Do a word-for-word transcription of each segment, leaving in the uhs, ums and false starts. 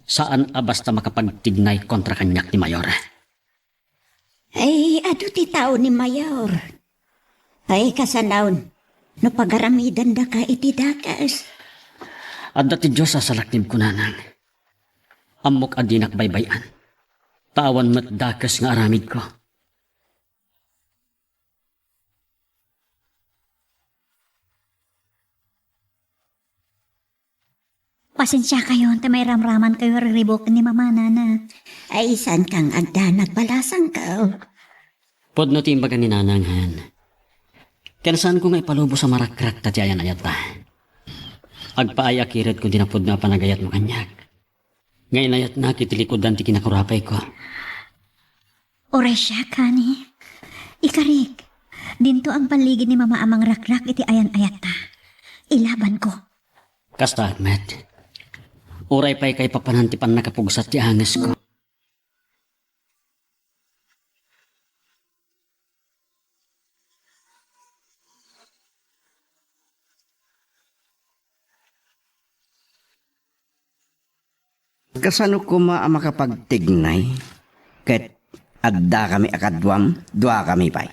Saan a basta makapagtignay kontra kaniak ni Mayor. Ay, adu ti tao ni Mayor. Ay, kasanaon, no pagaramidandaka iti dakes. Adda ti Dios a salaknibko, nanang. Ammok a dinak baybay-an. Ta awan met dakes nga aramidko. Pasensiakayon ta mairamramankayo a riribuken ni Mama, Nana. Ay, saan kang agdanag, balasangko. Pudno ti imbaga ni Nanang, han. Ken saanko nga ipalubos a marakrak ta ti ayan-ayatta. Agpaay a kiredko ti napudno a panagayatmo kaniak. Nga inayatnak iti likudan ti kinakurapayko. Uray siak, honey. Ikarik, dinto agballigid ni Mama a mangrakrak iti ayan-ayatta. Ilabanko. Kasta met. Uray pay kaipapanan ti pannakapugsat ti angesko. Kasano koma a makapagtignay ket addakami a kaduam, duakami pay?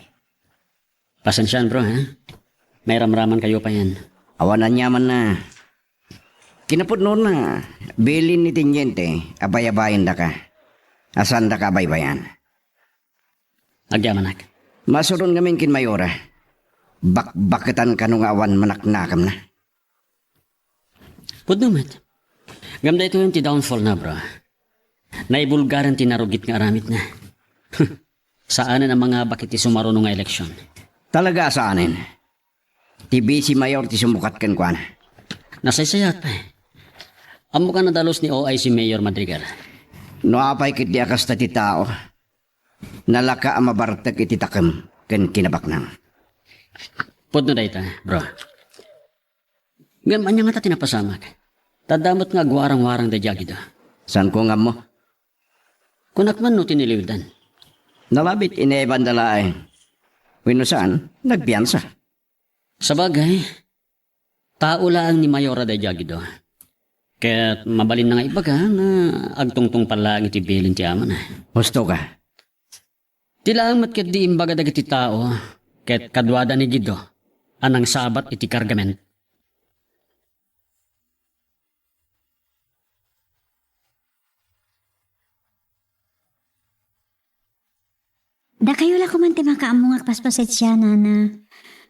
Pasensiaan, bro, ha? Mairamramankayo payen. Awan aniamanna. Kinapudnona, bilin ni Teniente a bayabayendaka. A saandaka a baybayan. Agyamanak. Masuron ngamin ken Mayora. Bakbaketan kano nga awan manaknakemna. Pudno met. Ngem daytoyen ti downfall na, bro. Naibulgaren ti narugit nga aramidna. Saanen a mangabak iti sumaruno nga eleksyon. Talaga a saanen. Ti Vice Mayor ti sumukat kenkuana. Nasaysayat pay. Ammok a nadalus ni O I si Mayor Madrigal. No apay ketdi a kasta ti tao, nalaka a mabartek iti takem ken kinabaknang. Pudno dayta, bro. Ngem ania ngata ti napasamak? Ta adda met nga agwarang-warang daydi agido. Saanko nga ammo. Kunak man no tiniliwdan. Nalabit inayabanda laeng. Wenno saan, nagpiansa. Sabagay, tao laeng ni Mayora daydi agido. Ket mabalinna nga ibaga nga agtungtungpal laeng iti bilin ti amana. Husto ka. Ti laeng met ketdi imbaga dagiti tao ket kaduada ni Guido a nangsabat iti kargament. Dakayo la koman ti makaammo nga agpaspasensia, Nana.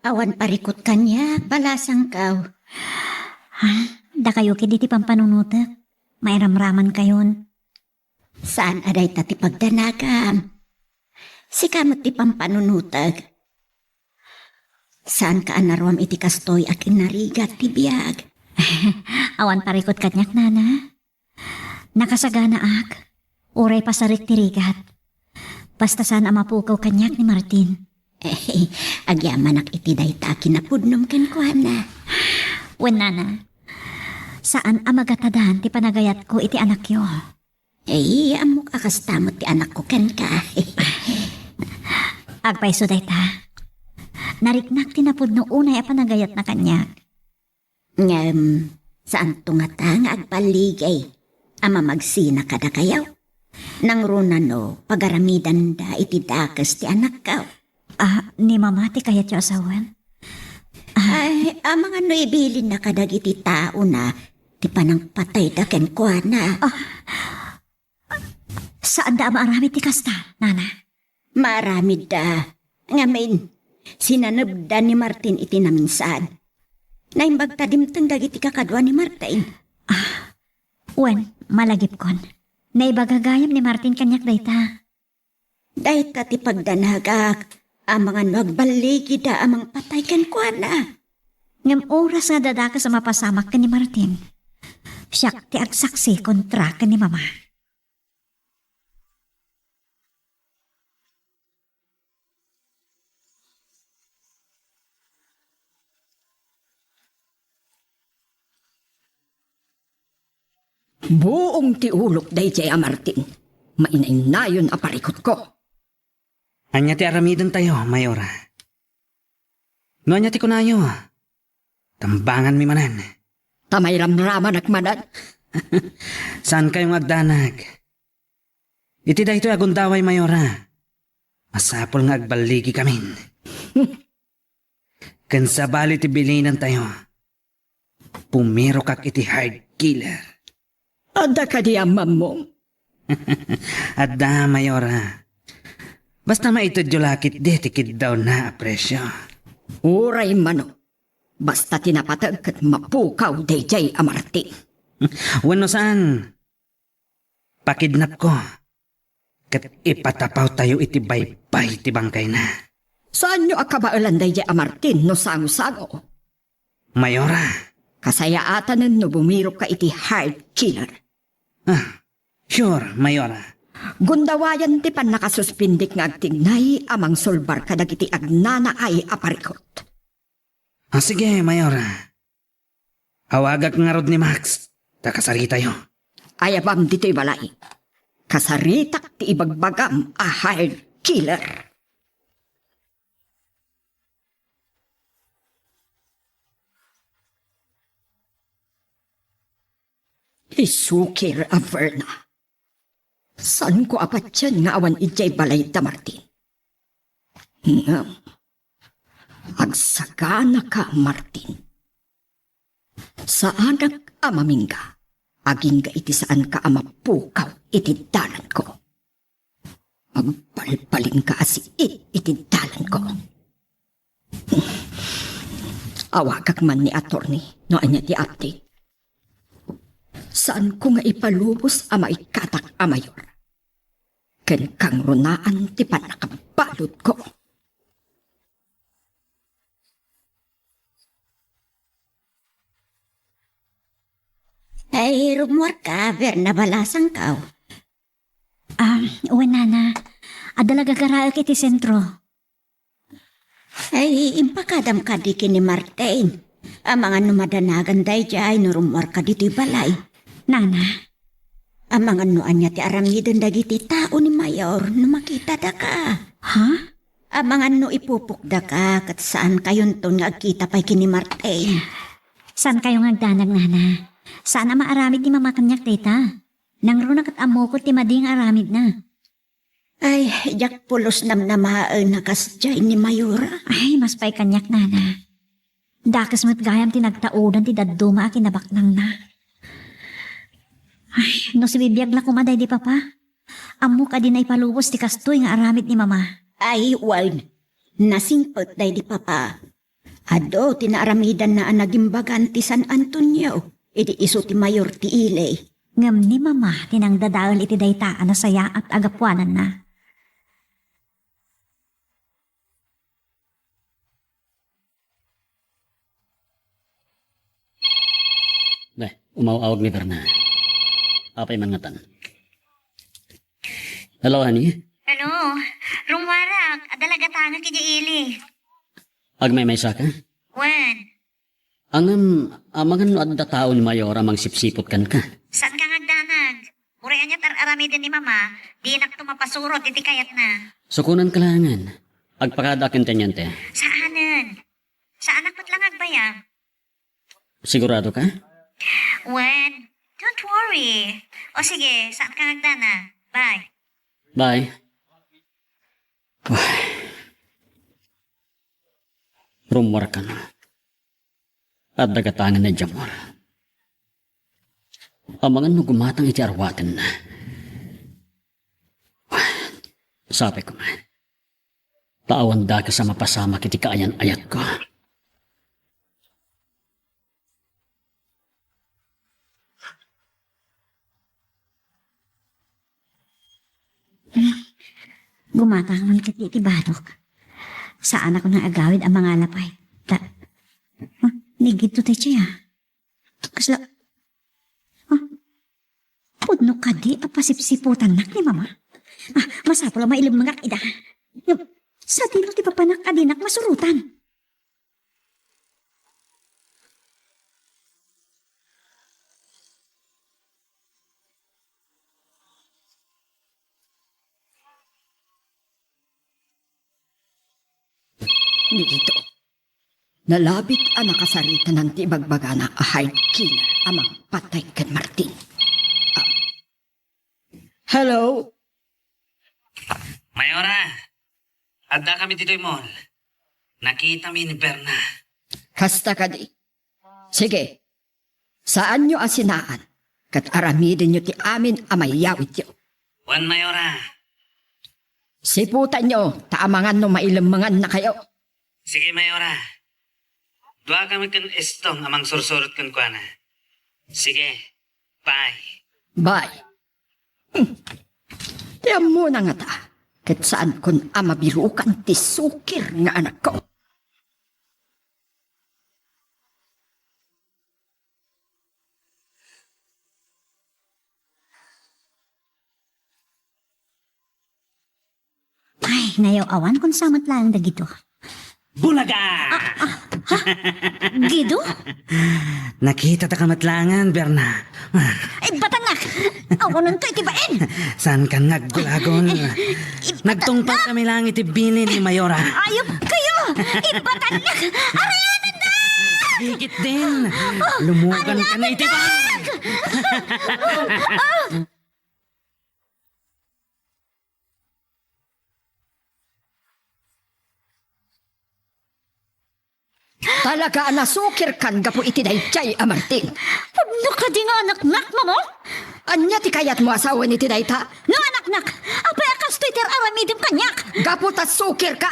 Awan parikut kaniak, balasangko. Ha? Dakayo ketdi ti pampanunotek. Mairamramankayon. Saan a dayta ti pagdanagam. Sika met ti pampanunotek. Saanka a naruam iti kastoy a kinarigat ti biag. Awan parikut kaniak, Nana. Nakasaganaak, uray pasarik ti rigat. Basta saan a mapukaw kaniak ni Martin. Eh, agyamanak iti dayta a kinapudnom kenkuana. Wen, Nana, saan a magatadan ti panagayatko iti anakyo. Eh, ammok a kasta met ti anakko kenka. Agpayso dayta. Nariknak ti napudno unay a panagayatna kaniak. Ngem, saanto ngata nga agballigay a mamagsina kadakayo? Nangruna no pagaramidanda iti dakes ti anakko? Ah, ni Mama ti kayatyo a sawen? Ah. Ay, amangan no ibilinna kadagiti taona ti panangpatayda kenkuana. Ah, saanda a maaramid ti kasta, Nana? Maaramidda. Ngamin, sinanebda ni Martin iti naminsad. Naimbag ta dimteng dagiti kakadua ni Martin. Ah, wen, malagipkon. Naibaga gayam ni Martin kaniak dayta. Dayta ti pagdanagak, amangan no agballigida a mangpatay kenkuana. Ngem oras nga dadakes a mapasamak ken ni Martin, siak ti agsaksi kontra ken ni Mama. Buong ti ulok daydiay a Martin. Mainaynayon a parikutko. Ania ti aramidentayo, Mayora? No ania ti kunayo, tambanganmi manen. Ta mairamramanak manen. Saankayo nga agdanag. Iti daytoy a gundaway, Mayora, masapul nga agballigikamin. Ken sabali ti bilinantayo, pumirokak iti hired killer. Adda kadi ammom? Adda, Mayora. Basta maitedyo la ketdi ti kiddawna a presio. Uray mano, basta ti napateg ket mapukaw daydiay a Martin. Wenno saan, pakidnapko ket ipatapawtayo iti baybay ti bangkayna. Saanyo a kabaelan daydiay a Martin no sango-sango? Mayora. Kasayaatanen no bumirokka iti hired killer. Ah, sure, Mayora. Gundawayan ti pannakasuspindik nga agtignay a mangsulbar kadagiti agnanaay a parikut. Ah, sige, Mayora. Awagak ngarud ni Max, ta kasaritayo. Ayabam ditoy balay. Kasaritak ti ibagbagam a hired killer. Isukir a Verna. Saanko a patien nga awan idiay balay da Martin. Ngem, agsaganaka, Martin. Saanak a mamingga, agingga iti saanka a mapukaw iti dalanko. Agbalbalinka a siit iti dalanko. Awagak man ni attorney no ania ti update. Saanko nga ipalubos a maikkatak a mayor. Ken kangrunaan ti pannakabaludko. Ay, rummuarka, Verna, balasangkaw. Ah, wen, nana. Adda la gagaraek iti sentro. Ay, impakadam kadi ken ni Martin. Amangan no madanagan daydiay no rummuarka ditoy balay. Nana? Amangan no ania ti aramiden dagiti tao ni Mayor no makitadaka. Ha? Amangan no ipupokdaka ket saankayonton nga agkita pay ken ni Martin. Saankayo nga agdanag, nana. Saan a maaramid ni mama kaniak dayta. Nangruna ket ammokon ti madi nga aramidna. Ay, diak pulos namnamaen a kasdiay ni Mayora. Ay, mas pay kaniak, nana. Dakes met gayam ti nagtaudan ti dadduma a kinabaknangna. Ay, no sibibiag la koma daydi papa. Ammok a dina ipalubos ti kastoy nga aramid ni mama. Ay, wen. Nasingpet daydi papa. Adu ti naaramidanna a nagimbagan ti San Antonio idi isu ti mayor ti ili. Ngem ni mama ti nangdadael iti dayta a nasayaat a gapuananna. Ne, umaw-awag ni Verna. Apay man ngatan? Hello, honey? Hello. Rummuarak, adda la gatangek idiay ili. Agmaymaysa ka? Wen. Ngem, amangan no adda tao ni Mayor a mangsipsiput kenka? Saanka nga agdanag. Uray ania ti ar-aramiden ni mama, dinakto mapasurot iti kayatna. Sukonanka laengen. Agpakadaak ken teniente. Saanen. Saanak met la nga agbayag. Sigurado ka? Wen, don't worry. O sige, saanka nga agdanag. Bye. Bye. Rummuarkan. Adda gatangen ni Jamor. Amangan no gumatang iti arwatenna. Sapay koma. Ta awan dakes a mapasamak iti kaayan-ayatko. Gumatang man ket iti barok. Saanak nga agawid a mangala pay. Ta, ah, nigidto tay siya. Kasla, ah, pudno kadi a pasipsiputannak ni mama? Ah, masapul a mailemmengak ida. Sadino ti papanak a dinak masurotan? Dito. Nalabit a nakasaritanan ti ibagbagana a hired killer a mangpatay ken Martin. Ah. Hello? Mayora, adda kami ditoy mall. Nakitami ni Berna. Kasta kadi. Sige, saanyo a sinaan, ket aramidenyo ti amin a maiyawidyo. Wen, Mayora. Siputanyo, ta amangan no mailemmengannakayo. Sige, Mayora. Dua kami ken Estong a mangsursurot kenkuana. Sige, bye. Bye. Hmm. Ti ammona ngata, ket saankon a mabirukan ti sukir nga anakko. Ay, nayaw-awan kun sa met laeng dagido. Bulaga! Ha? Gido? Nakita ta ka met laengen, Berna. Ay, batannak! Awanonto iti bain! Saankan nga aggulagon? Nagtungpal kami laeng iti bilin ni Mayora. Ayop kayo! Ibatannak! Arayananda! Dikit din! Lumugan ka na iti bain! Talaga a nasukirkan gapu iti daydiay a Martin. Pudno kadi nga anaknak, Mama? Ania ti kayatmo a sawen iti dayta? No anaknak, apay a kastoy ti ar-aramidem kaniak? Gapu ta sukirka.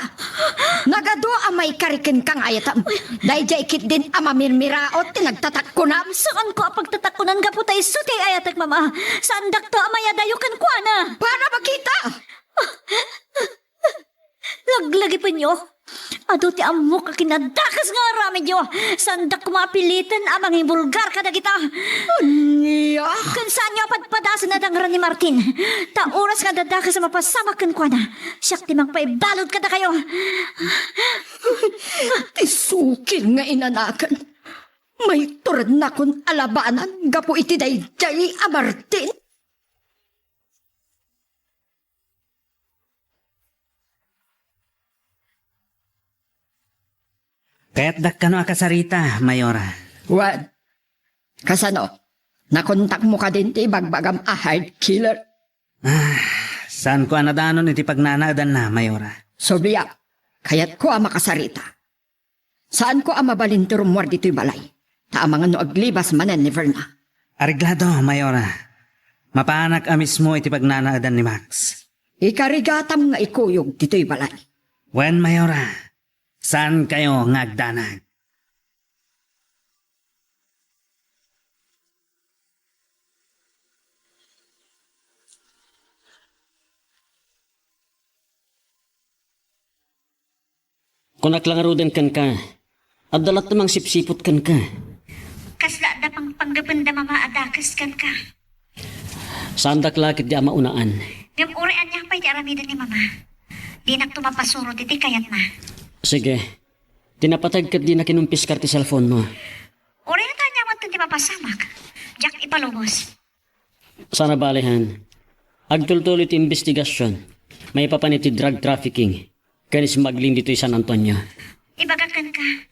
Nagadu a maikari kenka nga ayatam. Daydiay ketdin a mamirmiraot ti nagtatakkunam. Saanko a pagtatakkunan gapu ta isu ti ayatek, Mama. Saandakto a mayadayo kenkuana. Para makita! Laglagipenyo! Adu ti ammok a kinadakes nga aramidyo! Saandak koma a piliten a mangibulgar kadagita! Ania? Ken saanyo a padpadasen a dangran ni Martin. Ta oras nga adda dakes a mapasamak kenkuana, siak ti mangpaibalud kadakayo! Ti sukir nga inanaken. Mayto ren nakon a labanan gapu iti daydiay a Martin. Kayatdak kano a kasarita, Mayora. Wen, kasano? Nakontakmo kadin ti ibagbagam a hired killer? Ah, saanko a nadanon iti pagnanaedanna, Mayora. Subli, kayatko a makasarita. Saanko a mabalin ti rummuar ditoy balay, ta amangan no aglibas manen ni Verna. Areglado, Mayora. Mapanak a mismo iti pagnanaedan ni Max. Ikarigatam nga ikuyog ditoy balay. Wen, Mayora, saankayo nga agdanag. Kunak la ngaruden kenka, adda latta mangsipsiput kenka. Kasla adda pangpanggependa, Mama, a dakes kenka. Saandak la ketdi a maunaan. Ngem uray ania pay ti aramiden ni Mama, dinakto mapasurot iti kayatna. Sige. Ti napateg ketdi nakinumpiskar ti cellphone mo. Uray ania met ti mapasamak, diak ipalubos. Saan a bale, han. Agtultuloy ti imbestigasion maipapan iti drug trafficking ken smuggling ditoy San Antonio. Ibagak kenka,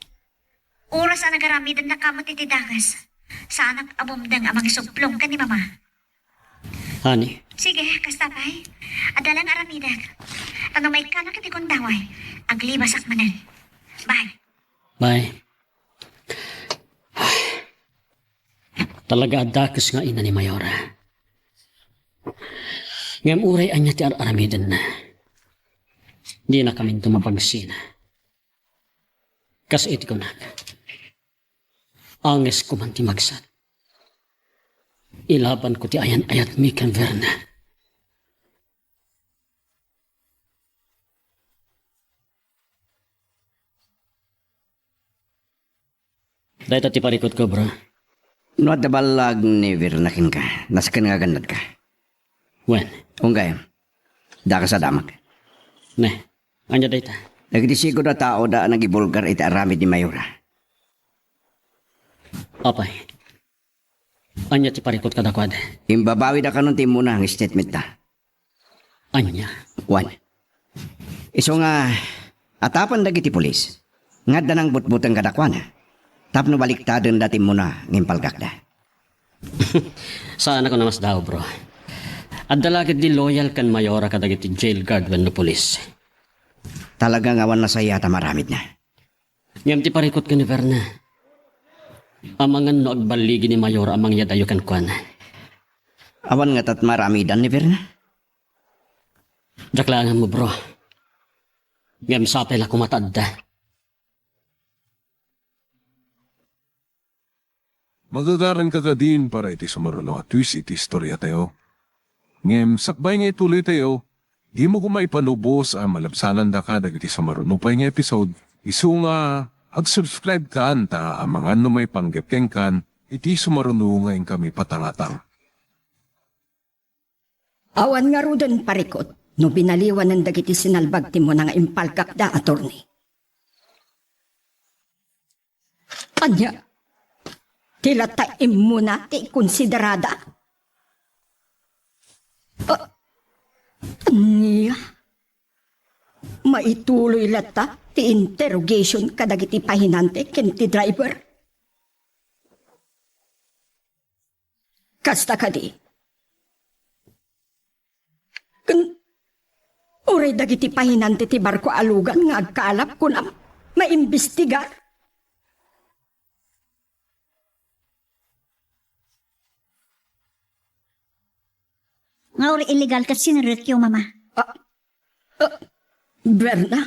oras a nagaramidennaka met iti dakes, saanak a bumdeng a mangisubplong ken ni Mama. Honey. Sige, kasta pay. Adda laeng aramidek. Ta no maikkanak iti gundaway, aglibasak manen. Bye. Bye. Talaga a dakes nga ina ni Mayora. Ngem uray ania ti ar-aramidenna, dinakaminto mapagsina. Kas iti kunak, angesko man ti magsat. Ilabanko ti ayan-ayatmi ken Verna. Dayta ti parikutko, bro. No adda ballag ni Verna kenka, nasken nga agannadka. Wen. Wen gayam. Dakes a damak. Ne, ania dayta? Dagiti sigud a tao da a nagibulgar iti aramid ni Mayora. Apay, ania ti parikut kadakuada? Imbabawida kanon ti immuna nga statementa. Ania? Wen. Isu nga, atapan dagiti pulis, Nga adda nangbutbuteng kadakuana. Tapno baliktadenda ti immuna nga impalgakda. Saan a kunak a masdaaw, bro. Adda la ketdi loyal ken Mayora kadagiti jail guard wenno pulis. Talaga nga awan nasayaat a maaramidna. Ngem ti parikut ken ni Verna, amangan no agballigi ni Mayora a mangyadayo kenkuana. Awan ngata ti maaramidan ni Verna? Diak la angammo, bro. Ngem sapay la koma ta adda. Magagaranka kadin para iti sumaruno a twist iti istoriatayo. Ngem sakbay nga ituloytayo, dimo koma ipanubos a malabsanandaka dagiti sumaruno pay nga episode, isu nga ag-subscribe kan ta amangan no maipanggep kenkan iti sumaruno nga inkami patangatang. Awan ngaruden, parikut, no binaliwanen dagiti sinalbag ti immuna nga impalgakda, attorney. Ania? Ti latta immuna ti ikonsiderada? Ah, ania? Maituloy latta ti interrogation kadagiti pahinante ken ti driver? Kasta kadi? Ken uray dagiti pahinante ti barko a lugan nga agkaalap, kunam, maimbestigar? Nga uray illegal ket sinerrekyo, Mama. Ah, ah, Berna,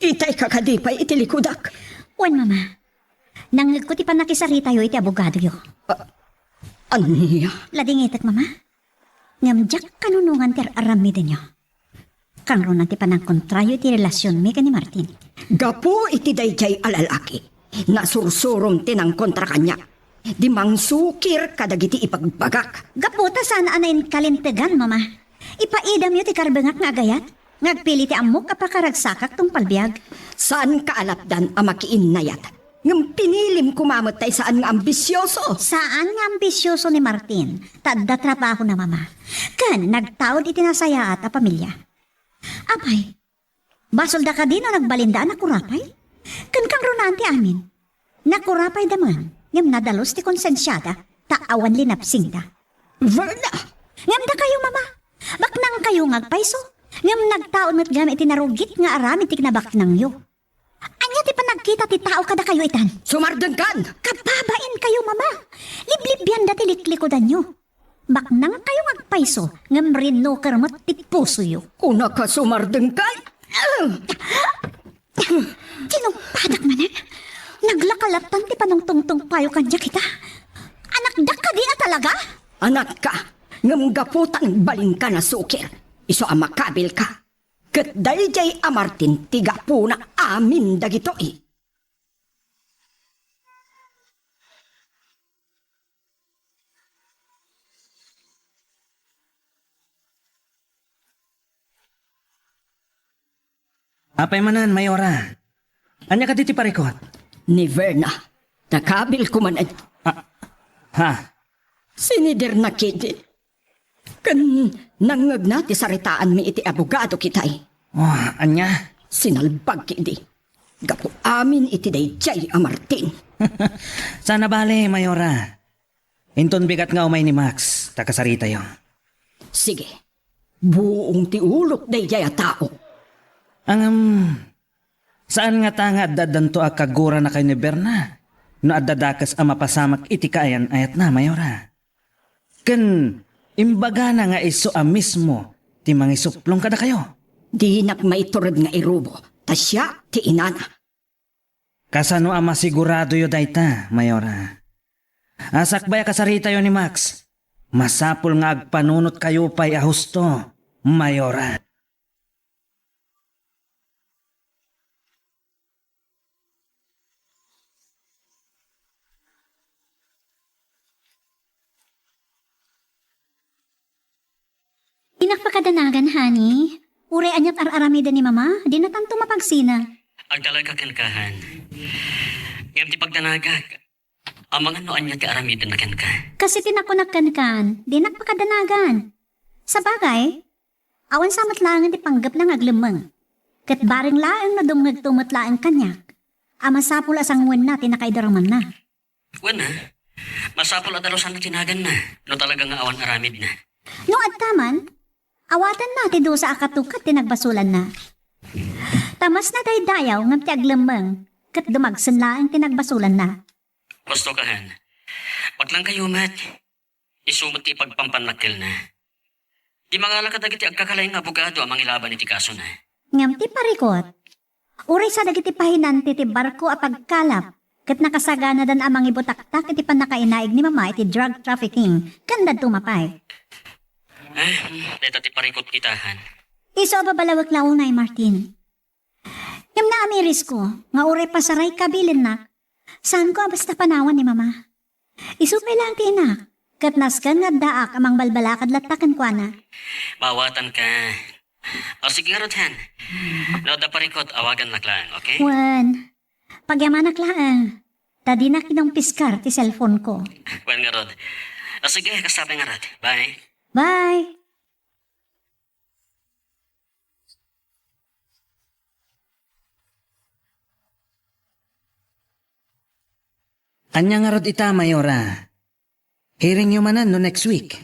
itayka kadi pay iti likudak? Wen, Mama. Nangngegko ti pannakisaritayo iti abogadoyo. Ah, ania? Ladingitek, Mama. Ngem diak kanunongan ti ar-aramidenyo. Kangruna ti panangkontrayo iti relasionmi ken ni Martin. Gapu iti daydiay a lalaki, nasursurom ti nangkontra kaniak. Di mangsukir kadagiti ibagbagak. Gapu ta saan a nainkalintegan, Mama. Ipaidamyo ti karbengak nga agayat, nga agpili ti ammok a pakaragsakak tungpal biag. Saanka a lapdan a makiinnayat. Ngem pinilim koma met tay saan nga ambisioso. Saan nga ambisioso ni Martin, ta adda trabahona, Mama. Ken nagtaud iti nasayaat a pamilia. Apay, basolda kadi no nagbalinda a nakurapay? Ken kangrunaan ti amin. Nakurapayda man, ngem nadalus ti konsensiada, ta awan linapsingda. Verna! Ngem dakayo, Mama, baknangkayo nga agpayso, ngem nagtaud met gayam iti narugit nga aramid ti kinabaknangyo. Ania ti panagkita ti tao kadakayo itan? Sumardengkan! Kababainkayo, Mama! Liblibianda ti liklikudanyo. Baknangkayo nga agpayso, ngem rinnuker met ti pusoyo. Kunaka, sumardengkan! Tinumpadak manen. Naglakalattan ti panungtungtungpayo kaniak ita. Anakdak kadi a talaga? Anakka, ngem gapu ta nagbalinka nasukir, isu a makabilka. Ket daydiay a Martin ti gapuna amin dagitoy. Apay manen, Mayora? Ania kadi ti parikut? Ni Verna. Nakabil ko manen. Ah, ha? Siniderna kidi. Ken nangngegna ti saritaanmi iti abogado kitay. Oh, ania? Sinalbag kidi. Gapu amin iti daydiay a Martin. Sana bale, Mayora. Inton bigat nga umay ni Max, ta kasaritayo. Sige. Buong ti ulok daydiay a tao. Ngem, saan ngata nga adda-addanto a kaguranakayo ni Berna no adda dakes a mapasamak iti kaayan-ayatna, Mayora? Ken imbagana nga isu a mismo ti mangisuplong kadakayo. Dinak maitured nga irubo, ta siak ti inana. Kasano a masiguradoyo dayta, Mayora? A sakbay a kasaritayo ni Max, masapul nga agpanunotkayo pay a husto, Mayora. Dinak pakadanagan, honey. Uray aniat ar-aramiden ni Mama, dinatanto mapagsina. Agtalagak kenka, han. Ngem ti pagdanagak, amangan no ania ti aramidenna kenka. Kas iti nakunak kenkan, dinak pakadanagan. Sabagay, awan sa met laengen ti panggepna nga aglemmeng. Ket bareng laeng no dumngegto met laeng kaniak, a masapul a sanguenna ti nakaidaramanna. Wen, a, masapul a dalusanna ti naganna no talaga nga awan aramidna. No adda man, awatenna ti dusa a katukat ti nagbasolanna. Ta mas nadaydayaw ngem ti aglemmeng ket dumagsen laeng ti nagbasolanna. Gusto ka, hen? Baklangkayo met. Isu met ti ipagpampannak kelna. Di mangala kadagiti agkakalaing nga abogado a mangilaban iti kasona. Ngem ti parikut, uray sa dagiti pahinanti ti barko a pagkalap ket nakasaganadan a mangibutaktak iti pannakainaig ni Mama iti drug trafficking ken dadduma pay. Ah, dayta ti parikut itahan. Isu a babalawek la unay, Martin. Ngem naamirisko nga uray pasarayka bilinnak, saanko a basta panawan ni Mama. Isu pay laeng ti inak, ket nasken nga addaak a mangbalbalakad latta kenkuana. Maawatanka. O, sige ngarud, hen. No adda parikut, awagannak laeng, okay? Wen, pagyamanak laeng. Ta dinak inumpiskar ti cellphone-ko. Wen ngarud. O, sige, kasta pay ngarud. Bye. Bye. Ania ngarud ita, Mayora? Hearingyo manen no next week?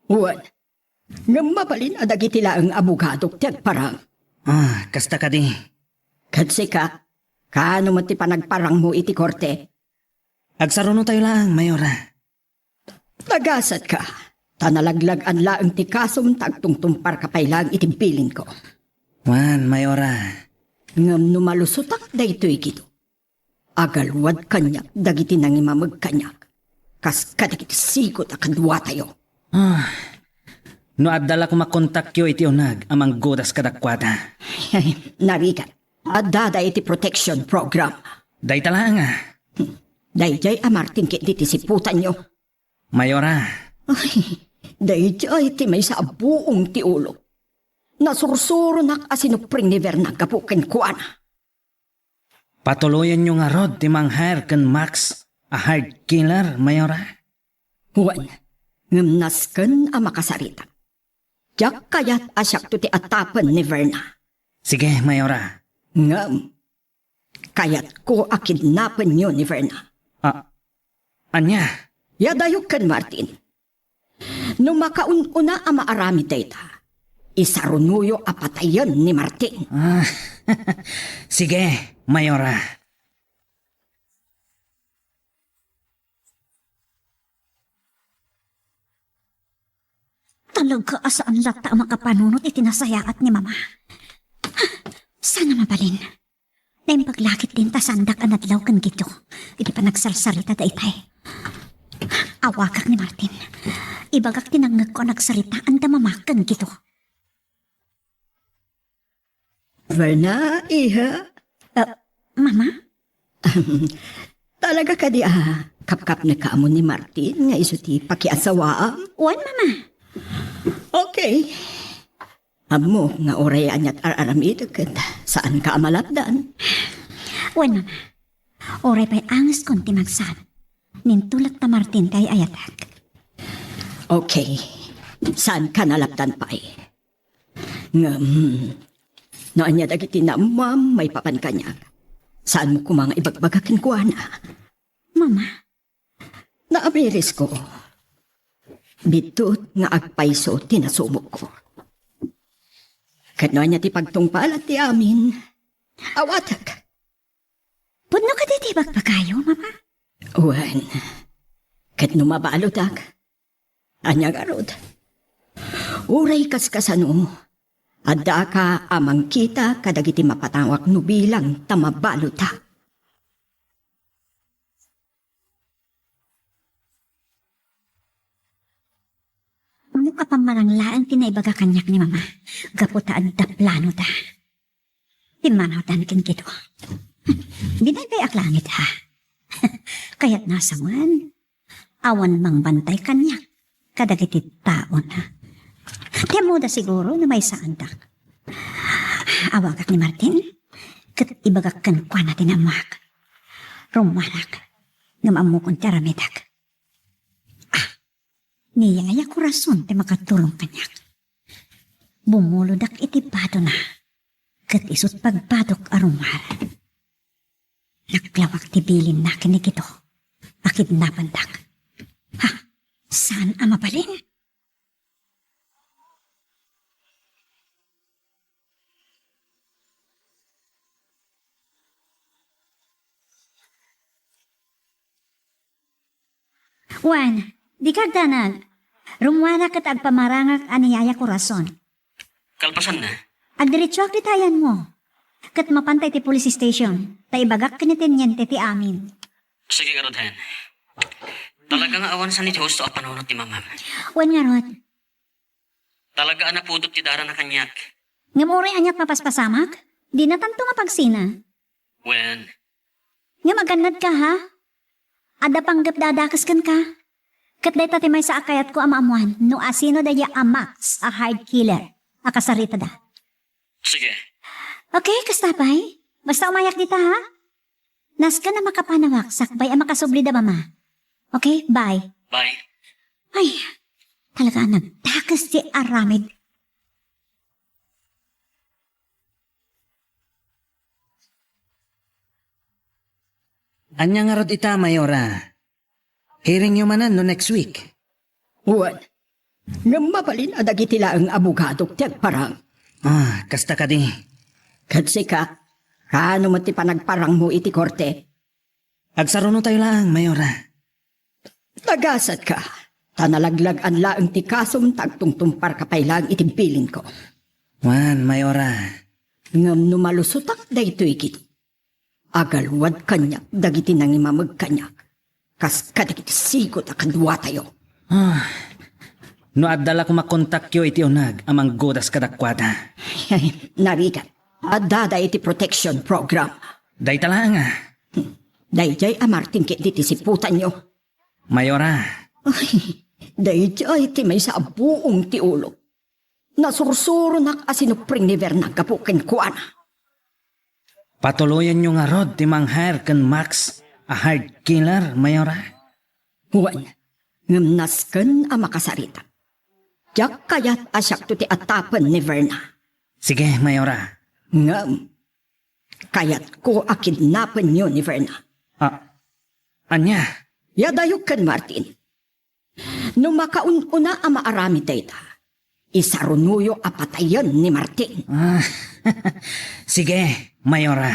Wen. Ngem mabalin a dagiti laeng abogadok ti agparang. Ah, kasta kadi. Ket sika, kaano met ti panagparangmo iti korte? Agsarunotayo laeng, Mayora. Nagasatka, ta nalaglag-an laeng ti kasom ta agtungtumparka pay laeng iti bilinko. Wen, Mayora. Ngem no malusotak daytoy, Guido, agalwad kaniak dagiti nangimameg kaniak, kas kadagiti sigud a kaduatayo. Ah, no adda la koma kontakyo iti uneg a manggudas kadakuada. Narigat, addada iti protection program. Dayta laeng a. Daydiay a Martin ket diti siputanyo. Mayora. Ay, daydiay ti maysa a buong ti ulo. Nasursuronak a sinupring ni Verna gapu kenkuana. Patuloyenyo ngarud ti mang-hire ken Max a hired killer, Mayora? Wen, ngem nasken a makasarita. Diak kayat a siakto ti atapen ni Verna. Sige, Mayora. Ngem, kayatko a kidnapenyo ni Verna. Ah, ania? Yadayo ken Martin. No makaun-una a maaramid dayta, isarunoyo a patayen ni Martin. Ah, sige, Mayora. Talaga a saan latta a makapanunot iti nasayaat ni Mama. Saan a mabalin? Naimbag la ketdin ta saandak a nadlaw ken Guido idi panagsarsarita daytay. Awagak ni Martin. Ibagak ti nangngegko a nagsaritaan da Mama ken Guido. Verna, iha? Ah, Mama? Talaga kadi a kapkapneka ammo ni Martin nga isu ti pakiasawaam? Wen, Mama. Okay. Ammo nga uray aniat ar-aramidek ket saanka a malapdan. Wen, Mama. Uray pay angeskon ti magsaan, ninto latta Martin ti ay-ayatek. Okay. Saanka nalapdan pay. Ngem, no ania dagiti naammoam maipapan kaniak, saanmo koma nga ibagbaga kenkuana. Mama? Naamirisko. Biddut nga agpayso ti nasumogko. Ket no ania ti pagtungpalan ti amin, awatek. Pudno kadi ti ibagbagayo, Mama? Wen, ket no mabaludak, ania ngarud? Uray kaskasano, addaka a mangkita kadagiti mapatawak no bilang ta mabaludak. Ammok a pammanang laeng ti naibaga kaniak ni Mama, gapu ta adda planoda. Pimmanawdan ken Guido. Binaybayak langit, ha? Kayatna a sangoen, awan mangbantay kaniak kadagiti taona. Ti ammoda siguro no maisaandak. Awagak ni Martin, ket ibagak kenkuana ti naammoak. Rummuarak, ngem ammokon ti aramidek. Ah, ni Yaya Corazon ti makatulong kaniak. Bumulodak iti badona, ket isut' pagbadok a rummuar. Naklawak ti bilinna ken ni Guido. Pakidnapandak. Ha? Saan a mabalin? Wen, dika agdanag. Rummuarak ket agpamarangak a ni Yaya Corazon. Kalpasanna? Agdiretsoak dita ayanmo. Ket mapanta iti police station, ta ibagak ken ni teniente ti amin. Sige ngarud, Hen. Talaga nga awan saan iti husto a panunot ni Mamam. Wen ngarud. Talaga a napudot ti darana kaniak. Ngem uray aniat mapaspasamak? Dinatanto nga pagsina. Wen. Ngem agannadka, ha? Adda panggepda a dakes kenka. Ket dayta ti maysa a kayatko a maammuan no asino daydiay a Max a hard killer a kasaritada. Sige. Okay, kasta pay. Basta umayak dita, ha? Nasken a makapanawak sakbay a makasubli da Mama. Okay, bye. Bye. Ay, talaga a nagdakes ti aramid. Ania ngarud ita, Mayora? Hearingyo manen no next week? Wen, ngem mabalin a dagiti laeng abogadok ti agparang. Ah, kasta kadi. Ket sika, kaano met ti panagparangmo iti korte? Agsarunotayo laeng, Mayora. Nagasatka, ta nalaglag-an laeng ti kasom ta agtungtumparka pay laeng iti bilinko. Wen, Mayora. Ngem no malusotak daytoy, Guido, agalwad kaniak dagiti nangimameg kaniak, kas kadagiti sigud a kaduatayo. Ah, no adda la koma kontakyo iti uneg a manggudas kadakuada. Narigat, addada iti protection program. Dayta laeng a. Daydiay a Martin ketdi ti siputanyo. Mayora. Ay, daydiay ti maysa a buong ti ulo. Nasursuronak a sinupreng ni Verna gapu kenkuana. Patuloyenyo ngarud ti mang-hire ken Max a hard killer, Mayora? Wen, ngem nasken a makasarita. Diak kayat a siakto ti atapen ni Verna. Sige, Mayora. Ngem, kayatko a kidnapenyo ni Verna. Ah, ania? Iyadayo ken Martin. No makaun-una a maaramid dayta, isarunoyo a patayen ni Martin. Ah, sige, Mayora.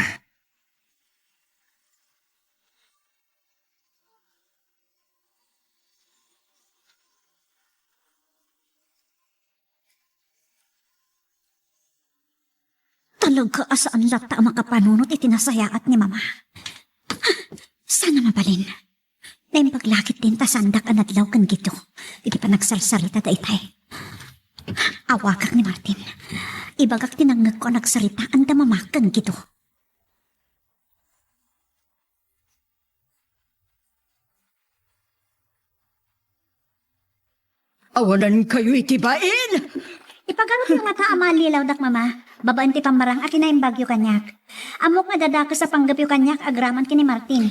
Talaga a saan latta a makapanunot iti nasayaat ni Mama. Saan a mabalin? Naimbag la ketdin ta saandak a nadlaw ken Guido iti panagsarsarita daytay. Awagak ni Martin. Ibagak ti nangngegko a nagsaritaan da Mama ken Guido. Awanankayo iti bain! Ipagarupyo ngata a mallilawdak, Mama, babaen ti pammarang a kinaimbagyo kaniak. Ammok nga adda dakes a panggepyo kaniak agraman ken ni Martin.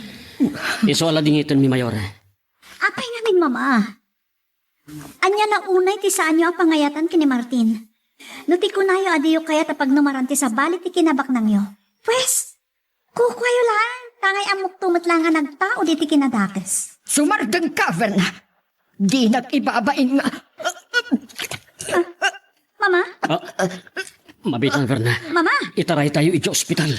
Isu a ladingitenmi, Mayor. Apay ngamin, Mama? Ania la unay ti saanyo a pangayatan ken ni Martin? No ti kunayo a diyo kayat a pagnumaran ti sabali ti kinabaknangyo, pues, kukuayo laeng, tangay ammokto met laeng a nagtaud iti kinadakes. Sumardengka, Verna! Dinak ibabain nga... Ah, Mama? Ah, mabitan, Verna. Mama! Itaraytayo idiay ospital.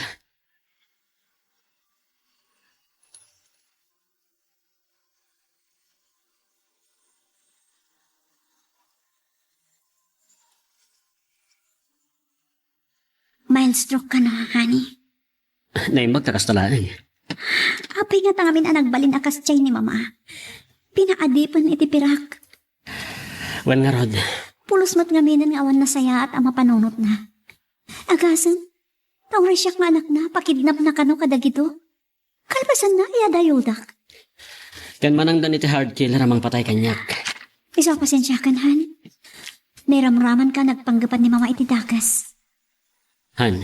Mild stroke kano, honey? Naimbag ta kasta laeng. Apay ngata ngamin a nagbalin a kasdiay ni Mama? Pinaadipen iti pirak. Wen ngarud. Pulos met ngaminen nga awan nasayaat a mapanunotna. Agasem, ta uray siak nga anakna, pakidnapna kano kadagito. Kalpasanna, iyadayodak. Ken manangdan iti hard killer a mangpatay kaniak. Isu a pasensiakan, han. Nairamramanka nagpanggepan ni Mama iti dakes. Han.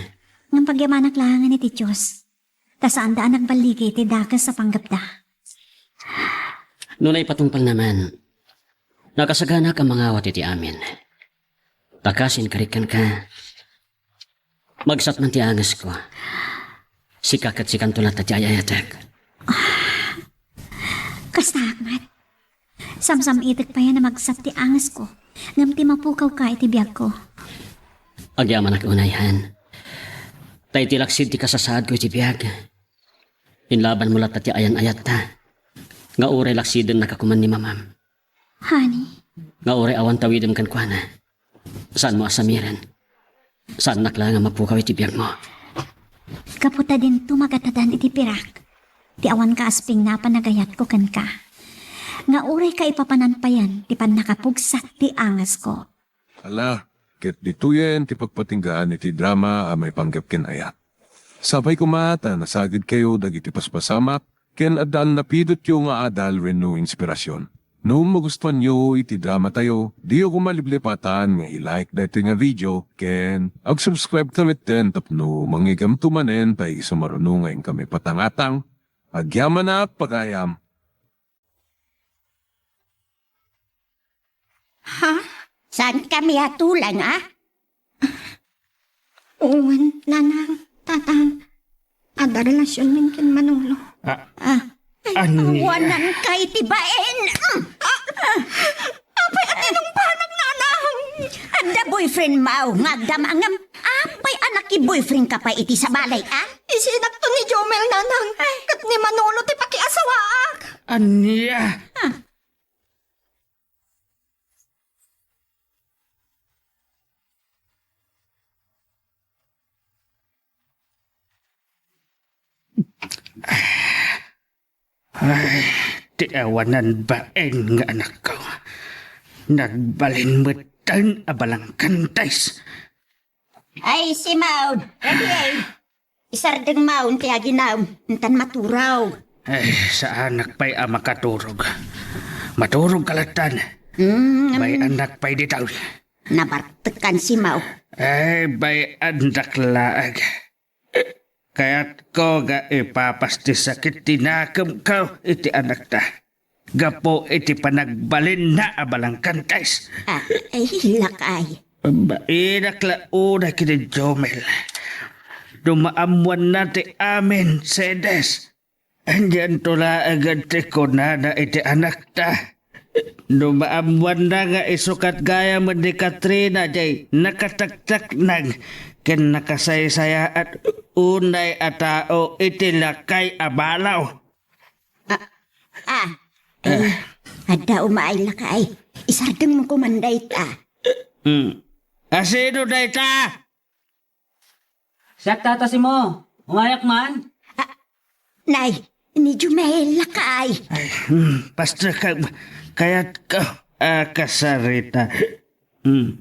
Ngem pagyamanak laengen iti Dios. Ta saanda a nagballigi iti dakes a panggepda. No naipatungpalna man, nakasaganak a mangawat iti amin. Ta kas inkarik kenka, magsat man ti angesko. Sika ket sikanto latta ti ay-ayatek. Kastaak met. Samsam-itek payen a magsat ti angesko, ngem ti mapukawka iti biagko. Agyamanak unay, Han. Ta iti laksid ti kasasaadko iti biag, inlabanmo latta ti ayan-ayatta, nga uray laksidennaka koman ni mamam. Honey? Nga uray awan tawidem kenkuana. Saanmo a samiren. Saannak la nga mapukaw iti biagmo. Gapu ta dinto magatadan iti pirak ti awan kaasping na panagayatko kenka. Nga uray kaipapanan payen ti pannakapugsat ti angesko. Ala, ket ditoyen ti pagpatinggaan iti drama a maipanggep ken ayat. Sapay koma ta nasagidkayo dagiti paspasamak ken addan napidotyo nga adal wenno inspirasyon. No magustuanyo iti dramatayo, diyo koma liplipatan nga i-like daytoy nga video ken ag-subscribe ta metten tapno mangigamto manen ta isu maruno nga inkami patangatang. Agyamanak pagayam. Ha? Saan kami a tulang, a? Wen, nanang, tatang, adda relasionmin ken Manolo. Ah, ah, ay, ania? Awanan kay ti bain. Ah, ah, apay a tinungpanak, nanang? Adda boyfriend maw nga agdama ngem apay a naki-boyfriend ka pay iti sabalay, a? Isinakto ni Jomel, nanang. Ay. Ket ni Manolo ti pakiasawaak. Ania? Ah. Ay, ti awanan bain nga anakko. Nagbalin metten a balangkantes. Ay, Simon, ready, ay. Isardeng maon ti aginaw, intan maturog. Ay, saanak pay a makaturog. Maturog ka lattan. Mm, bay-annak pay ditoy. Nabartek kan Simon. Ay, bay-annak laeng. Kayatko nga ipapas ti sakit ti nakemko iti anakta. Gapu iti panagbalinna a balangkantes. Ah, ay, lakay. Bainak la unay ken ni Jomel. No maammoanna ti amin, Sedes. Anianto laeng ti kunana iti anakta? No maammoanna nga isukat gayamen ni Katrina diay nakataktaknang ken nakasaysayaat unay a tao iti lakay a balaw. Ah, ah, eh, adda umay lakay. Isardengmo koman dayta. Hmm. Asino dayta? Siak, Tata Simo. Umayak man. Ah, nay, ni Jumel lakay. Ay, hmm, Pastor, ka-, kayat ko, ah, kasarita. Hmm.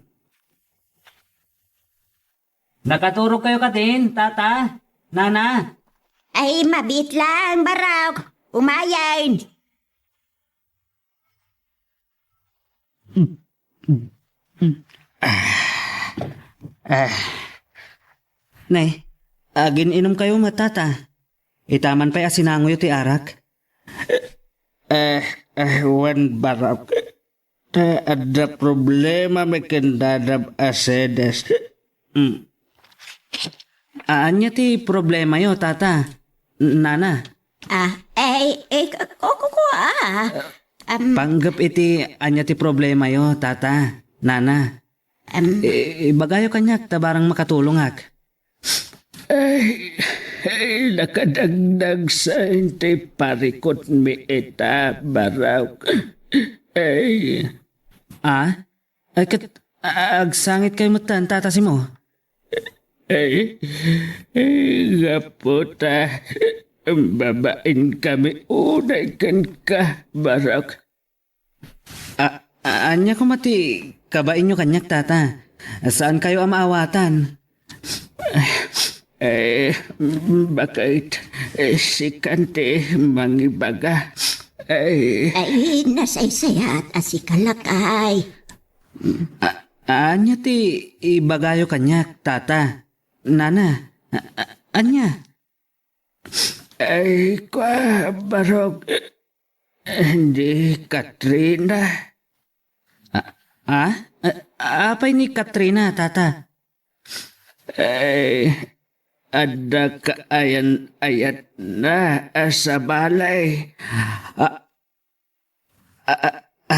Nakaturog kayo kadin, Tata, Nana? Ay, mabiit lang, Barok. Umayen. Ah. Ah. Nay, agin-inom kayo met, Tata. Itaman pay a sinangoyo ti arak. Eh, eh, wen, Barok. Ta adda problemami ken dadam a Sedes. Mm. Ania ti problemayo, Tata? N-, Nana? Ah, eh, eh, k-, k-, k-, ah. Am. Panggep iti ania ti problemayo, Tata, Nana. Am. I-, ibagayo kaniak ta barang makatulongak. Ay, ay, nakadagdagsa ti parikutmi ita, Barok. Ay. Ah? Ay, ket, a-, agsangit kayo metten, Tata Simo? Ay, ay, gapu ta babain kami unay kenka, Barok. A-, a-, ania koma ti kabainyo kaniak, Tata? Saan kayo a maawatan? Eh, baket, eh, sikan ti mangibaga. Eh. Ay, nasaysayaat a sika lakay. A-, ania ti ibagayo kaniak, Tata? Nana, a-, a-, ania? Ay, kua, Barok. Ni Katrina. A-, a? A-, apay ni Katrina, Tata? Ay, adda kaayan-ayatna a sabali. A, a, a, a,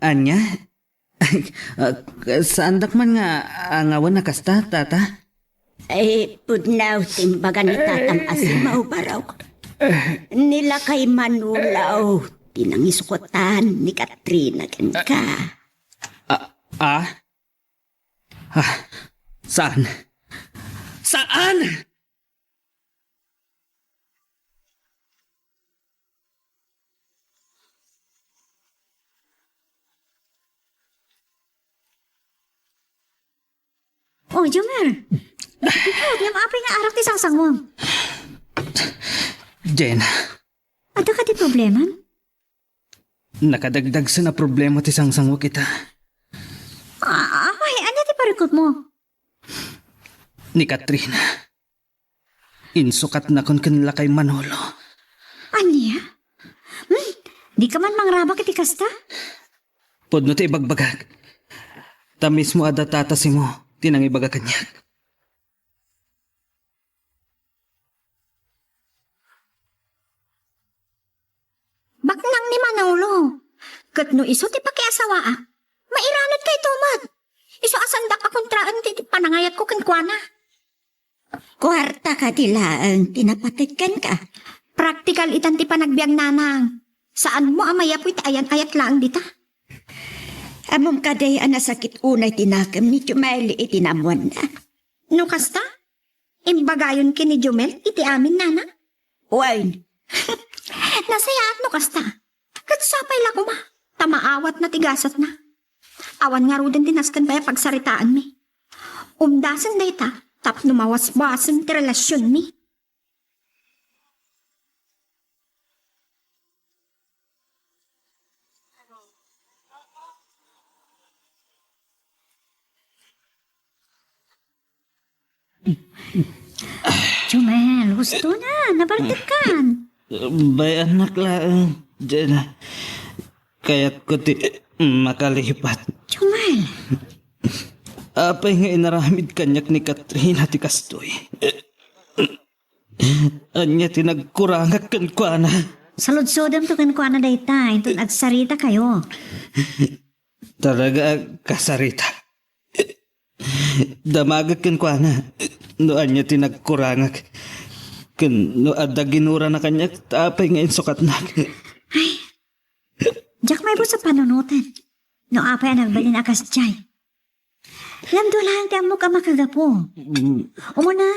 ania? A, saandak man nga angawen a kasta, tata? Ay, pudno ti imbaga ni tatam a simaw, barok. Ni lakay Manolo ti nangisukatan ni Katrina kenka. A, a? Ah, saan? Saan? Oh, Jomel. Ikaw, di apay nga arak ti sangsango. Jen. Adda kadi problemam? Nakadagdagsen a problema ti sangsango kita. Ah, apay, ania ti parikutmo? Ni Katrina. Insukatnakon ken lakay Manolo. Ania? Hmm? Dika man mangrabak iti kasta? Pudno ti ibagbagak. Ta mismo a da tata Simo ti nangibaga kaniak. Baknang ni Manolo. Ket no isu ti pakiasawaak, mairanutkayto met. Isu a saandak a kontraen ti, ti panangayatko kenkuana. Kuarta kadi laeng ti napategkenka? Praktikal itan ti panagbiag, nanang. Saanmo a mayapo iti ayan-ayat laeng dita. Ammom kadi a nasakit unay ti nakem ni Jumel iti naammoanna? No kasta, imbagayon ken ni Jumel iti amin, nana? Wen. Nasayaat no kasta. Ket sapay la koma, ta maawatna ti gasatna. Awan ngaruden ti nasken pay a pagsaritaanmi. Umdasen dayta tapno mawasbasen ti relasionmi. Jumel, husto na, nabartekkan. Bay-annak laeng, Jen. Kayatko ti makalipat. Jumel. Apay nga inaramid kaniak ni Katrina ti kastoy? Ania ti nagkurangak kenkuana? Saludsodemto kenkuana dayta, inton agsaritakayo. Talaga a kasarita. Damagek kenkuana no ania ti nagkurangak, ken no adda ginurana kaniak, ta apay nga insukatnak. Ay, diak maibus a panunoten no apay a nagbalin a kasdiay. Lamdo laeng ti ammok a makagapu. Mm. Umuna,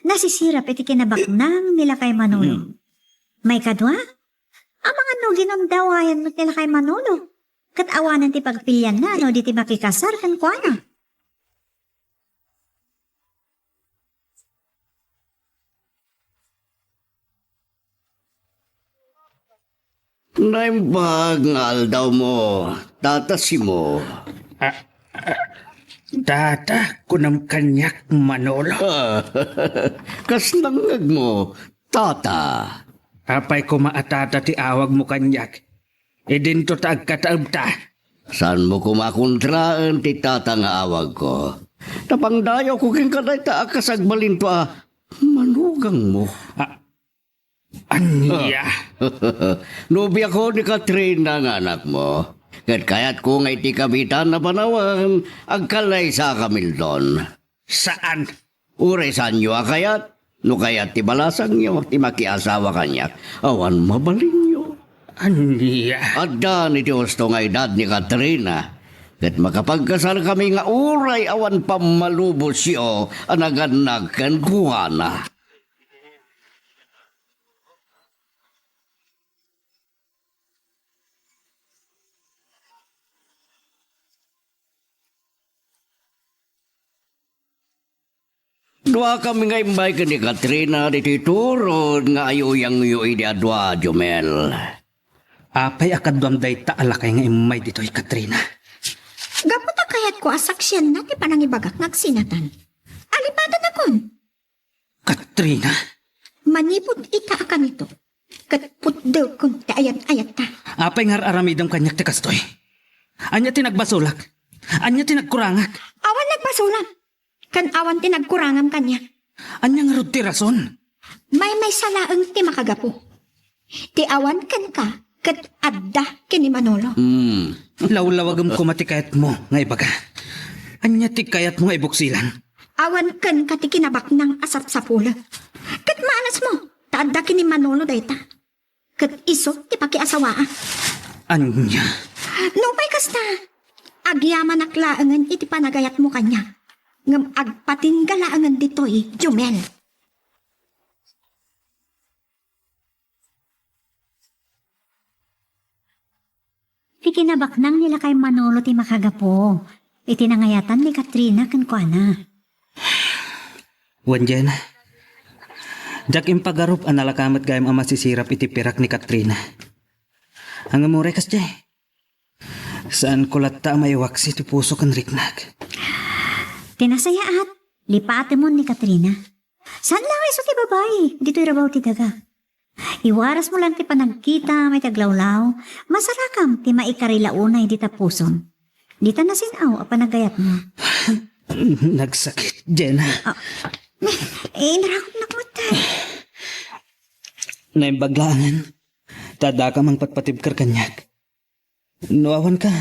nasisirap iti kinabaknang ni lakay Manolo. Mm. Maikadua, amangan no ginundawayan met ni lakay Manolo. Ket awanen ti pagpilianna no di ti makikasar kenkuana. Naimbag nga aldawmo, Tata Simo. Ah, ah, tata, kunam kaniak, Manolo. Ah, kas nangngegmo, Tata. Apay koma a tata ti awagmo kaniak? Idinto ta agkataebta. Saanmo koma kontraen ti tata nga awagko. Ta pangdayawko kenka dayta a kas agbalinto a manugangmo. Ah, ania? Nobiako ni Katrina nga anakmo. Ket kayatko nga iti kabitan a panawen, agkallaysaka, Mildon. Saan? Uray saanyo a kayat, no kayat ti balasangyo ti makiasawa kaniak, awan mabalinyo. Ania? Addan iti husto nga edad ni Katrina, ket makapagkasarkami nga uray awan pammalubosyo a nagannag kenkuana. Duakami nga immay ken ni Katrina ditoy turod nga ayuyangyo idi a dua, Jumel. Apay a kaduam dayta a lakay nga immay ditoy, Katrina? Gapu ta kayatko a saksianna ti panangibagak nga agsinatan. Alipatanakon. Katrina? Manipud ita a kanito, ket putdekon ti ayat-ayatta. Apay nga ar-aramidem kaniak ti kastoy? Ania ti nagbasolak? Ania ti nagkurangak? Awan nagbasolam, ken awan ti nagkurangam kaniak. Ania ngarud ti rason? Maymaysa laeng ti makagapu. Ti awan kenka ket adda ken ni Manolo. Hmm. Lawlawagem koma ti kayatmo nga ibaga. Ania ti kayatmo nga ibuksilan? Awan kenka ti kinabaknang a sapsapulek. Ket maanasmo, ta adda ken ni Manolo dayta. Ket isu ti pakiasawaak. Ania? Nupay kasta, agyamanak laengen iti panagayatmo kaniak. Ngem agpatingga laengen ditoy, Jumel. Ti kinabaknang ni lakay Manolo ti makagapu iti nangayatan ni Katrina kenkuana. Wen, Jen, diak impagarup a nalaka met gayam a masisirap iti pirak ni Katrina. Ngem uray kasdiay, saanko latta a maiwaksi ti puso ken riknak. Ti nasayaat, lipatemon ni Katrina. Saan la nga isu ti babai ditoy rabaw ti daga. Iwarasmo laeng ti panagkitam iti aglawlaw, masarakam ti maikari la unay dita pusom. Dita nasin-aw a panagayatmo. Nagsakit, Jenna. Ah, eh, inarakopnak met, tay. Naimbag laengen, ta addaka mangpatpatibker kaniak. No awanka,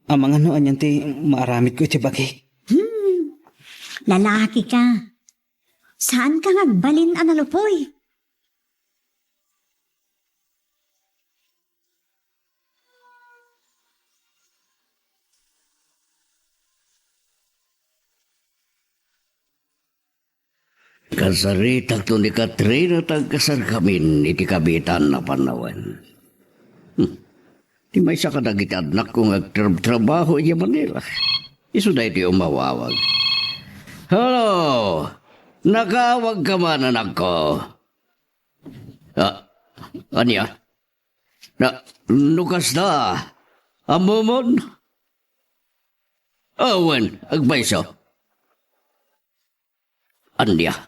amangan no anian ti maaramidko iti bagik. Hmm, lalaki ka. Saan ka nga agbalin a nalupoy? Kasaritakto ni Katrina ta agkasarkamin iti kabiitan a panawen. Hmm. Ti maysa kadagiti annakko nga agtrabtrabaho idiay Manila. Isu daytoy umawawag. Hello! Nakaawagka man, anakko? Ah, ania? Na, no kasta, ammomon? Awan, agpayso. Ania?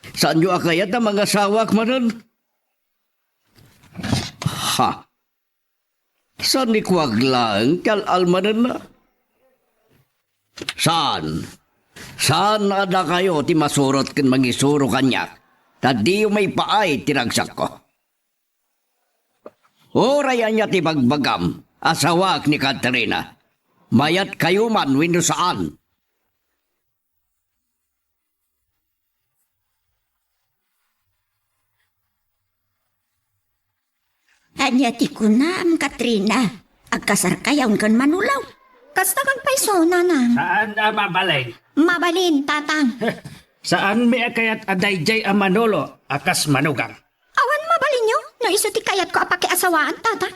Saanyo a kayat a mangasawaak manen? Ha? Saan ni kuwag laeng ti al-almanenna? Saan? Saan a dakayo ti masurot ken mangisuro kaniak, ta diyo maipaay ti ragsakko? Uray ania ti bagbagam, asawaak ni Katrina. Mayatkayo man wenno saan? Ania ti kunam, Katrina? Agkasarkayon ken Manolo? Kasta agpayso, nanang? Saan a mabalin? Mabalin, tatang. Saanmi a kayat a daydiay a Manolo a kas manugang. Awan mabalinyo no isu ti kayatko a pakiasawaan, tatang.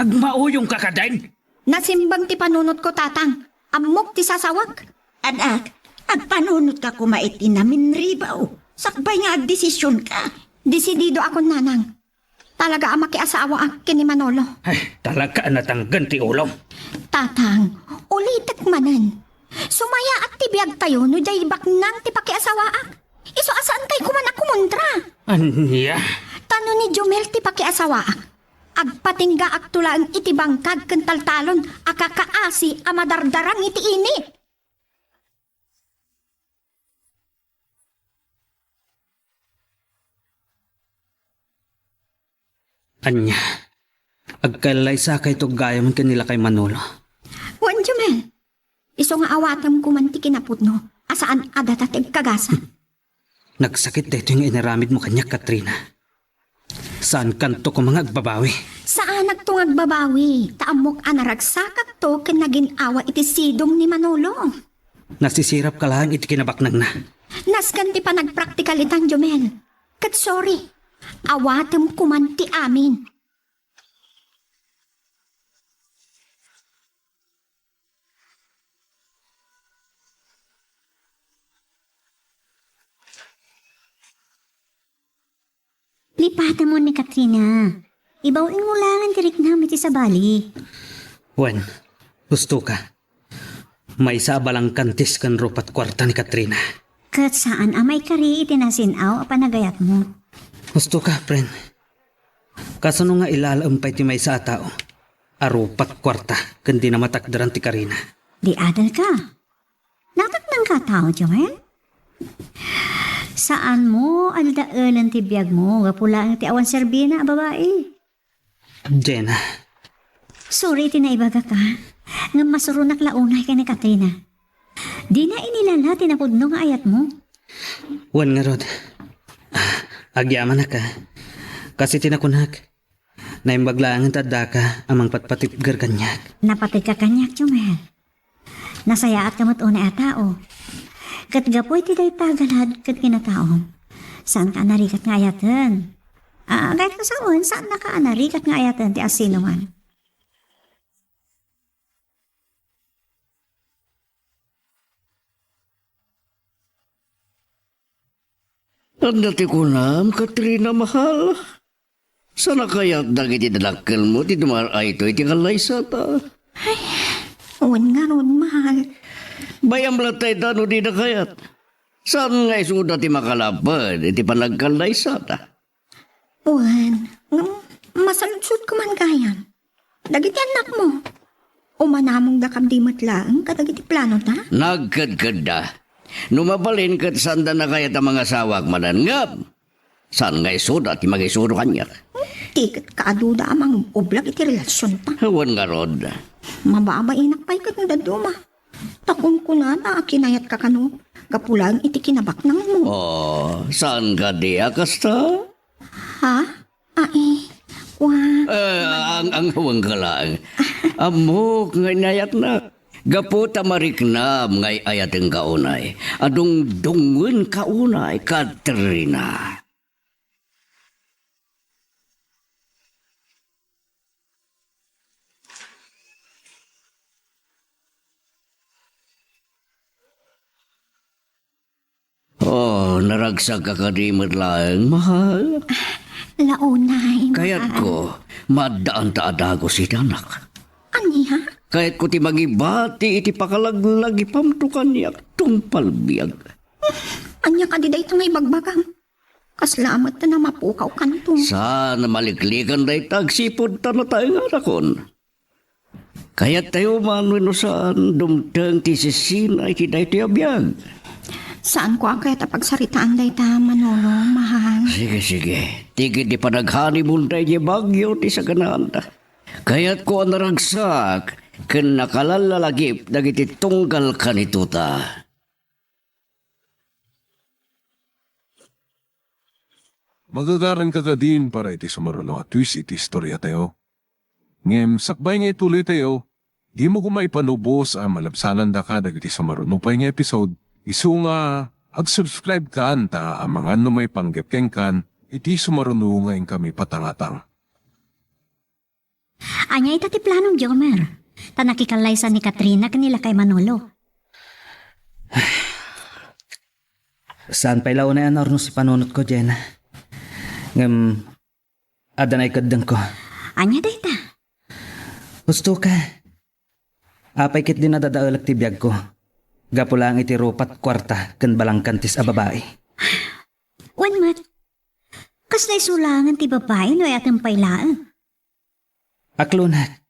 Agmauyongka kadin? Nasimbag ti panunotko, tatang. Ammok ti sasawak. Anak, agpanunotka koma iti naminribaw. Sakbay nga agdesisionka. Desididoakon, nanang. Talaga a makiasawaak ken ni Manolo. Ay, talaga a natanggan ti ulom. Tatang, ulitek manen. Sumayaat ti biagtayo no diay baknang ti pakiasawaak. Isu a saankay koman a kumontra. Ania? Ta no ni Jumel ti pakiasawaak, agpatinggaakto laeng iti bangkag ken taltalon a kakaasi a madardarang iti init. Ania? Agkallaysakayto gayam ken ni lakay Manolo? Wen, Jumel. Isu nga awatem koman ti kinapudno a saan a data ti agkagasa. Nagsakit daytoy nga inaramidmo kaniak, Katrina. Saankanto koma nga agbabawi. Saanakto nga agbabawi, ta ammok a naragsakakto ken nagin-awa iti sidong ni Manolo. Nasisirapka laeng iti kinabaknangna. Nasken ti panagpraktikal itan, Jumel. Ket sorry, awatem koman ti amin. Lipatemon ni Katrina. Ibaw-inmo laengen ti riknam iti sabali. Wen, husto ka. Maysa a balangkantis ken rupat kuarta ni Katrina. Ket saan a maikari iti nasin-aw a panagayatmo. Husto ka, friend. Kasano nga ilalaem pay ti maysa a tao a rupat kuarta ken di namatakderan ti karina? Di adal ka. Nataknang ka a tao, Joel? Saanmo a dadaelen ti biagmo gapu laeng ti awan serbina a babai. Jenna. Sorry iti naibagak, a. Ngem masuronak la unay ken ni Katrina. Dina inilala ti napudno nga ayatmo. Wen ngarud, agyamanak, a. Kas iti nakunak, naimbag laengen ti addaka a mangpatpatibger kaniak. Napategka kaniak, Jomel. Nasayaatka met unay a tao. Ket gapu iti dayta a galad ket kinataom, saanka a narigat nga ayaten. A, kayatko sawen, saannaka a narigat nga ayaten ti asinoman. Ania ti kunam, Katrina, mahal? Saan a kayat dagiti dadakkelmo ti dumar-ayto iti kallaysata? Ay, wen ngarud, mahal. Bay-am latta ita no dida kayat. Saan nga isuda ti makalaped iti panagkallaysata? Wen, ngem masaludsodko man gayam. Dagiti annakmo, umanamongda kadi met laeng kadagiti planota? Nagkedkedda. No mabalin ket saanda nakayat a mangasawak manen, ngem saan nga isuda ti mangisuro kaniak. Ti ket kaaduda a mangub-ublag iti relasionta. Wen ngarud. Mababainak pay ket no dadduma. Ta kunkunada a kinayatka kano gapu laeng iti kinabaknangmo. Oh, saan kadi a kasta? Ha? Ai, wa- Eh, ang, ang hawangka laeng. Ammok nga inayatnak. Gapu ta mariknam nga ay-ayatenka unay. Adungdungenka unay, Katrina. Oh, naragsakka kadi met laeng, mahal? Launay, mahal. Kayatko, maaddaan ta a dagus iti anak. Ania? Kayatko ti mangibati iti pakalaglagipamto kaniak tungpal biag. Ania kadi dayta nga ibagbagam? Kasla met ta namapukaw kanto. Saan a maliklikan dayta agsipud ta nataenganakon. Kayattayo man wenno saan, dumteng ti sisina iti daytoy a biag. Saanko a kayat a pagsaritaan dayta, Manolo, mahal. Sige, sige. Ti ketdi panaghoneymoon daydiay Baguio ti saganaanda. Kayatko a naragsak ken nakalallalagip dagiti tunggal kanito ta. Magagaranka kadin para iti sumaruno a twist iti istoriatayo. Ngem sakbay nga ituloytayo, dimo koma ipanubos a malabsanandaka dagiti sumaruno pay nga episode, isu nga ag-subscribekan ta amangan no maipanggep kenkan iti sumaruno nga inkami patangatang. Ania ita ti planom, Jomer? Ta nakikallaysa ni Katrina ken ni lakay Manolo. Saan pay la unay a naurnos ti panunotko, Jenna. Ngem, adda naikeddengko. Ania dayta? Husto ka. Apay ketdi nadadaelek ti biagko gapu laeng iti rupat, kuarta, ken balangkantis a babai. Wen met, kasla isu laengen ti babai no ayatem pay laeng. Aklonak.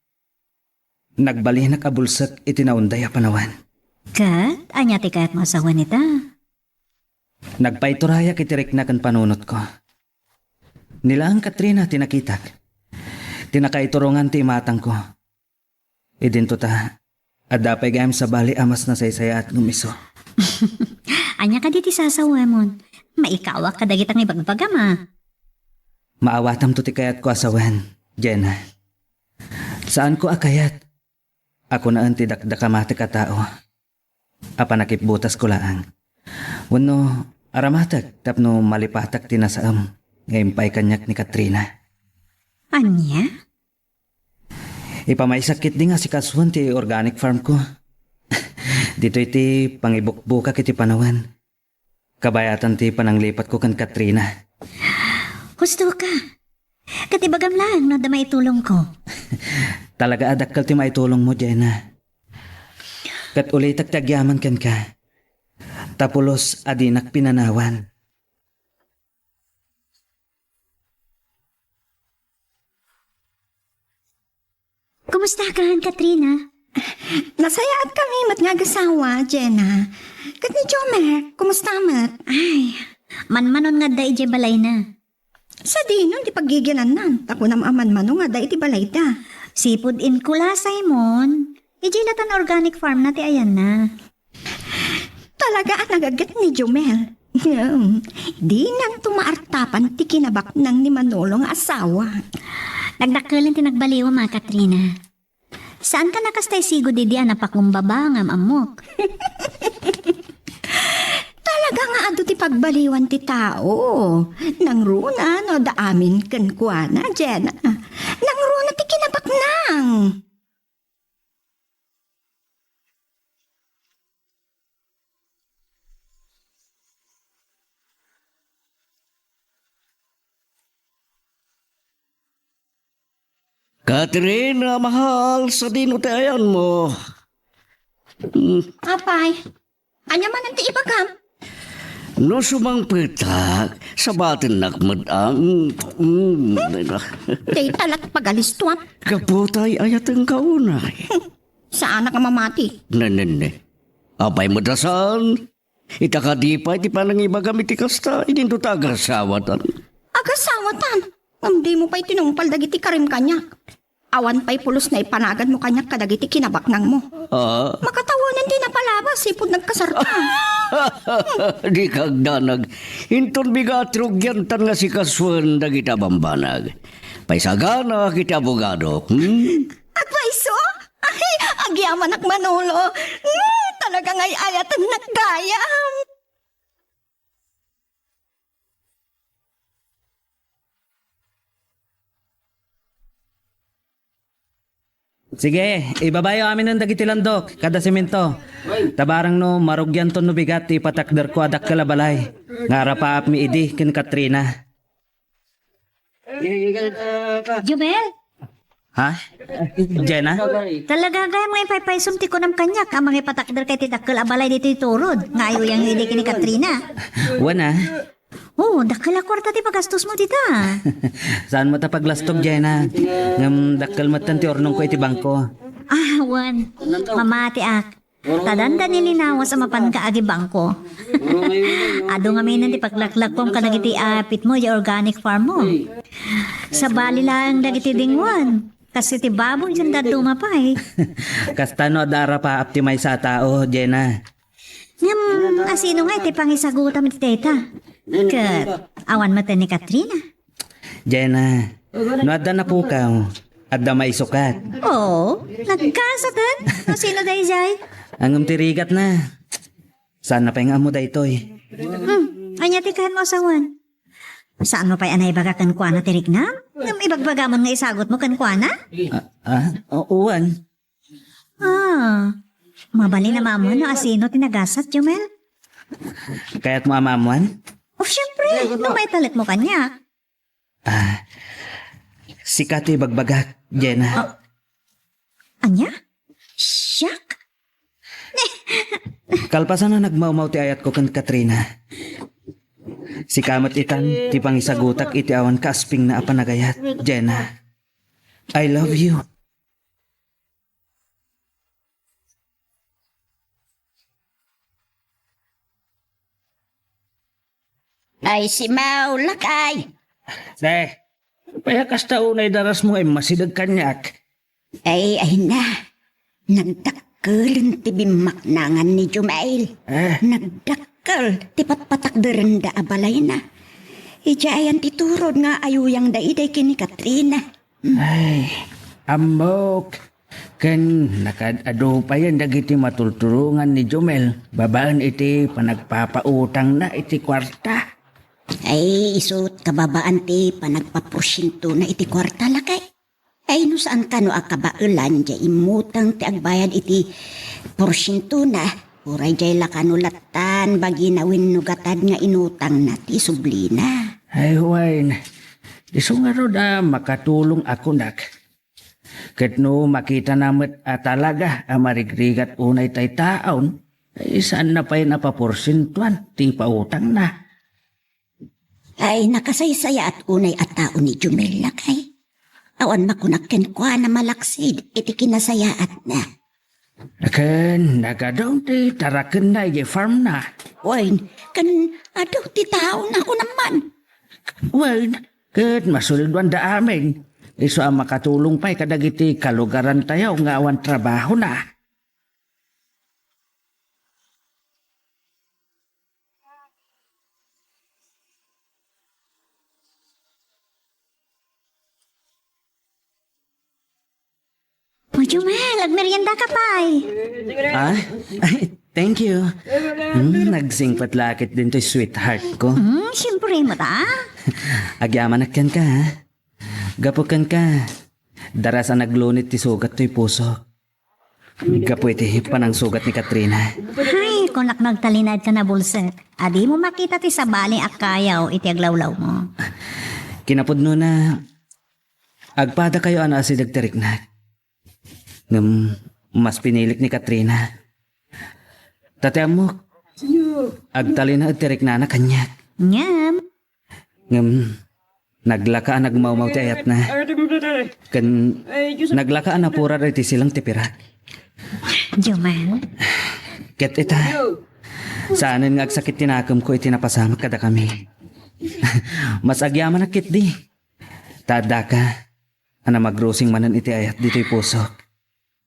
Nagbalinak a bulsek iti naunday a panawen. Ket ania ti kayatmo a sawen ita? Nagpaiturayak iti rikna ken panunotko. Ni laeng Katrina ti nakitak. Ti nakaiturongan ti imatangko. Idinto ta, adda pay gayam sabali a mas nasaysayaat ngem isu. Ania kadi ti sasawemon? Maikawak kadagita nga ibagbagam a. Maawatamto ti kayatko a sawen, Jenna. Saanko a kayat a kunaen ti dakdak a matek a tao a panakipbutasko laeng. Wenno aramatek tapno malipatak ti nasaem nga impay kaniak ni Katrina. Ania? Ipamaysak ketdi nga asikasuen ti organic farm ko. Ditoy ti pangibukbukak iti panawen. Kabayatan ti pananglipatko ken Katrina. Husto ka. Ket ibagam laeng no adda maitulongko. Talaga a dakkel ti maitulongmo, Jenna. Ket ulitek ti agyaman kenka. Ta pulos a dinak pinanawan. Kumusta ka, Katrina? Nasayaatkami met nga agasawa, Jenna. Ket ni Jomer, kumusta met? Ay, Manmanon nga adda idiay balayna. Sadino ti paggigianannan? Ta kunam a manmano nga adda iti balayda. Sipud inkulasay mon, idiay latan organic farm na ti ayanna. Talaga a nagaget ni Jumel. Ngem, dinan to maartapan ti kinabaknang ni Manolo nga asawa. Nagdakkelen ti nagbaliwam, a Katrina. Saan ka nakastay sigud idi a napakumbaba ngem ammok. Talaga nga adu ti pagbaliwan ti tao. Nangruna no adda amin kenkuana, Jenna. Nangruna ti kinabaknang. Katrina, mahal, sadino ti ayanmo? Mm. Apay, ania manen ti ibagam? No sumangpetak, sabatennak met ang, mm, Dayta la't pagalistuan. Gapu ta ay-ayatenka unay. Saanak a mamati. Nenenne. Apay met a saan? Ita kadi pay ti panangibagam iti kasta, idinto ta agasawatan. Agasawatan? Ngem dimo pay tinungpal dagiti karim kaniak. Awan pay pulos naipanaganmo kaniak kadagiti kinabaknangmo. Ah? Makatawanan ti napalabas, sipud nagkasarta. Dika agdanag. Inton bigat rugiantan nga sikasuen dagiti bambanag. Paisaganak iti abogadok, hmm? Agpayso? Ay, agyamanak, Manolo. Hmm, talaga nga ay-ayatennak gayam. Sige, ibabayo aminen dagiti landok kada semento. Ta barang no marugianton no bigat ti ipatakderko a dakkel a balay nga arapaapmi idi ken Katrina. Jumel? Ha? Jenna? Talaga gayam nga ipaypaysom ti kunam kaniak a mangipatakder kay ti dakkel a balay ditoy turod nga ayuyang idi ken ni Katrina. Wen a. Oh, dakkel a kwarta ti pagastosmo dita. Saan mo ta paglastok, Jenna? Ngem dakkel metten ti urnongko iti bangko. Ah, wen. Mamatiak. Ta dandani linawas a mapanka agi bangko. Adu ngamin ti paglaklakkuam kadagiti apitmo, di organic farm mo. Sabali laeng dagiti dingwan. Kas iti baboy ken dadduma pay. Kasta no adda arapaap ti maysa a tao, Jenna. Ngem, asino nga iti pangisagutam iti dayta? Ket awan met ni Katrina. Jenna, no adda napukaw, adda maisukat. Oo, nagkasaten. No sino daydiay? Ngem ti rigatna. Saan na pay nga ammo daytoy? Hmm, ania ti kaanmo a sawen? Saan mo pay a naibaga kenkuana ti riknam? Ngem ibagbagamon nga isagutmo kenkuana? Ah, ah, o-, uwan. Ah, mabalin a maammuan no asino ti nagasat, Jumel? Kayatmo a maammuan? Oh, syempre, no maitalekmo kaniak. Ah, sika ti ibagbagak, Jenna. Ah, ania? Siak? Kalpasan a nagmawmaw ti ayatko ken Katrina. Sika met itan ti pangisagutak iti awan kaaspingna a panagayat, Jenna. I love you. Ay, simaw, lakay. Te, pay a kasta unay darasmo nga immasideg kaniak. Ay, ay na. Nagdakkelen ti bimmaknangan ni Jumail. Eh? Nagdakkel ti patpatakderenda a balayna. Idiay ayan ti turod nga ayuyangda idiay ken ni Katrina. Ay, ammok. Ken nakaad-adu payen dagiti matultulongan ni Jumel babaen iti panagpapautangna iti kuarta. Ay, isut' kababaan ti panagpaporsientona iti kuarta, lakay. Ay, no saan kano a kabaelan, diay immutang ti agbayad iti porsientona, uray diay la kano lattan bagina wenno gatad nga inutangna ti sublina. Ay, wen, isu ngarud a makatulong a kunak. Ket no makitana met a talaga a marigrigat unay tay taon, ay saanna pay a paporsientoan ti pautangna. Ay, nakasaysayaat unay a tao ni Jumel, lakay. Awan makunak kenkuana malaksid iti kinasayaatna. Ken nagadun ti tarakenna idiay farmna. Wen, ken adu ti taona, kunam man. Wen, ket masuliduanda amin. Isu a makatulong pay kadagiti kalugarantayo nga awan trabahona. O, Jumel, agmerienda ka pay. Ah? Thank you. Hmm, nagsingpet la ket dintoy sweetheart ko. Hmm, siyempre mo ta. Agyamanak kenka, ha? Gapu kenka, daras a naglunit ti sugat toy puso. Gapu iti panangsugat ni Katrina. Ay, kunak no agtalinaed ka nabulsek. Adi mo makita ti sabali a kayaw iti aglawlawmo. Kinapudnona, agpadakayo a naasideg ti riknak. Ngem mas pinilik ni Katrina. Ta ti ammok, agtalinaed ti riknana kaniak. Ngem? Ngem, naglaka a nagmawmaw ti ayatna. Ken naglaka a napurar iti silang ti pirak. Jumel? Ket ita, saanen nga agsakit ti nakemko iti napasamak kadakami. Mas agyamanak ketdi. Ta addaka a namagrusing manen iti ayat ditoy pusok.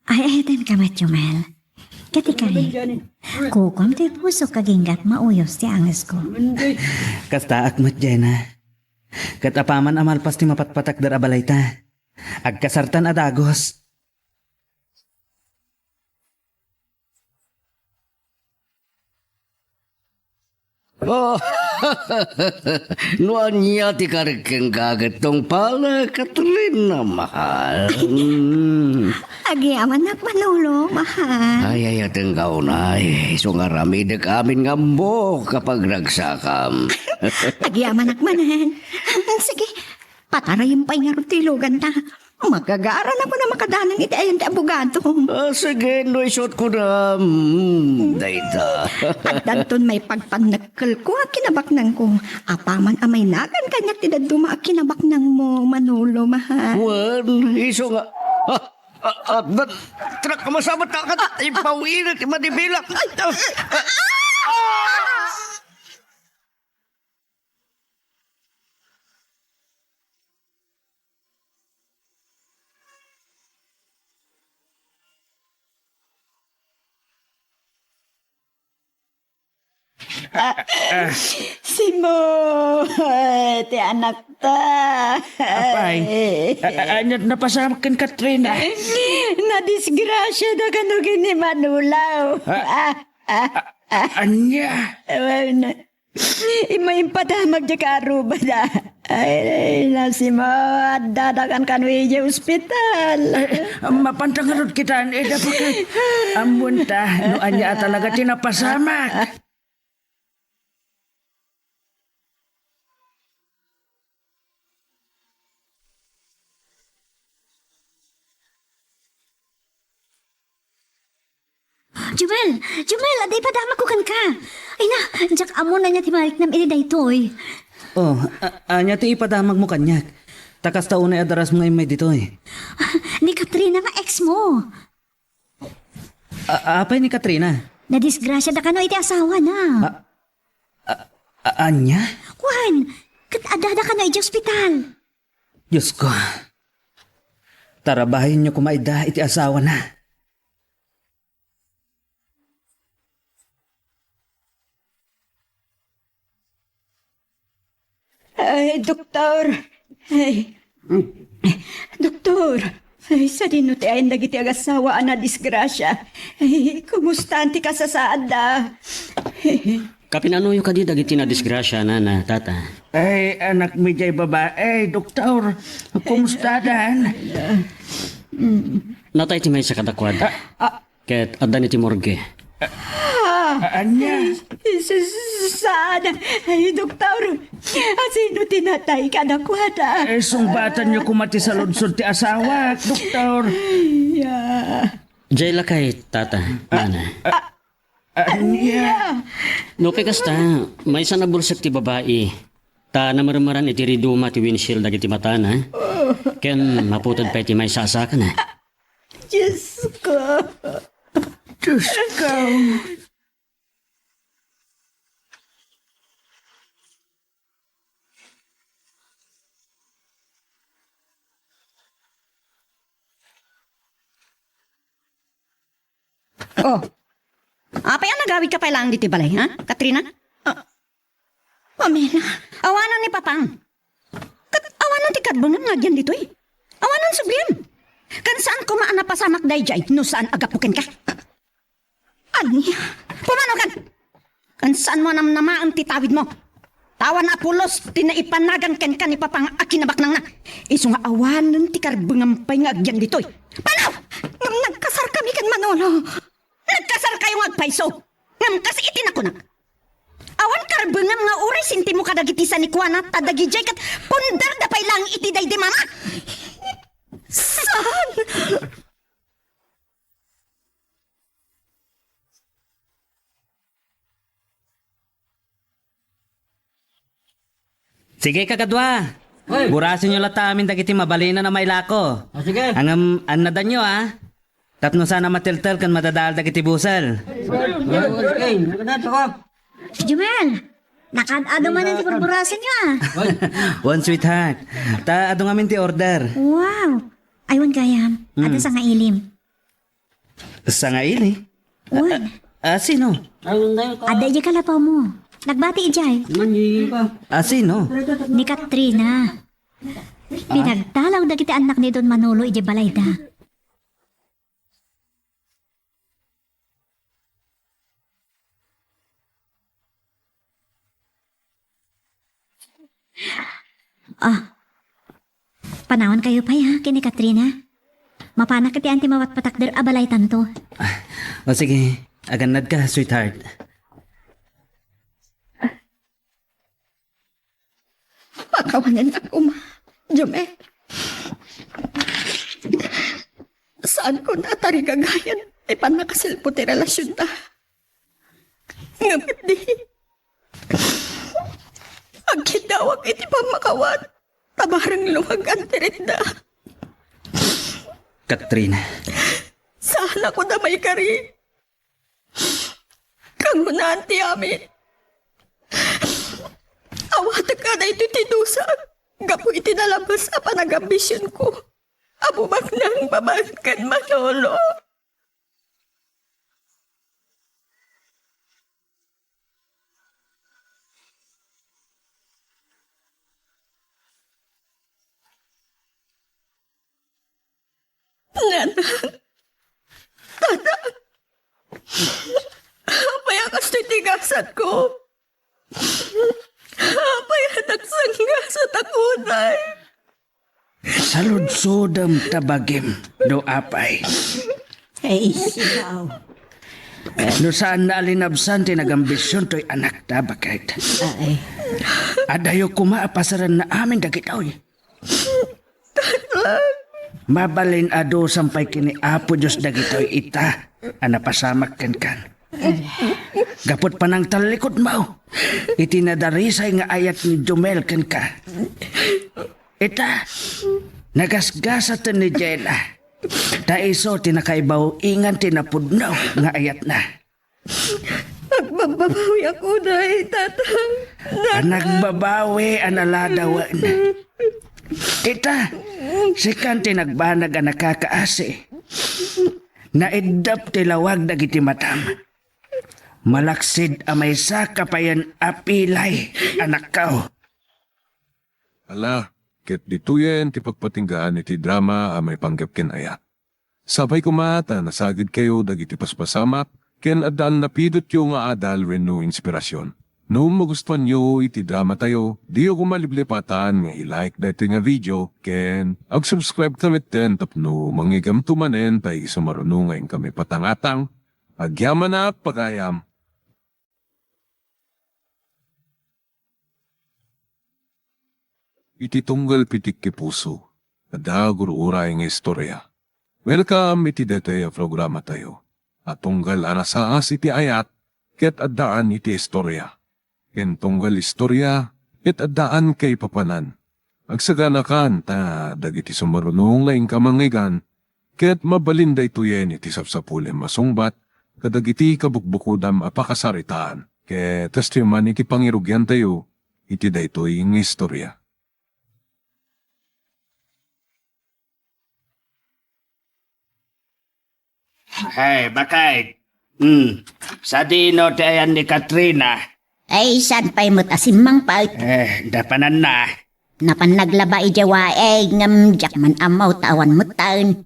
Ay, ay, ten ka met, Jumel. Ket ikari, kukuam toy pusok aginggat mauyos ti angesko. Kastaak met, Jena. Ket apaman a malpas ti mapatpatakder a balayta, agkasartan a dagus. Oh, no ania ti karik kenka ket tungpalek, Katrina, mahal. Mm. Agyamanak, Manolo, mahal. Ay, ay, ateng kaunay. Isu nga aramidek amin nga ammok a pagragsakam. Agyamanak manen. Sige, patarayem pay ngarud ti iluganta. Magagaran ako na makadanan iti ayan ti abogado. Ah, sige, no isuot ko na, mm, dayta. Addanton maipagpannekkelko a kinabaknangko. Apaman a mainagan kaniak ti dadduma a kinabaknangmo, Manolo, mahal. Wen, isu nga, ah, ah, addan, trak, masabat ka, kat, ipawilit, madibilak. Ay, ah, ah. Simo, ti anakta. Apay, a-, a-, ania ti napasamak ken Katrina? Nadisgrasiada kano ken ni Manolo. Ah, ah, ah, ah. Ania? Wen, immay impadamag diay kaarrubada. Ay, nasimo, addadakan kano idiay ospital. Ay, mapanta ngarud kita, eh, dapat ka, ammonta, no ania a talaga ti napasamak. Jumel! Jumel, adda ipadamagko kenka. Ay na, diak ammo no ania ti mariknam iti daytoy. Oh, a-, ania ti ipadamagmo kaniak? Ta kasta unay a darasmo nga immay ditoy. Ni Katrina nga ex mo. A-, apay ni Katrina? Nadisgrasiada kano iti asawana. A-, a-, a-, ania? Kuan, ket addada kano iti ospital. Diosko, tarabayenyo koma ida iti asawana. Ay, doktor. Ay. Doktor. Ay, sadino ti ayan dagiti agassawa a nadisgrasia? Ay, kumustaan ti kasasaadda? Kapinanuyo kadi dagiti nadisgrasia, nana, tata? Ay, anakmi diay babai, doktor. Kumustadan? Natay ti maysa kadakuada. Ah, ah, Ket addan iti morgue. A-, ania? Ay, s-, s-, saan? Ay, doktor, asino ti natay kadakuada? Eh, sungbatanyo koma ti saludsod ti asawak, doktor. Ay, ah. Diay lakay, tata, nana. A-, ania? Nupay kasta, maysa a nabulsek ti babai, ta namarmaran iti riduma ti windshield dagiti matana, ken maputed pay ti maysa a sakana. Diosko. Diosko. Oh. Apay a nagawidka pay laeng ditoy balay, ha, Katrina? Ah, Pamela. Awanen ni Papang. Ket awanen ti karbengem nga agyan ditoy. Awanen subliem. Ken saan koma a napasamak daydiay no saan a gapu kenka. Ania? Pumanokan! Ken saanmo a namnamaen ti tawidmo. Awan a pulos ti naipanagan kenka ni Papang a kinabaknangna. Isu nga awanen ti karbengem pay nga agyan ditoy. Panaw! Ngem nagkasarkami ken Manolo. Nagkasarkayo nga agpayso. Ngem kas iti nakunak, awan karbengem nga uray sentimo kadagiti sanikuana, ta dagidiay ket punderda pay laeng iti daydimana. Saan? Sige, kakadua. Oy. Burasenyo latta amin dagiti mabalinan a mailako. Ah, sige. Ngem, annadanyo, a. Tapno saan a mateltel ken madadael dagiti busel. Oy, oy, oy, oy. Jumel, nakaad-adu manen ti burburasenyo, a. Oy. Wen, sweetheart. Ta adu ngamin ti order. Wow. Ay, wen gayam. Mm. Adda sangailim. Sangaili? Wen. A, a, sino? Adda idiay kalapawmo. Nagbati idiay. A, sino? Ni Katrina. Pinagdalaw dagiti annak ni Don Manolo idiay balayda. Ah. Panawankayo pay, ha, ken ni Katrina. Mapanak iti ayan ti mapatpatakder a balaytanto. Ah, o sige, agannadka, sweetheart. Pakawanennak koma, Jumel. Saanko a tarigagayan ti pannakasilpo ti relasionda. Ngem idi, agkiddawak iti pammakawan, ta bareng luag ti ritda. Katrina. Saan a kunak a maikari. Kangrunaan ti amin. Awatek a daytoy ti dusa gapu iti nalabes a panagambisionko a bumaknang babaen ken Manolo. Nanang, Tatang, apay a kastoy ti gasatko? Apay a nagsanggasat a kunay? Saludsodem ta bagim no apay. Ay, sigaw. No saan a linabsan ti nagambision toy anakta, baket. Ay. Adayo koma a pasaranna amin dagitoy. Mabalin a dusa pay ken ni Apo Dios dagitoy ita a napasamak kenkan. Gapu ti panangtallikudmo iti nadarisay nga ayat ni Jumel kenka. Ita, nagasgasaten ni Jela. Ta isu ti nakaibaw-ingan ti napudno nga ayatna. Agbabbabawiak unay, Tatang. Nagbabawi a naladawen. Ita, sikan ti nagbanag a nakakaasi. Naiddep ti lawag dagiti matam. Malaksid a maysaka payen a pilay, anakko. Ala, ket ditoyen ti pagpatinggaan iti drama a maipanggep ken ayat. Sapay koma ta nasagidkayo dagiti paspasamak ken addaan napidotyo nga adal wenno inspirasyon. No magustuanyo iti dramatayo, diyo koma liplipatan nga i-like daytoy nga video ken ag-subscribe ta metten tapno mangigamto manen ta isu maruno nga inkami patangatang. Agyamanak, pagayam. Iti tunggal pitikki puso, adda gur-uray nga istorya. Welcome iti daytoy a programatayo a tunggal a nasaas iti ayat ket addaan iti istorya, ken tunggal istorya ket addaan kaipapanan. Agsaganakan ta dagiti sumaruno nga inka mangngegana, ket mabalin daytoyen iti sapsapulem a sungbat kadagiti kabukbukodam a pakasaritaan. Ket kastoy man iti pangirugiantayo iti daytoy nga istorya. Hey, baket! Hmm. Sadino ti ayan ni Katrina? Ay, saan pay met a simmangpet? Eh, napananna. Napan naglaba idiay waig, ngem diak man ammo ta awan metten.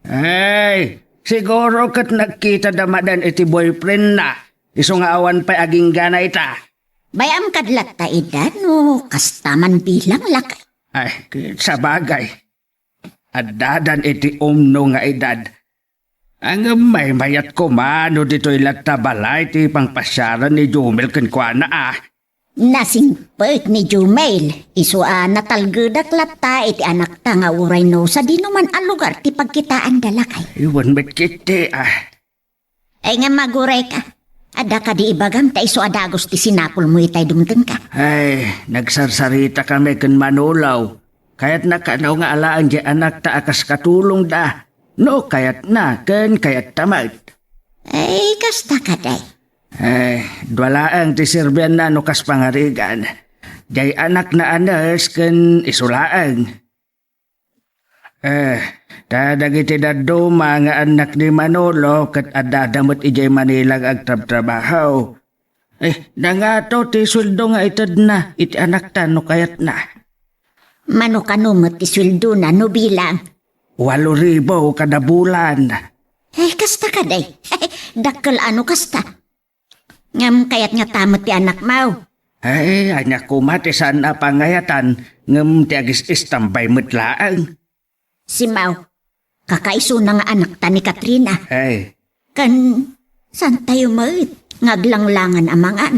Ay, siguro ket nagkitada manen iti boyfriendna, isu nga awan pay agingga ita. Bay-am kad latta ida no kasta man bilang, lakay. Ay, sabagay. Addadan iti umno nga edad. Ngem maymayat koma no ditoy latta balay ti pangpasiaran ni Jumel kenkuana a. Nasingpet ni Jumel, isu a natalgedak latta iti anakta nga uray no sadino man a lugar ti pagkitaanda, lakay. Iwan met ketdi a. Ay, ngem agurayka. Adda kadi ibagam ta isu a dagus ti sinapulmo itay dumtengka? Ay, nagsarsaritakami ken Manolo. Kayatna kano nga alaen diay anakta a kas katulongda. No kayatna, ken kayatta met. Ay, kasta kadi. Ay, dua laeng ti serbianna no kas pangarigan. Diay anakna a nurse ken isu laeng. Eh, ta dagiti dadduma nga annak ni Manolo ket addada met idiay Manila nga agtrabtrabaho. Eh, nangato ti sueldo nga itedna iti anakta no kayatna? Mano kano met ti sueldona no bilang? Walo ribu kada bulan. Eh, kasta kadi. Dakkel a no kasta. Ngem kayat ngata met ti anakmo? Ay, ania koma ti saan a pangayatan, ngem ti agis-istambay met laeng. Simaw, kakaisuna nga anakta ni Katrina. Ay. Ken, saantayo met nga aglanglangan a mangan?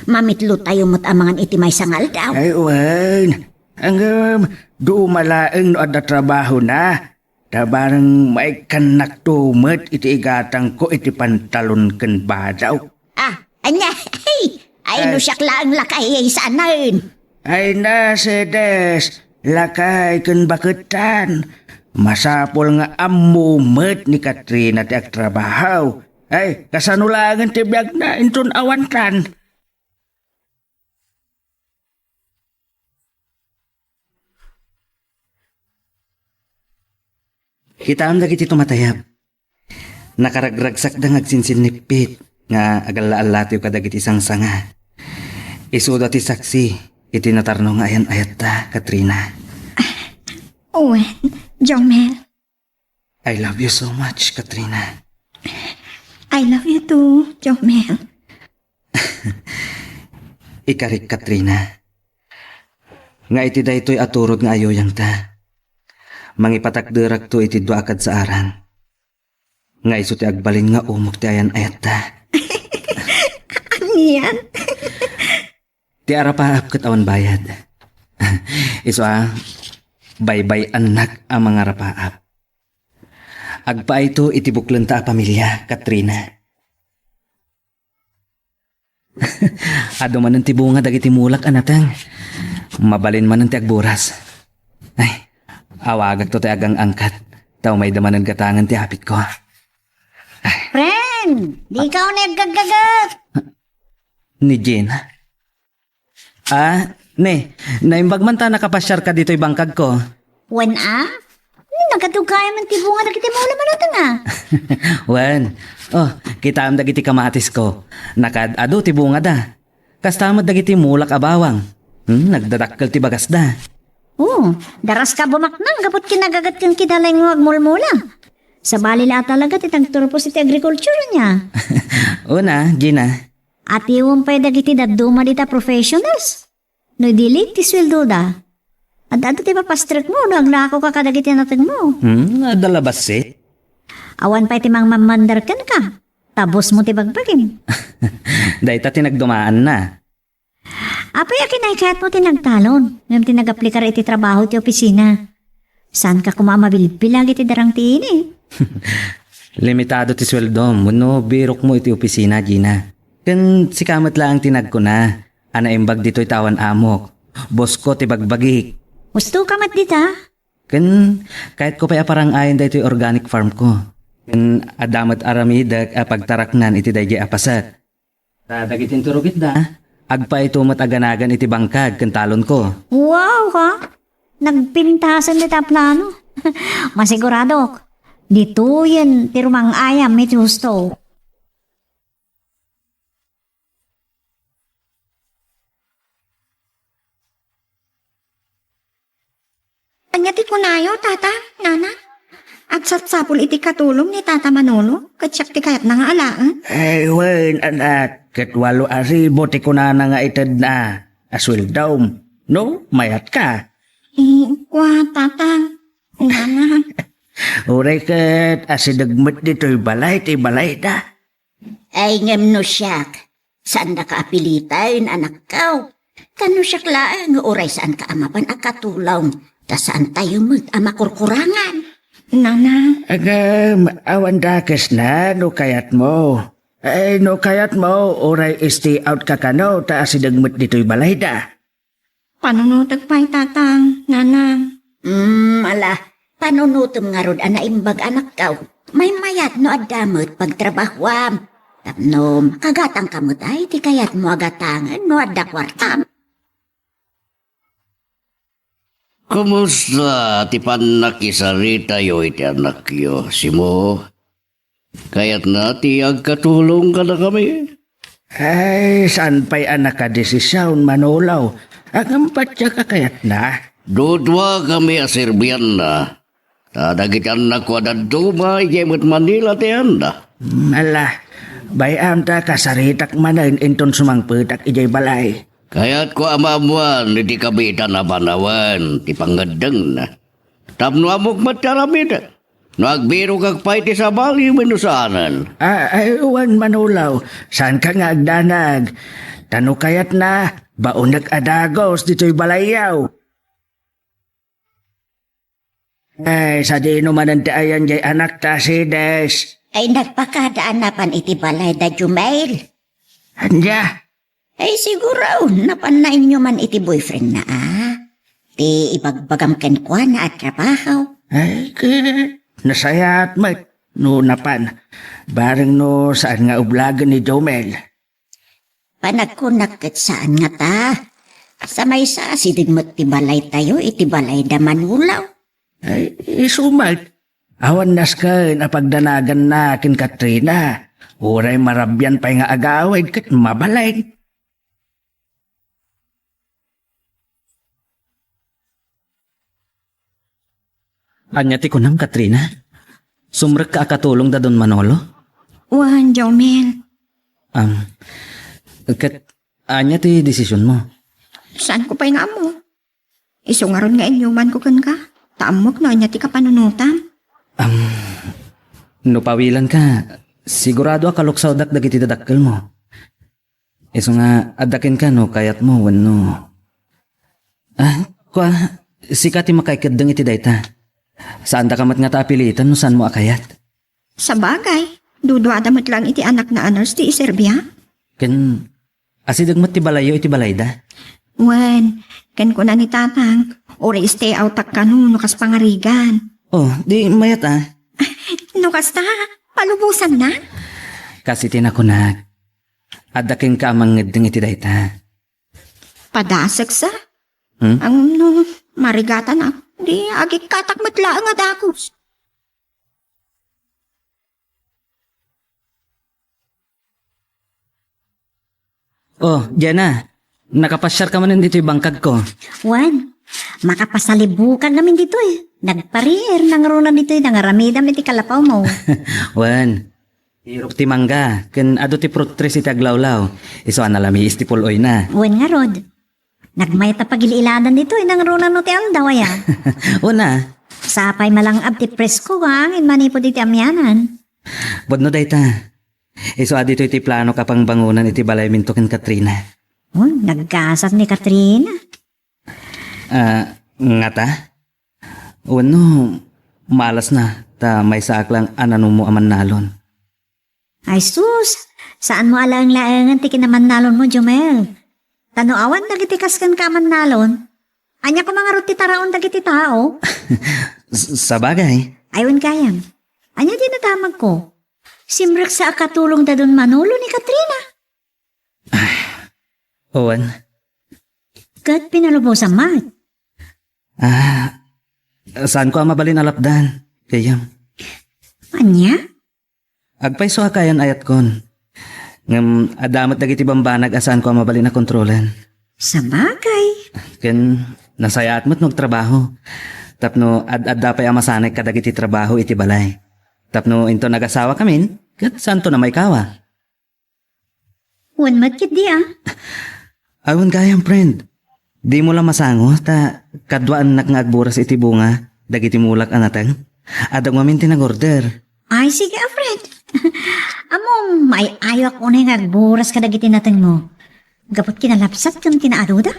Mamitlotayo met a mangan iti maysa nga aldaw. Ay, wen. Ngem, duma laeng no adda trabahona. Ta bareng maikkannakto met iti igatangko iti pantalon ken badaw. Ah, ania? Ay, ay, no siak laeng lakay, ay saanen. Ay, na, sedes, lakay ken baketan. Masapul nga ammo met ni Katrina ti agtrabaho. Ay, kasano laengen ti biagna inton awankan? Kitaem dagiti tumatayab. Nakaragragsakda nga agsinsinnippit nga agalla-allatiw kadagiti sangsanga. Isuda ti saksi iti natarno nga ayan-ayatta, Katrina. Wen, Jomel. I love you so much, Katrina. I love you too, Jomel. Ikarik, Katrina, nga iti daytoy a turod nga ayuyangta, mangipatakderakto iti dua a kadsaaran nga isu ti agbalin nga umok ti ayan-ayatta. Anian? Ti arapaap ket awan bayad. Isu a, baybay-annak a mangarapaap. Agpaayto iti buklenta a pamilia, Katrina. Adu manen ti bunga dagiti mulak a nateng. Mabalin manen ti agburas. Ay, awagakto ti agang-angkat. Ta umayda manen gatangen ti apitko. Ay. Friend, di ikaw ni aggaggagat. Ni Jean. Ah, ne, naimbag man ta nakapasiarka ditoy bangkagko. Wen a? Ni, nagatugayan man ti bunga dagiti mulak a nateng a. Wen. Oh, kitaem dagiti kamatisko. Nakaad-adu ti bungada. Kasta met dagiti mulak a bawang. Hmm, nagdadakkel ti bagasda. Oh, daraska bumaknang gapu ti nagagat ken kidalay nga agmulmula. Sabali la talaga ti nagturpos iti agrikultura niya. Una, Gina. Atiwem pay dagiti dadduma dita professionals. No idi late ti sueldoda, adda ti papastrekmo no aglakoka kadagiti natengmo. Hmm, adda la bassit. Awan pay ti mangmammander kenka. Ta bossmo ti bagbagim. Dayta ti nagdumaanna. Apay a kinaykayatmo ti nagtalon, ngem ti nagaplikar iti trabaho ti opisina? Saanka koma a mabilbilag iti darang ti ini? Limitado ti sueldom wenno birokmo iti opisina, Gina. Ken sika met laeng ti nagkuna a naimbag ditoy ta awan amok. Bossko ti bagbagik. Husto ka met dita? Ken kayatko pay a parangayen daytoy organic farm ko. Ken adda met aramidek a pagtaraknan iti daydiay a paset. Ta dagiti inturogitda, agpaayto met a ganagan iti bangkag ken talonko. Wow, ha? Nagpintasen dita a plano. Masiguradok, ditoyen ti rumang-ayam iti husto. Ania ti kunayo, Tata, Nana? Agsapsapul iti katulong ni Tata Manolo, ket siak ti kayatna nga alaen? Ay, wen, anak, ket walo a ribu ti kunana nga itedna a sueldom. No, mayatka. Eh, kua, Tata, Nana. Uray ket asideg met ditoy balay ti balayda. Ay, ngem no siak, saandaka a piliten, anakko. Kano siak laeng nga uray saanka a mapan a katulong, ta saantayo met a makurkurangan. Nana. Ngem, awan dakesna no kayatmo. Ay, no kayatmo, uray stay out ka kano, ta asideg met ditoy balayda. Panunotek pay, Tatang, Nana. Mm, ala, panunotem ngarud a naimbag, anakko. Maymayat no adda met pagtrabahuam. Tapno makagatangka met ay ti kayatmo a gatangen no adda kuartam. Kumusta ti pannakisaritayo iti anakyo, Simo? Kayatna ti agkatulong kadakami? Ay, saan pay a nakadesision, Manolo? Agam patyak a kayatna. Dudua kami a serbianna. Ta dagiti annakko a dadduma, idiay met Manila ti anda. Ala, bay-am ta kasaritak manen inton sumangpetak idiay balay. Kayatko a maammoan iti kabiitan a panawen ti pangngeddengna. Tapno ammok met ti aramid. No agbirokak pay ti sabali wenno saanen. Ah, ay, wen, Manolo, saanka nga agdanag. Ta no kayatna, baonek a dagus ditoy balayyo. Ay, sadino manen ti ayan jay anakta, Sides? Ay, nagpakada a napan iti balay da Jumel. Ania? Ay, siguro, napanna inyo man iti boyfriend na, ah. Ti ibagbagam kenkuana a trabaho. Ay, ket nasayaat met no napan. Bareng no saan nga ublagen ni Jomel. Panagkunak ket saan ngata. Sa maysa, asideg met ti balaytayo iti balay da Manolo. Ay, isu met. Awan nasken a pagdanaganna ken Katrina. Uray marabian pay nga agawid ket mabalin. Ania ti kunam, Katrina? Sumrekka a katulong da Don Manolo? Wen, Jomel. Am, ket ania ti desisionmo? Saanko pay nga ammo. Isu ngarud nga inyumanko kenka, ta ammok no ania ti kapanunotam. Am, no pawilanka, sigurado a kaluksawdak dagiti dadakkelmo. Isu nga, adda kenka no kayatmo wenno. Ah, kua, sika ti makaikeddeng iti dayta. Saandaka met ngata a piliten no saanmo a kayat. Sabagay, duduada met laeng iti anakna a nurse ti iserbiam. Ken, asideg met ti balayyo iti balayda. Wen, ken kuna ni Tatang, uray stay out-ak kano no kas pangarigan. Oh, di mayat a. No kasta, palubosanna? Kas iti nakunak, adda kenka a mangngeddeng iti dayta. Padaseksa? Hmm? Ang no, marigatanak, di agikkatak met laeng a dagus. Oh, Jenna, nakapasiarka manen ditoy bangkagko. Wen, makapasalibukag ngamin ditoy. Nagpariir nangruna ditoy nangaramidam iti kalapawmo. Wen, irok ti mangga, ken adu ti fruit trees iti aglawlaw. Isu a nalamiis ti pul-oyna. Wen ngarud, nagmayat a pagil-iladan ditoy nangruna no ti aldaw aya. Una. Sapay malangab ti presko nga angin manipud iti amianan. Pudno dayta. Isu a ditoy ti planok a pangbangonan iti balayminto ken Katrina. Oh, naggasat ni Katrina. Ah, ngata? Wenno, malasna, ta maysaak lang a nanummo a mannalon. Ay sus, saanmo a laeng-laengen ti kinamannalonmo, Jomel. Ta no awan dagiti kas kenka a mannalon, ania koma ngarud ti taraon dagiti tao? S-, sabagay. Ay, wen gayam. Ania ti nadamagko? Simreksa a katulong da Don Manolo ni Katrina. Wen. Ket pinalubosam met. Ah, saanko a mabalin a lapdan, gayam. Ania? Agpayso a kayan-ayatkon. Ngem adda met dagiti bambanag a saanko a mabalin a kontrolen. Sabagay. Ken nasayaat met no agtrabaho. Tapno ad-adda pay a masanek kadagiti trabaho iti balay. Tapno inton agasawakamin, ket saanto a maikawa. Wen met ketdi a. Awan gayam, friend. Dimo la masango ta kaduaannak nga agburas iti bunga dagiti mulak a nateng. Adda ngamin ti nag-order. Ay, sige a, friend. Ammom, maay-ayoak unay nga agburas kadagiti natengmo. Gapu ti kinalabsat ken kinaaduda.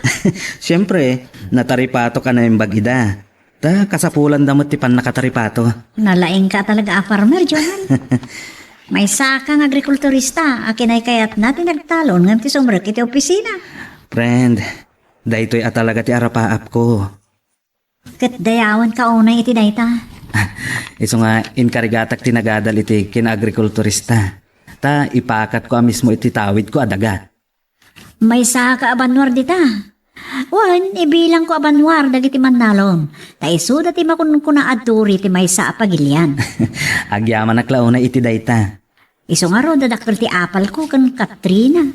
Siempre, nataripatok a naimbag ida. Ta kasapulan da met ti pannakataripato. Nalaingka talaga a farmer, Jonel. Maysaka nga agrikulturista a kinaykayatna ti nagtalon ngem ti sumrek iti opisina. Friend, daytoy a talaga ti arapaapko. Ket dayawanka unay iti dayta. Isu nga inkarigatak ti nagadal iti kinaagrikulturista. Ta ipakatko a mismo iti tawidko a daga. Maysaka a banwar dita. Wen, ibilangko a banwar dagiti mannalon. Ta isuda ti makunkuna a duri ti maysa a pagilian. Agyamanak la unay iti dayta. Isu ngarud a dakkel ti apalko ken Katrina.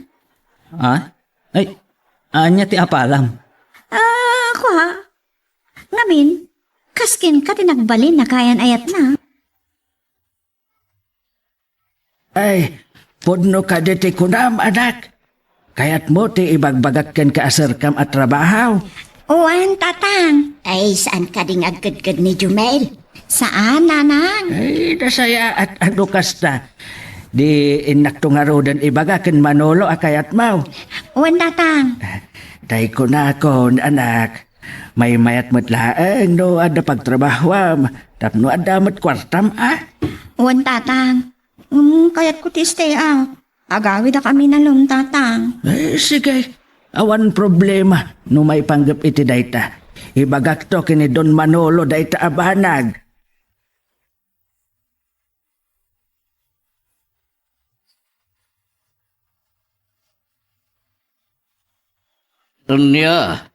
Ah? Ay, ania ti apalam? Ah, kua. Ngamin, kas kenka ti nagbalin a kayan-ayatna. Ay, pudno kadi ti kunam, anak? Kayatmo ti ibagbagak kenka a serkam a trabaho? Wen, tatang. Ay, saan kadi nga agkedked ni Jumel? Saan, nanang? Ay, nasayaat a no kasta. Di innakto ngaruden ibaga ken Manolo a kayatmo. Wen, tatang. Tay kunakon, anak. Maymayat met laeng no adda pagtrabahoam, tapno adda met kuartam, a? Wen, tatang. Mm, kayatko ti stay out. Agawidakami nalum, tatang. Eh, sige. Awan problema no maipanggep iti dayta. Ibagakto ken ni Don Manolo dayta a banag. Ania?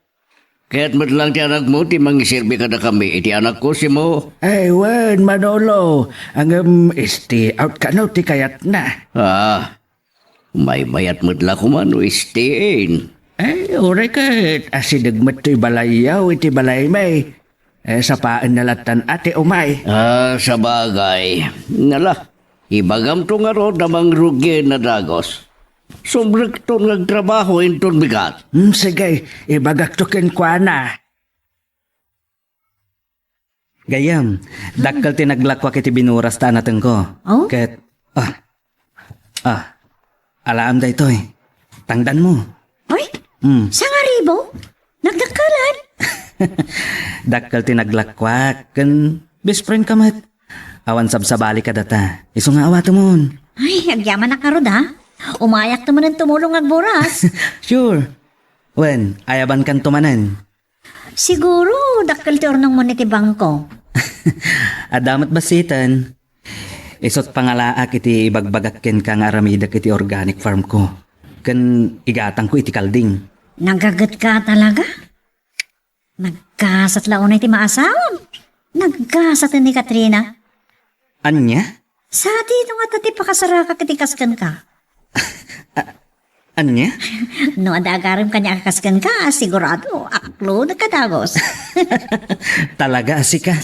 Kayat met lang ti anakmo ti mangiserbi kadakami iti anakko, Simo? Ay, wen, Manolo. Ngem stay out kano ti kayatna. Ah, maymayat met la koma no stay in. Ay, uray ket asideg met toy balayyo iti balaymi. Eh, sapaenna lattan a ti umay. Ah, sabagay. Nala, ibagamto ngarud a mangrugien a dagus. Sumrekton nga agtrabaho inton bigat. Hmm, sige, ibagakto kenkuana. Gayyem, dakkel ti naglakuak iti binurasta a natengko. Oh? Ket, ah, ah, alaem daytoy. Tangdanmo. Oy? Hmm. Sangaribo? Nagdakkelan? Dakkel ti naglakuak ken best friend ka met. Awan sabsabali kadata. Isu nga awatemon. Ay, agyamanak ngarud, ha? Umayakto manen tumulong nga agburas. Sure. Wen, ayabankanto manen. Siguro, dakkel ti urnongmon iti bangko. Adda met bassiten. Isut' pangalaak iti ibagbagak kenka nga aramidek iti organic farm ko. Ken igatangko iti kalding. Nagagetka talaga? Naggasat la unay ti maasawam. Naggasat ni Katrina. Ania? Sadino ngata ti pakasarakak iti kas kenka? A-, ania? No adda agarem kaniak a kas kenka, sigurado, aklodek a dagus. Talaga a sika?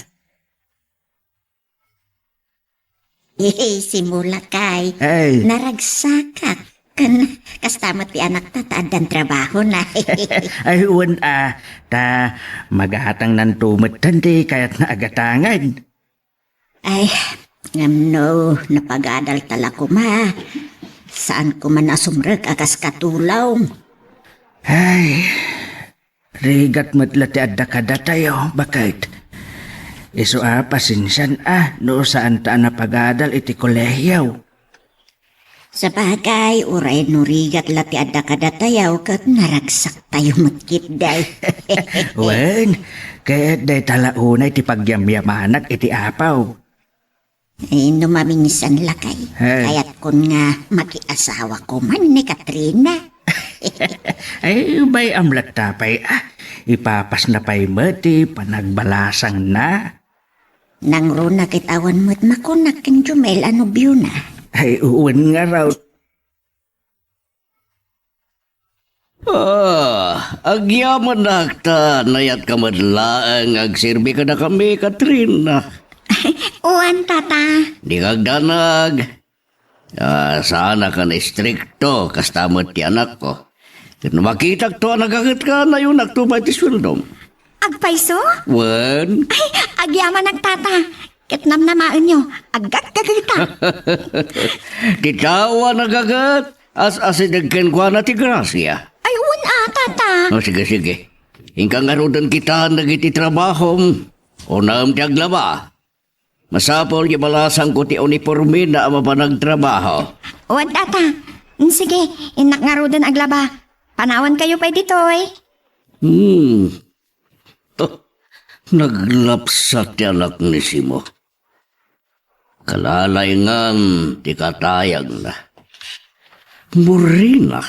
Eh, simulakay. Ay. Naragsakak. Ken, kasta met ti anakta ta addan trabahona. Ay, wen a, ta magatangnanto metten ti kayatna a gatangen. Ay, ngem no napagadalta la koma, saan koma a sumrek a kas katulong. Ay, rigat met la ti adda kadatayo, baket. Isu a pasensian a no saanta a napagadal iti kolehio. Sabagay, uray no rigat la ti adda kadatayo ket naragsaktayo met ketdi. Wen, ket dayta la unay ti pagyamyamanak iti Apo. Eh, no maminsan lakay, eh, kayatkon nga makiasawa koman ni Katrina. Ay, bay-am latta pay, ah. Ipapasna pay met ti panagbalasangna. Nangruna ket awan met makunak ken Jumel a nobiona. Ay, wen ngarud. Ah, Agyamanak ta nayatka met laeng nga agserbi kadakami, Katrina. Wen, Tata. Dika agdanag. Ah, saanak a istrikto, kasta met ti anakko. Ket no makitakto a nagagetka, nayonakto pay ti sueldom. Agpayso? Wen? Ay, agyamanak, Tata. Ket namnamaenyo, aggatgageta. Ti tao a nagaget, as-asideg kenkuana ti grasia. Ay, wen a, Tata. Ah, sige, sige. Inka ngaruden kitaan dagiti trabahom. Unaem ti aglaba. Masapul nga ibalasangko ti unipormena a mapan agtrabaho. Wen, Tata. Mm, sige, innak ngaruden aglaba. Panawankayo pay ditoy. Hmm. Naglapsat ti anak ni Simo. Kalalaingan ti katayagna. Murina.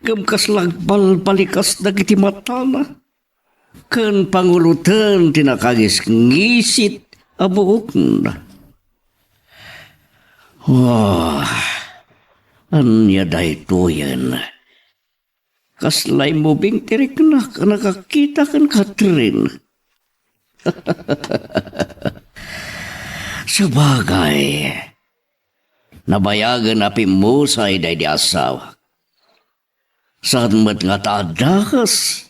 Ngem kasla agbalbalikas dagiti matana. Ken panguloten ti nakangisngisit a buokna. Ah, ania daytoyen? Kasla immubing ti riknak a nakakita ken Catherine. Sabagay, nabayagen a pimmusay daydi asawa. Saan met ngata a dakes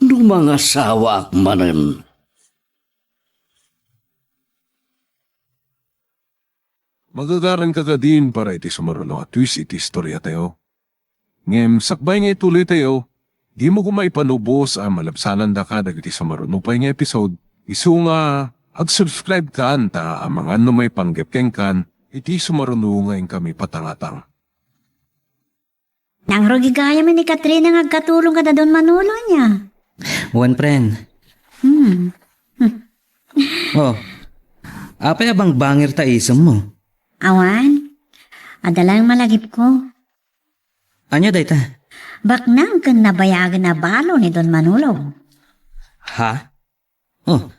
no mangasawaak manen. Magagaranka kadin para iti sumaruno a twist iti istoriatayo. Ngem sakbay nga ituloytayo, dimo koma ipanubos a malabsanandaka dagiti sumaruno pay nga episode, isu nga ag-subscribe kan ta amangan no maipanggep kenkan iti sumaruno nga inkami patangatang. Nangrugi gayam ni Katrina nga agkatulong kada Don Manolo ania. Wen, friend. Hmm. Oh, apay a bangbangir ta isemmo? Awan. Adda laeng malagipko. Ania dayta? Baknang ken nabayagen a balo ni Don Manolo. Ha? Oh,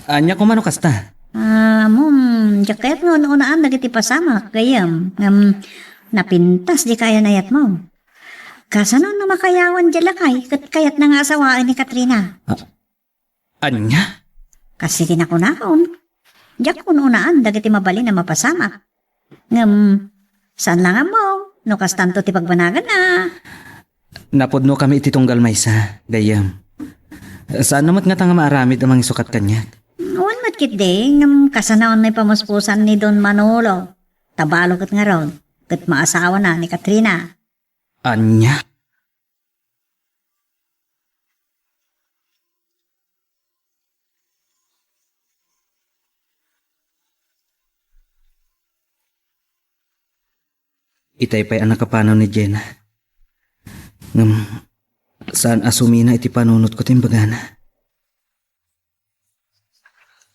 ania koma no kasta? Ah, mom, diak kayat nga un-unaan dagiti pasamak, gayyem. Ngem, napintas di kayan-ayatmo. Kasano no makayawan di lakay ket kayatna nga asawaen ni Katrina? Ah, ania? Kas iti nakunakon, diak un-unaan dagiti mabalin a mapasamak. Ngem, saan la nga ammo no kastanto ti pagbanaganna. Napudnokami iti tunggal maysa, gayyem. Saanna met ngata nga maaramid a mangisukat kaniak. Wen met ketdi, ngem kasano no ipamuspusan ni Don Manolo? Ta balo ket ngarud, ket maasawana ni Katrina. Ania? Itay pay a nakapanaw ni Jenna. Ngem, saan a sumina iti panunotko ti imbagana.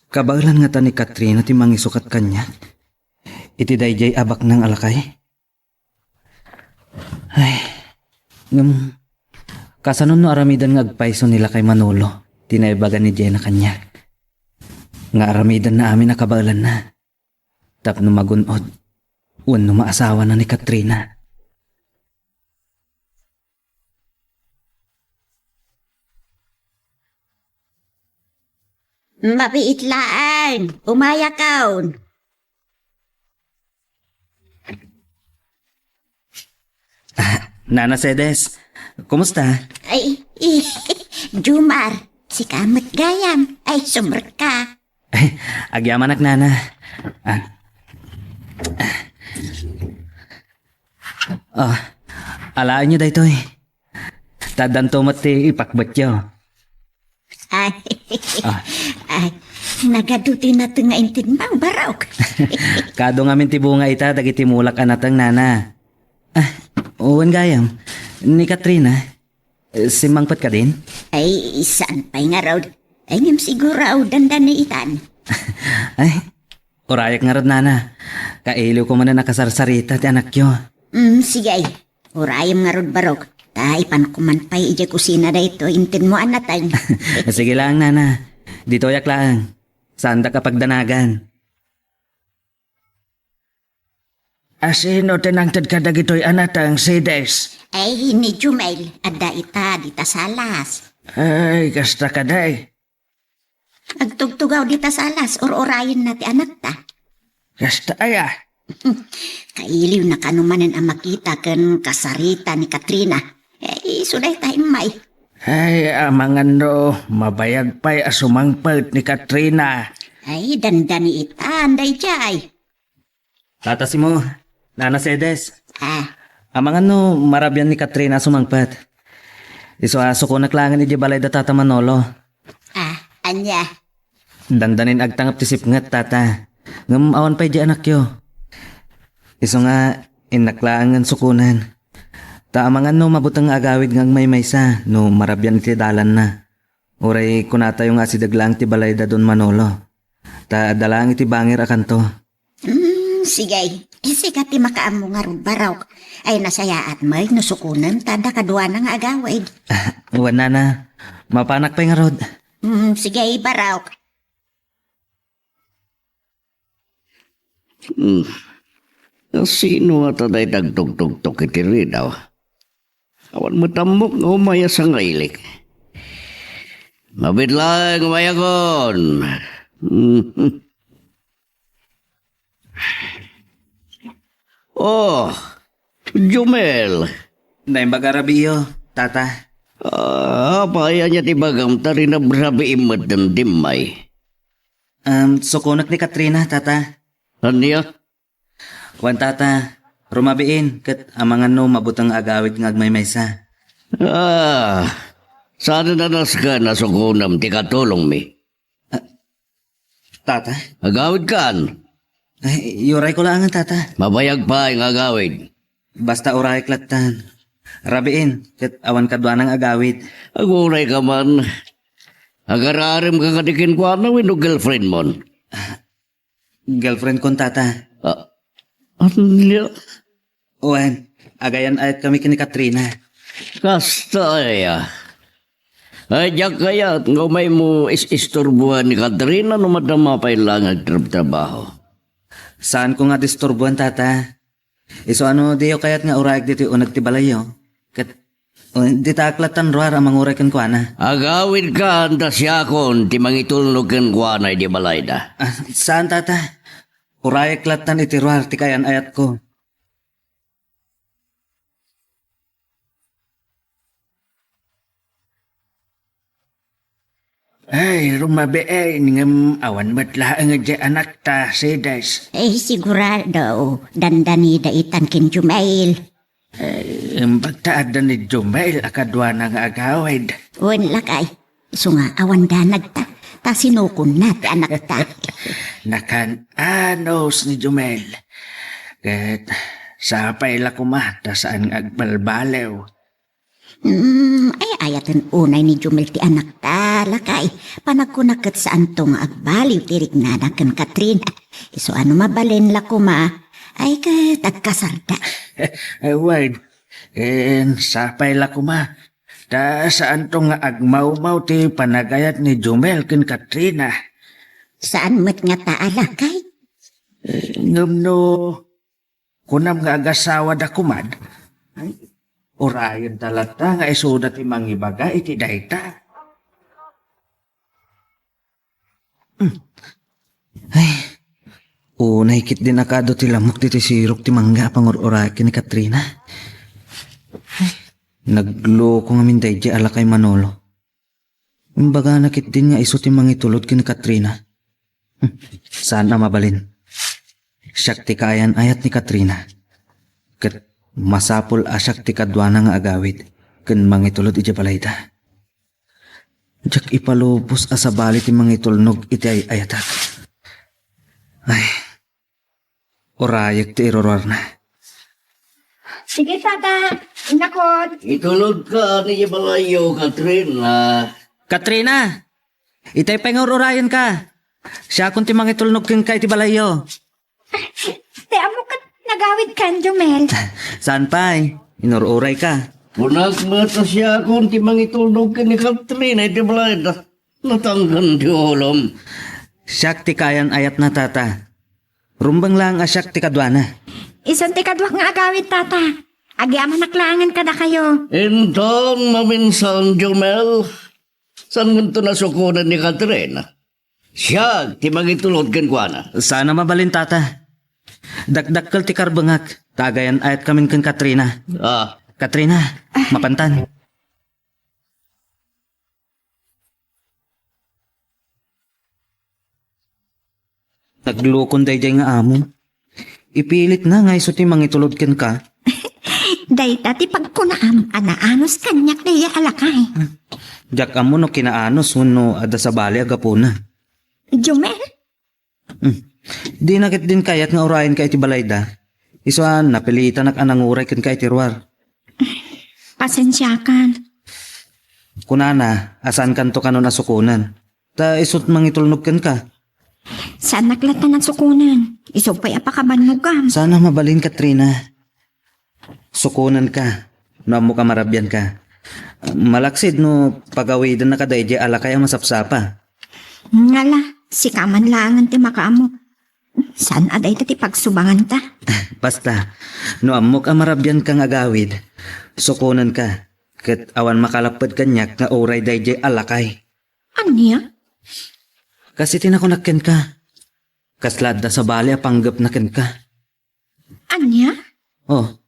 Kabaelan ngata ni Katrina ti mangisukat kaniak iti daydiay a baknang a lakay? Ay, ngem, kasano no aramiden nga agpayso ni lakay Manolo ti naibaga ni Jenna kaniak? Nga aramidenna amin a kabaelanna tapno magun-od wenno maasawana ni Katrina. Mabiit laeng, umayakon. Ah, Nana Cedes, kumusta? Ay, i-, Jumar, sika met gayam. Ay, sumrekka. Agyamanak, Nana. Ah. Ah, alaenyo daytoy. Ta addanto met ti ipakbetyo. Ay. Ah. Ay, nagadu ti nateng nga intinmo, barok. Kaadu ngamin ti bunga ita dagiti mulak a nateng, Nana. Ah, wen gayam, ni Katrina, eh, simmangpet kadin? Ay, saan pay ngarud? Ay, ngem siguro, aw, dandani itan. Ay, urayak ngarud, Nana. Kailiwko manen a kasarsarita ti anakyo. Mm, sige, ay. Urayem ngarud, barok. Ta ipanko man pay idiay kusina daytoy intinmo a nateng. Sige laeng, Nana. Ditoyak laeng. Saandak a pagdanagan. Asino ti nangted kadagitoy a nateng, Sides? Ay, ni Jumel, adda ita dita Salas. Ay, kasta kadi. Agtugtugaw dita Salas, ur-urayenna ti anakta. Kasta aya? Kailiwna kano manen a makita ken kasarita ni Katrina. Eh, isu dayta immay. Ay, amangan no mabayag pay a sumangpet ni Katrina. Ay, dandani ita, daydiay. Tata Simo, Nana Sedes. Ah. Amangan no marabian ni Katrina a sumangpet. Isu a sukonak laengen idiay balay da Tata Manolo. Ah, ania? Dandanin agtangep ti sipnget, Tata. Ngem awan pay di anakyo. Isu nga, innak laengen sukonen. Ta amangan no mabuteng nga agawid nga agmaymaysa no marabian iti dalanna. Uray kunatayo nga asideg laeng ti balay da Don Manolo. Ta adda laeng iti bangir a kanto. Hmm, sige. Eh, sika ti makaammo ngarud, Barok. Ay, nasayaat met no sukonem ta adda kaduana nga agawid. Wen, Nana. Mapanak pay ngarud. Hmm, sige, Barok. Hmm. Sino ngata dayta agtugtugtok iti ridaw? Awan met ammok nga umay a sangailik. Mabiit laeng umayakon. Oh, Jumel. Naimbag a rabiiyo, Tata. Ah, apay ania ti ibagam ta rinabrabiim met den dimmay? Um, sukonek ni Katrina, Tata. Ania? Wen, Tata, rumabiin, ket amangan no mabuteng nga agawid nga agmaymaysa. Ah, saan a nasken a sukonem ti katulongmi? Ah, Tata? Agawidkan. Ay, urayko laengen, Tata. Mabayag pay nga agawid. Basta urayek lattan. Rabiin, ket awan kaduana nga agawid. Agurayka man. Agararemka kadi kenkuana wenno girlfriendmon? Girlfriendkon, Tata. Ah, ania? Wen, agayan-ayatkami ken ni Katrina. Kasta aya. Ay, diak kayat nga umaymo is-isturboan ni Katrina no madama pay laeng agtrabtrabaho. Saanko nga disturboan, Tata. Isu a no diyo kayat nga urayek ditoy uneg ti balayyo, ket, o, ditaak lattan ruar a manguray kenkuana. Agawidkan ta siakon ti mangitulnog kenkuana idi balayda. Ah, saan, Tata. Urayek lattan iti ruar ti kaayan-ayatko. Ay, rumabiin, ngem awan met laeng idiay anakta, Sides. Eh, sigurado, dandanida itan ken Jumel. Eh, imbag ta adda ni Jumel a kaduana nga agawid. Wen, lakay. Isu nga, awan danagta. Ta sinukonna ti anakta. Nakan-anos ni Jumel. Ket sapay la koma ta saan nga agbalbaliw. Mm, ay, ayaten unay ni Jumel ti anakta, lakay. Panagkunak ket saanto nga agbaliw ti riknana ken Katrina. Isu a no mabalin la koma, ay ket agkasarda. Ay, wen, ken sapay la koma. Ta saanto nga agmawmaw ti panagayat ni Jumel ken Katrina. Saan met ngata a lakay? Eh, ngem no kunam nga agasawada koma, ay, urayenta latta nga isuda ti mangibaga iti dayta. Hmm. Ay, unay ketdin a kaadu ti lamok ditoy sirok ti mangga a pangur-urayek ken ni Katrina. Ay, nagloko ngamin daydiay a lakay Manolo. Imbagana ketdin nga isu ti mangitulod ken ni Katrina. Hmm, saan a mabalin. Siak ti kaayan-ayat ni Katrina. Ket masapul a siak ti kaduana nga agawid ken mangitulod idiay balayda. Diak ipalubos a sabali ti mangitulnog iti ay-ayatak. Ay, urayek ti iruruarna. Sige, Tata. Innakot. Itulodka idiay balayyo, Katrina. Katrina! Itay pay nga ur-urayenka. Siakon ti mangitulnog kenka iti balayyo. Ti ammok ket nagawidkan, Jumel. Saan pay? Inur-urayka. Kunak met a siakon ti mangitulnog ken ni Katrina iti balayda. Natangken ti ulom. Siak ti kaayan-ayatna, Tata. Rumbeng laeng a siak ti kaduana. Isun ti kaduak nga agawid, Tata. Agyamanak laengen kadakayo. Inton maminsan, Jumel, saan ngunto nasukonen ni Catherine? Siak ti mangitulod kenkuana. Saan a mabalin, Tata. Dakdakkel ti karbengak. Tagayan ayat kamin ken Katrina. Ah. Katrina, mapantan. Naglukon daydiay nga amo. Ipilitna nga isu ti mangitulod kenka. Dayta ti pagkunaam a naanus kaniak daydiay a lakay. Diak ammo no kinaanus wenno adda sabali a gapuna. Jumel? Hmm. Dina ketdin kayat nga urayenka iti balayda. Isu a napilitanak a nanguray kenka iti ruar. Pasensiakan. Kunana a saankanto kanon a sukonen. Ta isut' mangitulnog kenka. Saannak latta a sukonen. Isu pay a pakabannogam. Saan a mabalin, Katrina. Sukonenka no ammok a marabianka. Malaksid no pagawidennaka daydiay a lakay a masapsapa. Ngala, sika man laengen ti makaammo. Saan a dayta ti pagsubanganta? Basta, no ammok a marabianka nga agawid, sukonenka, ket awan makalapped kaniak nga uray daydiay a lakay. Ania? Kas iti nakunak kenka, kasla adda sabali a panggepna kenka. Ania? Oh,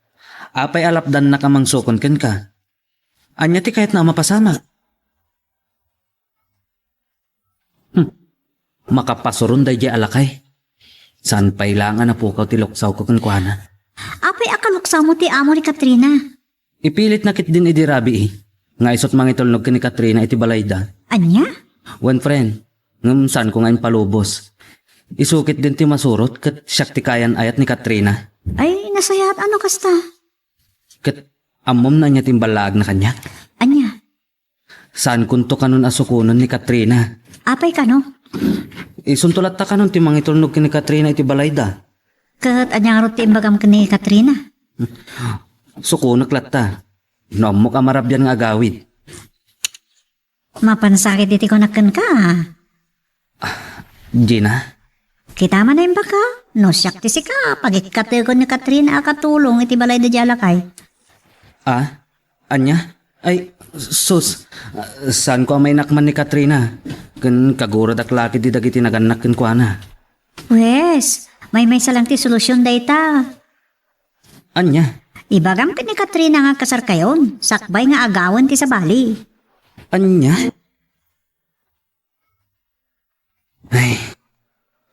apay a lapdannak a mangsukon kenka? Ania ti kayatna a mapasamak? Hmm. Makapasuron daydiay a lakay. Saan pay laeng a napukaw ti luksawko kenkuana. Apay a kaluksawmo ti amo ni Katrina? Ipilitna ketdin idi rabii nga isut' mangitulnog ken ni Katrina iti balayda. Ania? Wen, friend, ngem saanko nga impalubos. Isu ketdin ti masurot ket siak ti kayan-ayat ni Katrina. Ay, nasayaat a no kasta. Ket ammom no ania ti imballaagna kaniak? Ania? Saankonto kanon a sukonen ni Katrina. Apay kano? Isunto latta kanon ti mangitulnog ken ni Katrina iti balayda. Ket ania ngarud ti imbagam ken ni Katrina? Sukonek latta. No ammok a marabian nga agawid. Mapansakit iti kunak kenka. Gina? Kita man a imbaka, no siak ti sika, pagikkatekon ni Katrina a katulong iti balayda diay a lakay. Ah? Ania? Ay, sus, saanko a mainakman ni Katrina. Ken kaguradak la ketdi dagiti nagannak kenkuana. Wes, maymaysa lang ti solusion dayta. Ania? Ibagam ken ni Katrina nga kasarkayon, sakbay nga agawen ti sabali. Ania? Ay,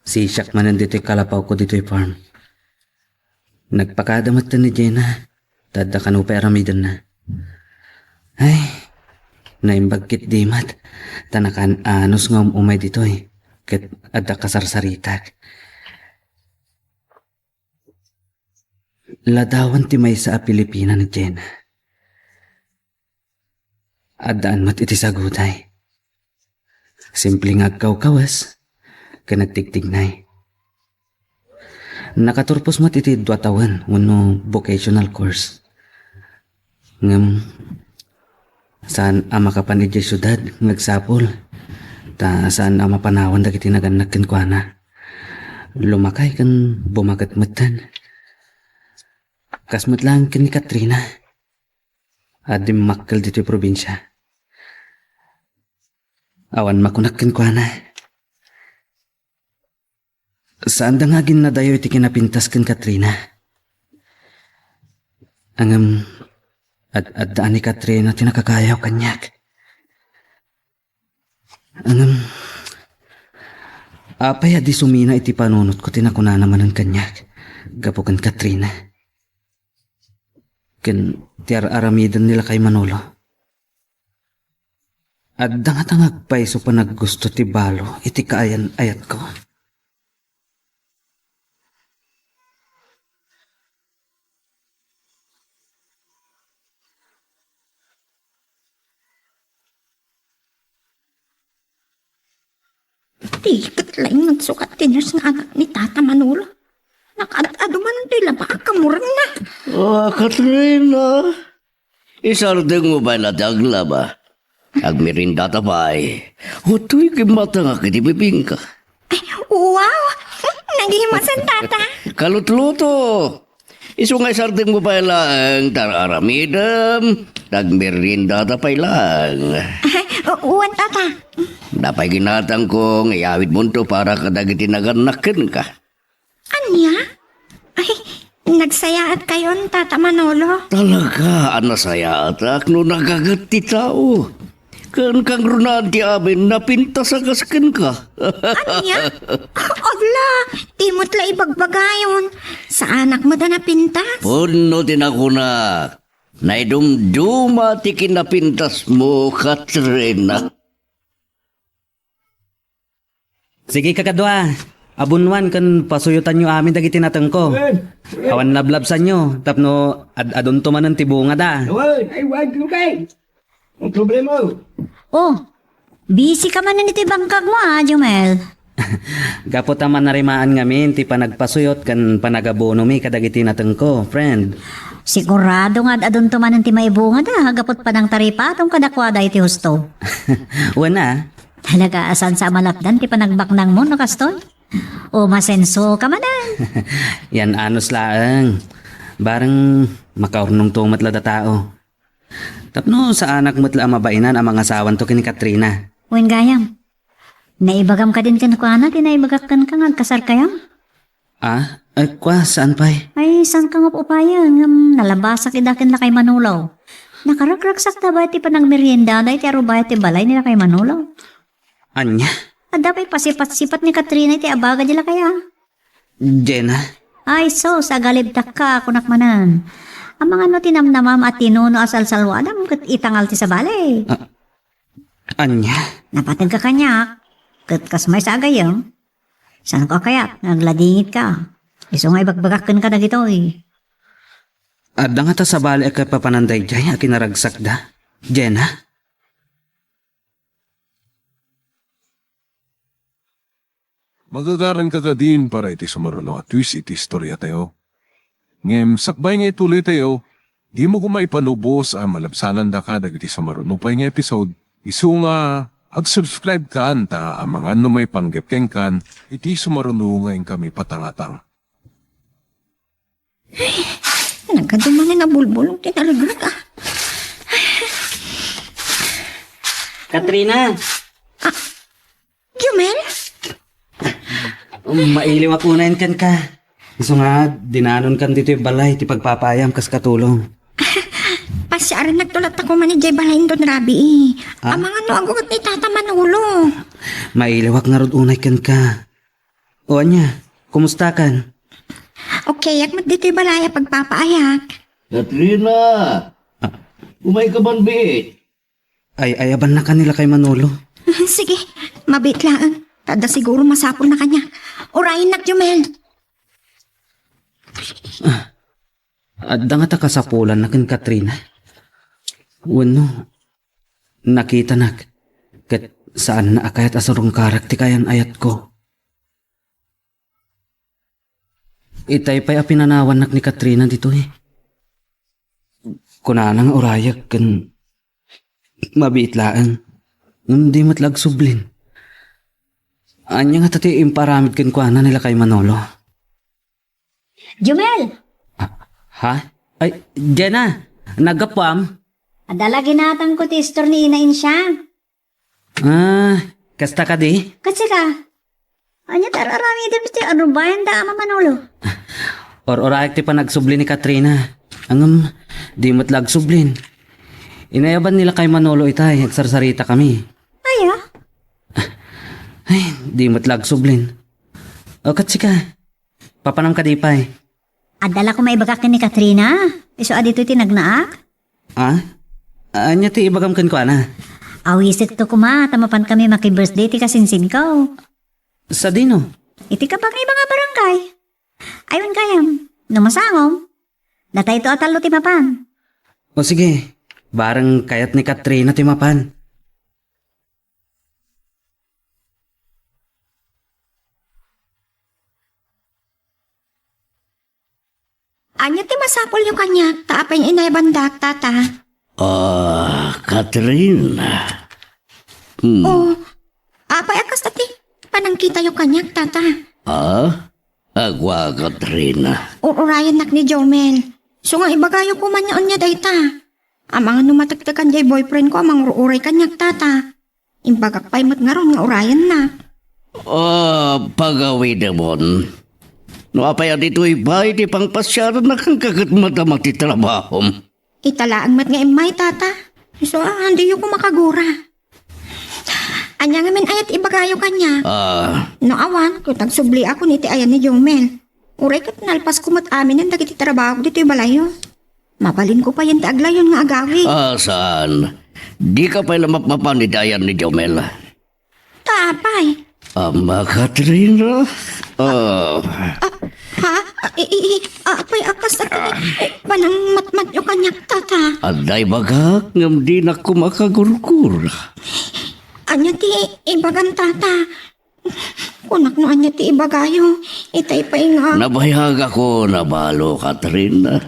sisiak manen ditoy kalapawko ditoy farm. Nagpakada met ni Jenna, ta adda kano pay aramidenna. Ay, naimbag ketdi met, ta nakaan-anus nga um-umay ditoy, ket adda kasarsaritak. Ladawan ti maysa a Pilipina ni Jenna. Addaan met iti saguday. Simple nga agkawkawes ken agtigtignay. Nakaturpos met iti dua tawen wenno vocational course. Ngem saan a makapan idiay siudad nga agsapul, ta saan a mapanawan dagiti nagannak kenkuana. Lumakay ken bumaket metten. Kas met laeng ken ni Katrina a dimmakkel ditoy probinsia. Awan makunak kenkuana. Saanda nga aginnadayo iti kinapintas ken Katrina. Ngem, ad-, adda ni Katrina ti nakakayaw kaniak. Ngem, apay a di sumina iti panunotko ti nakunana manen kaniak gapu ken Katrina? Ken ti ar-aramiden ni lakay Manolo. Adda ngata nga agpayso panaggusto ti balo iti kaayan-ayatko. Ti ket laeng nagsukat ti nurse nga anak ni Tata Manolo. Nakaad-adu man toy laba a kamurengna. Ah, Katrina, isardengmo pay la ti aglaba. Agmerendata pay. Utoy kimmatangak iti bibingka. Ay, wow! Nagimasen, Tata. Kalutluto! Isu nga isardengmo pay laeng, ta aramidem, nagmeriendada pay laeng. Ay, u-, wen, tata. Napay ginatangko nga iyawidmonto para kadagiti nagannak kenka. Ania? Ay, nagsayaatkayton, Tata Manolo. Talaga a nasayaatak no nagaget ti tao. Ken kangrunaan ti amin, napintas a kas kenka. Ania? Ala, di met la ibagbagayon. Saanak met a napintas? Pudno ti nakunak. Naidumduma ti kinapintasmo, Katrina. Sige, kakadua. Abunwan ken pasuyotanyo amin dagiti natengko. Awan lablabsanyo tapno ad-adunto manen ti bungada. Ay, wag, lugay. Ang problema. Oh, busy ka manen iti bangkagmo, a, Jumel. Gapu ta manarimaan ngamin ti panagpasuyot ken panagabonomi kadagiti natengko, friend. Sigurado nga ad-adunto manen ti maibungada, gapu ta panangtaripatom kadakuada iti husto. Wen a. Talaga a saan sa a malapdan ti panagbaknangmo no kastoy? O masenso ka manen. Yan anus laeng. Bareng makaurnongto met la datao. Tapno saanak met la a mabainan a mangasawanto ken ni Katrina. Wen gayam. Naibagam kadin kenkuana ti naibagak kenka nga agkasarkayam? Ah, eh, kua, saan pay? Ay, saan ka nga upayan ngem nalabasak ida ken Lakay Manolo? Nakaragragsak ta ba ti panagmeriendada iti arubayat ti balay ni Lakay Manolo? Ania? Adda pay pasipat-sipat ni Katrina iti abaga di lakaya. Jenna? Ay, sus, agalibtakka, kunak manen. Amangan no ti namnamam a tinuno a salsalwadam ket itangal ti sabali. Ah, ania? Napateg ka kaniak, ket kas maysa a gayyem. Saan ko a kayat nga agladingit ka? Isu nga ibagbagak kenka dagitoy. Adda ngata sabali a kapapanan daydiay a kinaragsakda, Jenna? Magagaranka kadin para iti sumaruno a twist iti istoriatayo. Ngem sakbay nga ituloytayo, dimo koma ipalubos a malabsanandaka dagiti sumaruno pay nga episode. Isu nga, ag-subscribe kan ta amangan no maipanggep kenkan iti sumaruno nga inkami patangatang. Ay, nagadu manen a bulbulong ti naragrak, ah. Katrina! Ah, Jumel? Um, mailiwak unayen kenka. Isu nga, dinanonkan ditoy balay ti pagpapaayam kas katulong. Pasiarennak tulad ta kuman idiay balay inton rabii. Ah? Amangan no agunget ni Tata Manolo. Mailiwak ngarud unay kenka. O ania, kumustakan? Okay, ak met ditoy balay a pagpapaayak. Katrina! Ah. Umayka man biit. Ay, ayabannakan ni Lakay Manolo. Sige, mabiit laeng. Ta adda siguro masapulna kaniak. Urayennak, Jumel. Ah, adda ngata kasapulanna ken Katrina? Wenno, nakitanak ket saanna a kayat a surungkarak ti kayan-ayatko. Itay pay a pinanawannak ni Katrina ditoy. Kunana nga urayek ken mabiit laeng, ngem di met la agsublin. Ania ngata ti impaaramid kenkuana ni Lakay Manolo? Jumel! Ah, ha? Ay, Jenna, naggapuam? Adda la ginatangko ti istor ni Ina Insia. Ah, kasta kadi? Ket sika? Ania ti ar-aramidem iti arubayan da Ama Manolo? Or-orayak ti panagsubli ni Katrina. Ngem, di met la agsublin. Inayaban ni Lakay Manolo itay, agsarsarita kami. Aya? Ay, di met la agsublin. O, ket sika? Papanam kadi pay? Adda la koma ibagak ken ni Katrina. Isu a ditoy ti nagnaak. Ah? Ania ti ibagam kenkuana? Awisekto koma ta mapan kami maki-birthday ti kasinsinko. Sadino? Iti kabagaymo nga barangay. Ay, wen gayam, no masangom, datayto a tallo ti mapan. O sige, bareng kayat ni Katrina ti mapan. Ania ti masapulyo kaniak, ta apay nga inayabandak, Tata? Ah, Katrina. Hmm. Oh, apay a kasta ti panangkitayo kaniak, Tata? Ah? Agwa, Katrina. Ur-urayennak ni Jomel. Isu nga ibagayo koma ania dayta. Amangan no matektekan diay boyfriend ko a mangur-uray kaniak, tata. Imbagak pay met ngarud nga urayenna. Ah, pagawidemon. No apay a ditoy pay ti pangpasiaranna, kenka ket madama ti trabahom. Ita laeng met nga immay, tata. Isu a, diyo ko makagura. Ania ngamin aya ti ibagayo kaniak? Ah. No awan, ket agsubliakon iti ayan ni Jomel. Uray ket nalpasko met aminen dagiti trabahok ditoy balayyo. Mabalinko payen ti aglayon nga agawid. Ah, saan? Dika pay la mapmapan iti ayan ni Jomel. Ta apay? Ama, Katrina? Ah. Ah, ha? Ah, i, i, i, ah, apay a kasta ti, eh, panangmatmatyo kaniak, tata? Adda ibagak ngem dinak koma kagurgura. Ania ti ibagam, tata? Kunak no ania ti ibagayo, itay pay nga. Nabayagakon a balo, Katrina.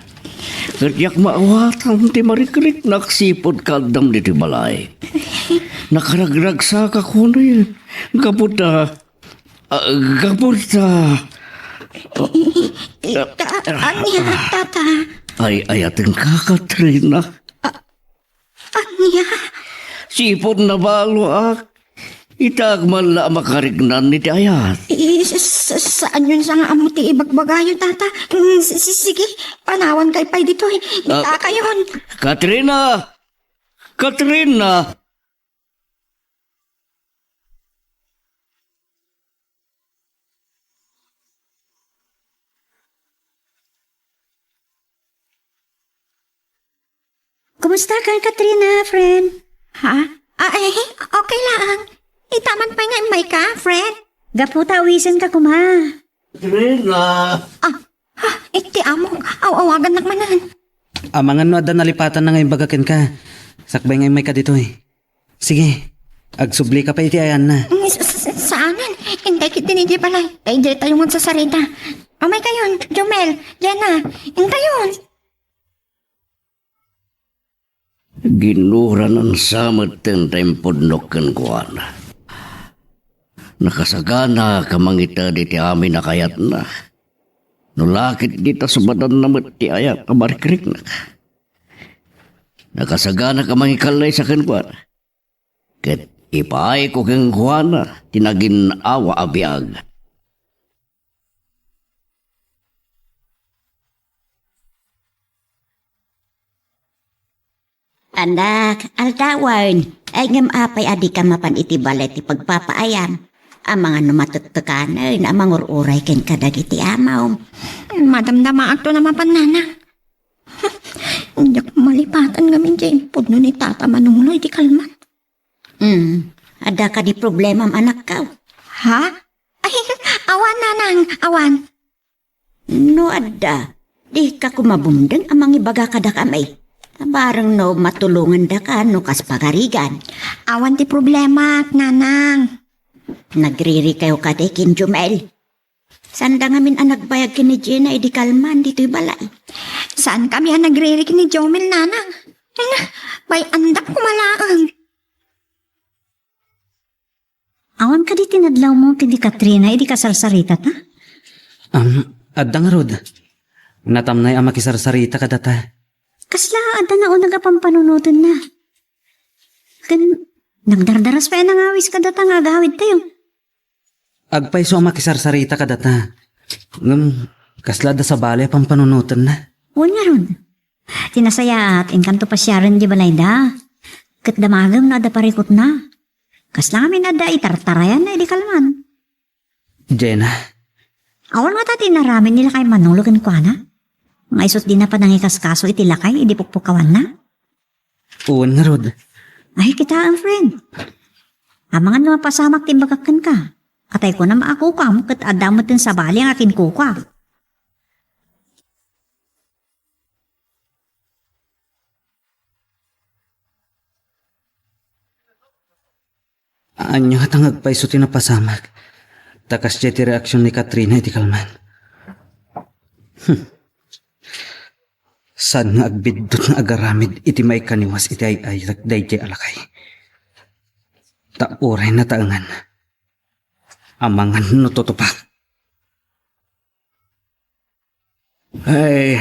Ket diak maawatan ti marikriknak sipud kaaddam ditoy balay. Nakaragragsakak unay gapu ta, ah, gapu ta. I, i, i, ka, ania, tata? Ay, ayatenka, Katrina. Ania? Sipud nabaloak. Ita man la a makariknan iti ayat. I, sa, sa, saanyonsa nga ammo ti ibagbagayo, tata. Mm, si, si, sige, panawankayo pay ditoy. Ah, itakayon. Katrina! Katrina! Kumusta ka, Katrina, friend? Ha? Ah, eh, okay laang. Ita man pay nga immayka, friend? Gapu ta awisenka koma. Katrina! Ah, ha, iti amok. Aw-awagannak manen. Amangan no adda nalipatanna nga imbaga kenka. Sakbay nga immayka ditoy. Sige, agsublika pay iti ayanna. Mm, s-, s-, saanen. Intay ketdi idiay balay. Ta idiay tayo agsarsarita. Umaykayon, Jomel, Jenna. Intayon. Ginuranansa metten ta impudnok kenkuana. Nakasagana a mangited iti amin a kayatna. No la ketdi ta subadanna met ti ayat a marikriknak. Nakasagana a mangikallaysa kenkuana. Ket ipaayko kenkuana ti nagin-awa a biag. Anak, aldawen, ay ngem apay a dika mapan iti balay ti pagpapaayam? Amangan no matektekanen a mangur-uray kenka dagiti amom. Madamdamaakto a mapan, nanang. Diak malipatan ngamin ti impudno ni Tata Manolo iti kalman. Hmm, adda kadi problemam, anakko? Ha? Ay, awan, nanang, awan. No adda, dika koma bumdeng a mangibaga kadakami. Bareng no matulongandaka no kas pagarigan. Awan ti problema, nanang. Nagririkayo kadi ken Jomel? Saanda ngamin a nagbayag ken ni Jenna idi kalman ditoy balay? Saankami a nagriri ken ni Jomel, nanang. Ay na, bay-andak koma laeng. Awan kadi ti nadlawmo ken ni Katrina idi kasarsaritata? Am, adda ngarud. Natamnay a makisarsarita kadata. Kasla adda nauneg a pampanunotenna? Ken nagdardaras pay a nangawis kadata nga agawidtayo. Agpayso a makisarsarita kadata. Ngem, kasla adda sabali a pampanunotenna? Wen ngarud. Ti nasayaat, inkanto pasiaren di balayda. Ket damagem no adda parikutna. Kasla ngamin adda itartarayanna idi kalman. Jenna. Awan ngata ti inaramid ni lakay Manolo kenkuana? Nga isu ti nangikaskaso iti lakay idi pukpukawanna? Wen ngarud. Ay, kitaem, friend. Amangan no mapasamak ti imbagak kenka. Atay kunam a kukam ket adda met ti sabali nga akinkukua. Ania ngata nga agpayso ti napasamak? Ta kasdiay ti reaksion ni Katrina iti kalman. Hmm. Saan nga agbiddut nga agaramid iti maikaniwas iti ay-ayatek daydiay a lakay? Ta uray nataengan, amangan no tutupak. Ay,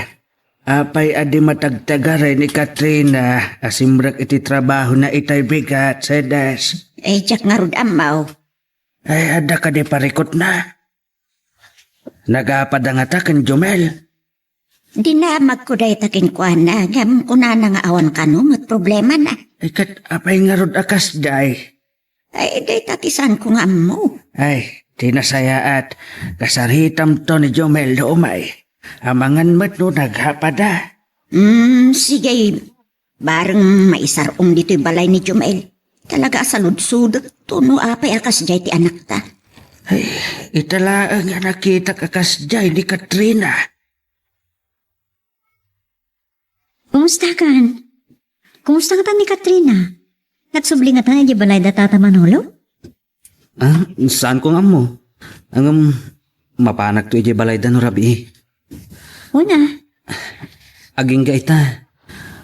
apay a di matagtagaray ni Katrina a simrek iti trabahona itay bigat, Sedes? Ay, diak ngarud ammo. Ay, adda kadi parikutna? Nagapada ngata ken Jomel? Dinamagko dayta kenkuana, ngem kunana nga awan kano met problemana. Ay, ket apay ngarud a kasdiay? Ay, dayta ti saanko nga ammo. Ay, ti nasayaat, kasaritamto ni Jomel no umay. Amangan met no nagapada. Hmm, sige. Bareng maisar-ong ditoy balay ni Jomel. Talaga a saludsodekto no apay a kasdiay ti anakta. Ay, ita laeng a nakitak a kasdiay ni Katrina. Kumusta kan? Kumusta ngata ni Katrina? Nagsubli ngata idiay balay da Tata Manolo? Ah, saanko nga ammo. Ngem, mapanakto idiay balay da no rabii. Una. Agingga ita,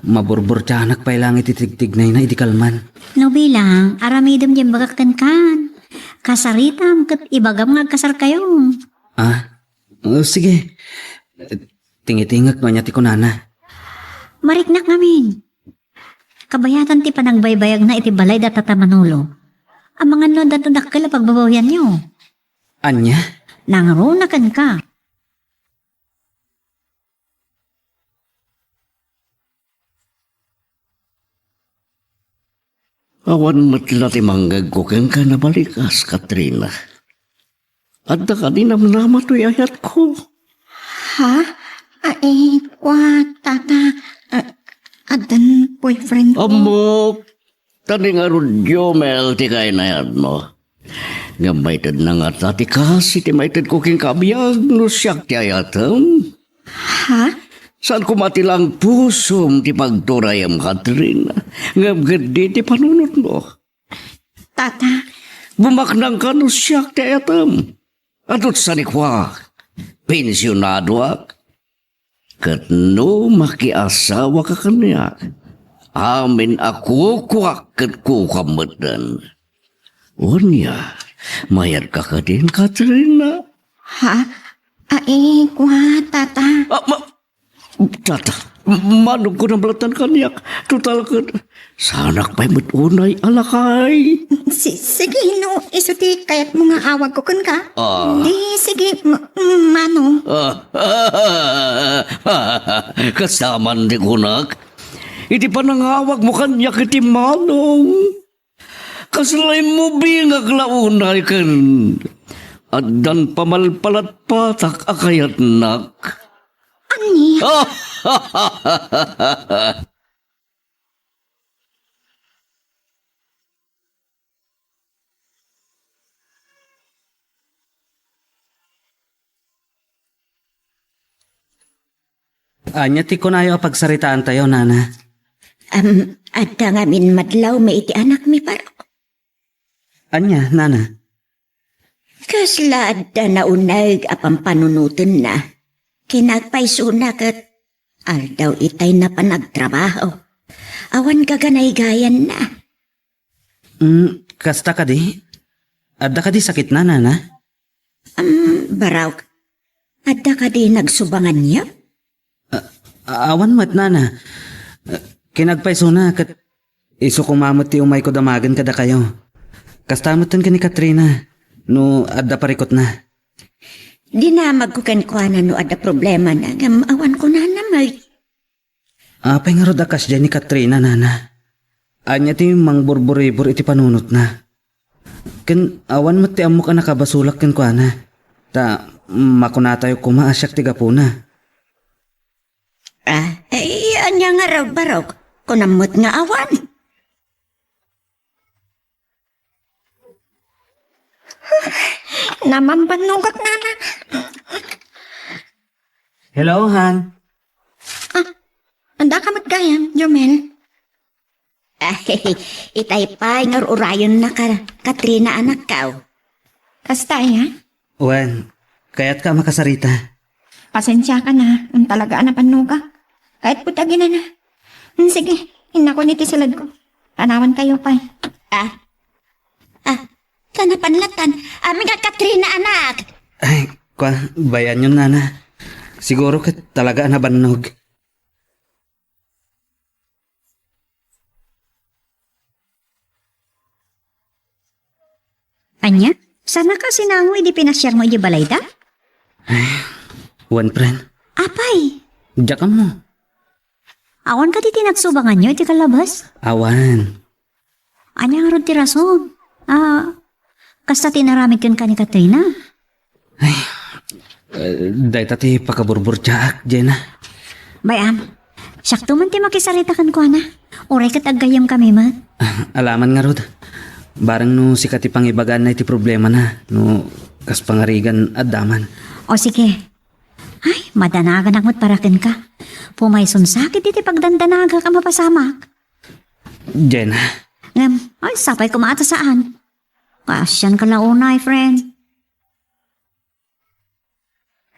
maburburtianak pay lang iti tigtignayna idi kalman. No bilang, aramidem diay imbagak kenkan. Kasaritam ket ibagam nga agkasarkayo. Ah, oh, sige. Tingitingek no ania ti kunana. Mariknak ngamin. Kabayatan ti panagbaybayagna iti balay da Tata Manolo. Amangan no adda dakkel a pagbabawianyo. Ania? Nangruna kenka. Awan met la ti mangngegko kenka, nabalikas, Katrina. Adda kadi namnama toy ayatko? Ha? Ay, kua, tata, ah, addan boyfriend ko. Ammok, ta di ngarud Jomel ti kainayatmo. Ngem maitedna ngata ti kas iti maitedko kenka a biag no siak ti ayatem. Ha? Saan koma ti laeng pusom ti pagturayem, Katrina, ngem ketdi ti panunotmo. Tata. Bumaknangka no siak ti ayatem. Adu ti saanko, pensionadoak. Ket no makiasawaka kaniak, amin a kukuak ket kukam metten. Ania, mayadka kadin, Katrina? Ha? Ay, kua, tata. Ah, ma-, tata, manong ko namlatan kaniak. Total ket, saanak pay met unay a lakay. Si-, sige, no isu ti kayatmo nga awagko kenka. Ah. Di, sige, m-, mano. Ah, kasta man ti kunak. Iti panangawagmo kaniak iti manong. Kasla immubingak la unay ken addan pamalpalatpatak a kayatnak. Ania? Ania ti kunayo a pagsaritaantayo, nana? Am, adda ngamin madlawmi iti anakmi, Barok. Ania, nana? Kasla adda nauneg a pampanunotenna. Kinagpaysona ket aldaw itay napan agtrabaho. Awan gaganaygayanna. Mm, kasta kadi? Adda kadi sakitna, nana? Am, Barok, adda kadi nagsubanganyo? A-, awan met, nana. A, kinagpaysona ket isu koma met ti umayko damagen kadakayo. Kasta metten ken ni Katrina no adda parikutna. Dinamagko kenkuana no adda problemana, ngem awan kunana met. Apay ngarud a kasdiay ni Katrina, nana? Ania ti mangburburibur iti panunotna? Ken awan met ti ammok a nakabasolak kenkuana, ta makunatayo koma a siak ti gapuna. Ah, eh, ania ngarud, Barok? Kunam met nga awan. Namambannogak, nana. Hello, Han. Ah, andaka met gayam, Jomel? Ay, itay pay nga ur-urayonna ka, Katrina, anakko. Kasta aya? Wen, kayatka a makasarita. Pasensiakan, ha, ngem talaga a napannogak. Kayatko ti aginana. Hmm, sige, innakon iti siledko. Panawankayo pay. Ah, Ah, ta napan latan. Amin nga Katrina, anak. Ay, kua, bayanyon, nana. Siguro ket talaga a nabannog. Ania? Saanka sinango idi pinasiarmo iti balayda? Wen, friend. Apay? Diak ammo. Awan kadi ti nagsubanganyo iti kalabas? Awan. Ania ngarud ti rason? Ah, kasta ti inaramid kenka ni Katrina? Eh, dayta ti pakaburburtiaak, Jenna. Bay-am, siakto man ti makisarita kenkuana. Uray ket aggayyemkami met. Ah, alaman ngarud. Bareng no sika ti pangibagana iti problemana, no kas pangarigan adda man. O sige. Ay, madanaganak met para kenka. Pumayson sakit iti pagdandanagak a mapasamak. Jenna. Ngem, ay, sapay koma ta saan. Kaasianka la unay, friend.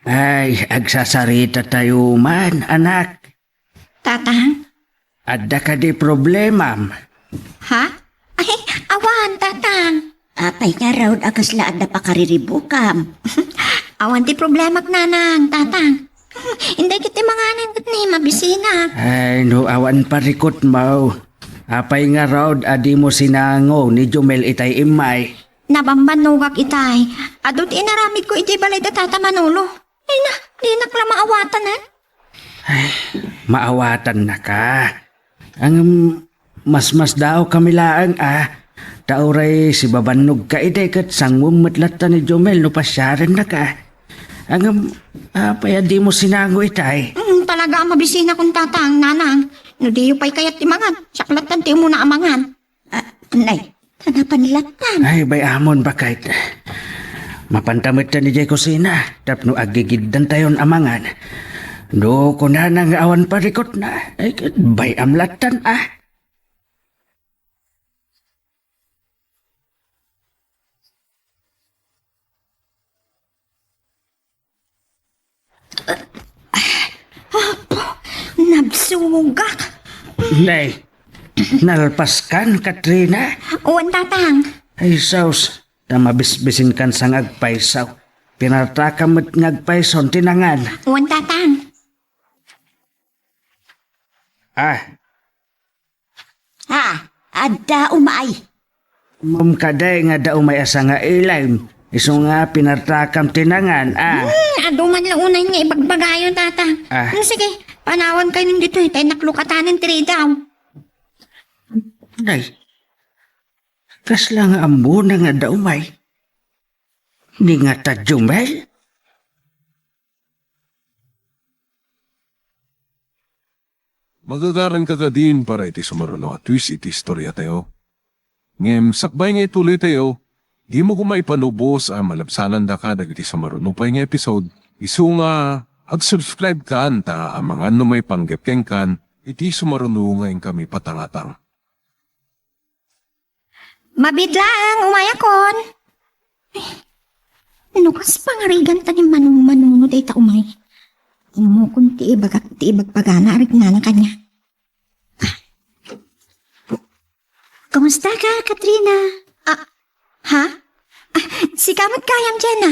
Ay, agsasaritatayo man, anak. Tatang? Adda kadi problemam? Ha? Ay, awan, Tatang. Apay ngarud a kasla adda pakariribukam? Awan ti problemak, Nanang, Tatang. Inday ket ti manganan ket ni mabisinak. Ay, no awan parikutmo. Apay ngarud a dimo sinango ni Jumel itay immay? Nabambannogak itay. Adu ti inaramidko idiay balay da Tata Manolo. Ay na, dinak la maawatan, eh. Ay, maawatannaka. Ngem, masmasdaawkami laeng, a. Ta uray sibabannogka idi ket sangoem met latta ni Jomel no pasiarennaka. Ngem, apay a dimo sinango itay? Mm, talaga a mabisinakon, Tatang, Nanang. No diyo pay kayat ti mangan, siak lattan ti umuna a mangan. Ah, nay, ta napan lattan. Ay, bay-amon, baket. Mapanta metten idiay kusina tapno aggigiddantayon a mangan. No kunana nga awan parikutna, ay, bay-am lattan, a. Apo, nabsugak. Nay, nalpaskan, Katrina? Wen, Tatang. Ay, sus, ta mabisbisinkan sa nga agpayso. Pinartakam met nga agpayson ti nangan. Wen, Tatang. Ah, Ha, adda umay. Mom kadi nga adda umay a sangailem, isu nga pinartakam ti nangan, a. Hmm, adu man la unay nga ibagbagayo, Tata. Ah. Hmm, sige, panawankayon ditoy, ta innak lukatanen ti ridaw. Nay, kasla nga ammona nga adda umay? Ni nga ta Jumel? Magagaranka kadin para iti sumaruno a twist iti istoriatayo. Ngem sakbay nga ituloytayo, dimo koma ipanubos a malabsanandaka dagiti sumaruno pay nga episode, isu nga ag-subscribe kan ta amangan no maipanggep kenkan iti sumaruno nga inkami patangatang. Mabiit laeng, umayakon. Ay, no kas pangarigan ta ni Manong Manuno dayta umay. Immukon ti ibagak ti ibagbagana a riknana kaniak. Kumusta ka, Katrina? Ah, ha? Ah, sika met gayam, Jenna.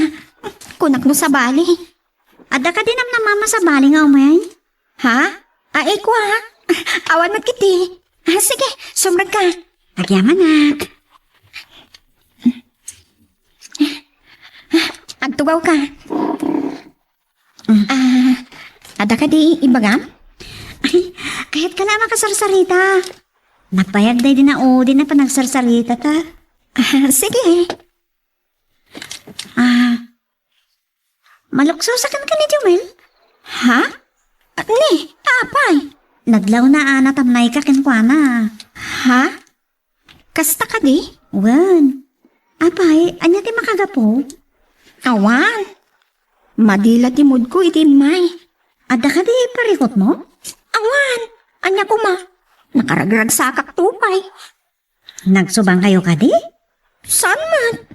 Kunak no sabali. Adda kadi namnama a sabali nga umay? Ha? Ay, kua? Awan met kiti. Ah, sige, sumrek ka. Agyamanak. Agtugaw ka. Ah, adda kadi ibagam? Ay, kayat ka la a makasarsarita. Napayag daydi na o, di na panagsarsarita ta. Ah, sige. Ah, maluksosakan ka ni Jomel? Ha? Ni, apay? Nadlaw na a natamnay ka kenkuana. Ha? Kasta kadi? Wen. Apay, ania ti makagapu? Awan. Madila ti moodko iti immay. Adda kadi parikutmo? Awan. Ania koma? Nakaragragsakak to pay. Nagsubangkayo kadi? Saan met?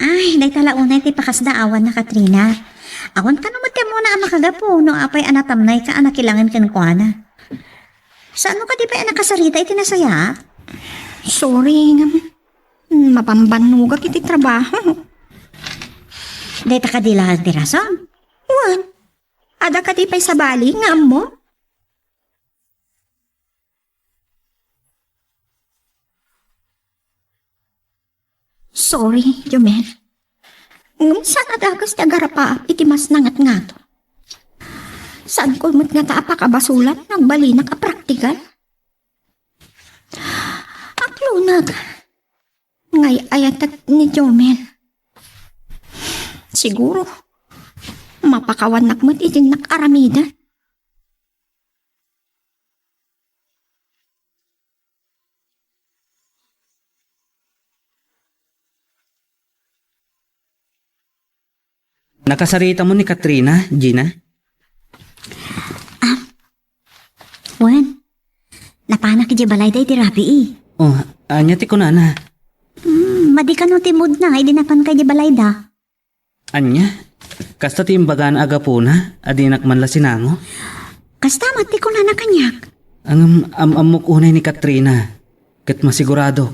Ay, dayta la unay ti pakasdaawanna, Katrina. Awan kano met ti ammona a makagapu no apay a natamnay ka a nakilangen kenkuana. Saanmo kadi pay a nakasarita iti nasayaat? Sorry, ngem mabambannogak iti trabaho. Dayta kadi laeng ti rason? Wen. Adda kadi pay sabali nga ammo? Sorry, Jomel. Ngem saan a dagus ti agarapaap iti masnanget ngato. Saanko met ngata a pakabasolan no agbalinak a praktikal. Akloneg. Ngay-ayatek ni Jomel. Siguro, mapakawannak met iti innak aramiden. Nakasaritam ni Katrina, Gina? Ah, wen. Napanak idiay balayda iti rabii. Oh, ania ti kunana? Hmm, madi kano ti moodna idi napanka idiay balayda? Ania? Kasta ti imbagana a gapuna a dinak man la sinango? Kasta met ti kunana kaniak. Ngem am-ammok unay ni Katrina, ket masigurado,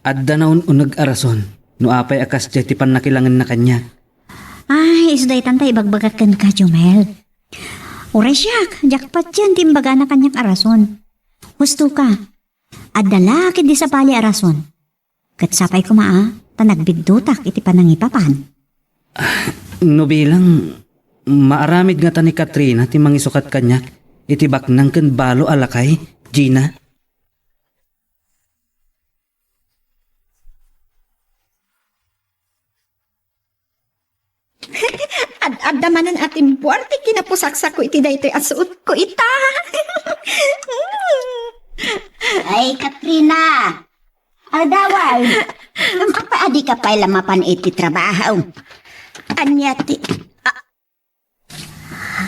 adda naun-uneg a rason no apay a kasdiay ti pannakilangenna kaniak. Ay, isu daytan ta ibagbagak kenka, Jomel. Uray siak, diak patien ti imbagana kaniak a rason. Husto ka, adda la ketdi sabali a rason. Ket sapay koma a ta nagbiddutak iti panangipapan. No bilang, maaramid ngata ni Katrina ti mangisukat kaniak iti baknang ken balo a lakay, Gina? Ad-adda manen a timpuar ti kinapusaksako iti daytoy a suotko ita. Ay, Katrina! Aldawan! Apay a dika pay la mapan iti trabaho? Ania ti, a-,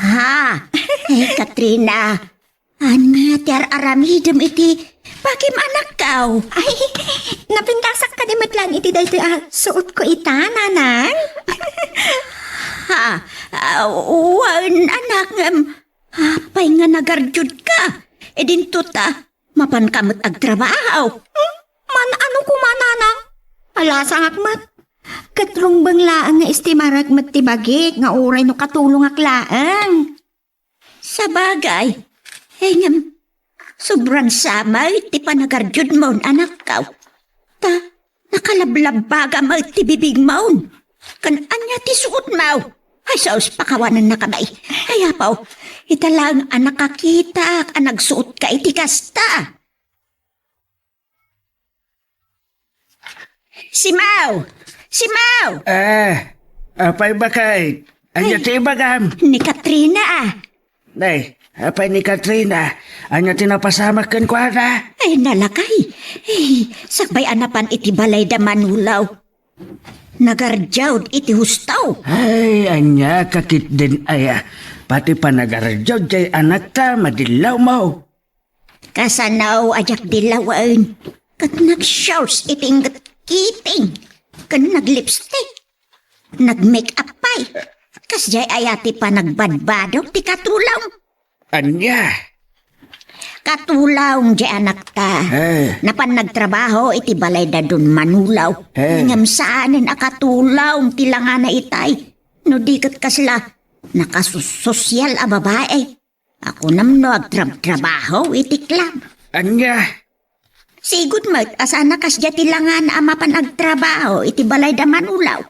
Ha? Ay, Katrina, ania ti ar-aramidem iti bakim, anakko? Ay, napintasak kadi met laeng iti daytoy a suotko ita, nanang? Ha? Ah, wen, anak, ngem apay nga nagardiodka? Idinto ta mapanka met agtrabaho. Hmm? Man-ano koma, nanang? Alasangak met. Ket rumbeng laeng nga estimarek met ti bagik nga uray no katulongak laeng. Sabagay, ngem sobran sa met ti panagardiodmon, anakko. Ta nakalablabbaga met ti bibigmon. Ken ania ti suotmo? Ay, sus, pakawanennaka, bay. Ay, apo, ita laeng a nakakitak a nagsuotka iti kasta. Simaw! Simaw! Eh, apay, baket? Ania ti ibagam? Ni Katrina, a. Nay, apay ni Katrina? Ania ti napasamak kenkuana? Ay, nalakay. Ay, sakbay a napan iti balayda Manulaw, nagardiawd iti husto. Ay, ania ka ketdin aya? Pati panagardiawd jay anakta, madillawmo. Kasano a diak dillawen? Ket nag-shorts iti inget kiting, ken nag-lipstick. Nag-make up pay. Kasdiay aya ti panagbadbadok ti katulong? Ania? Katulong jay anakta. Eh. Napan nagtrabaho iti balayda Don Manulaw. Eh. Ngem saanen a katulong ti langana itay. No di ket kasla nakasosyal a babae. Akunam no agtrabtrabaho iti club. Ania? Sigud met a saan a kasdiay ti langana a mapan agtrabaho iti balayda Manulaw.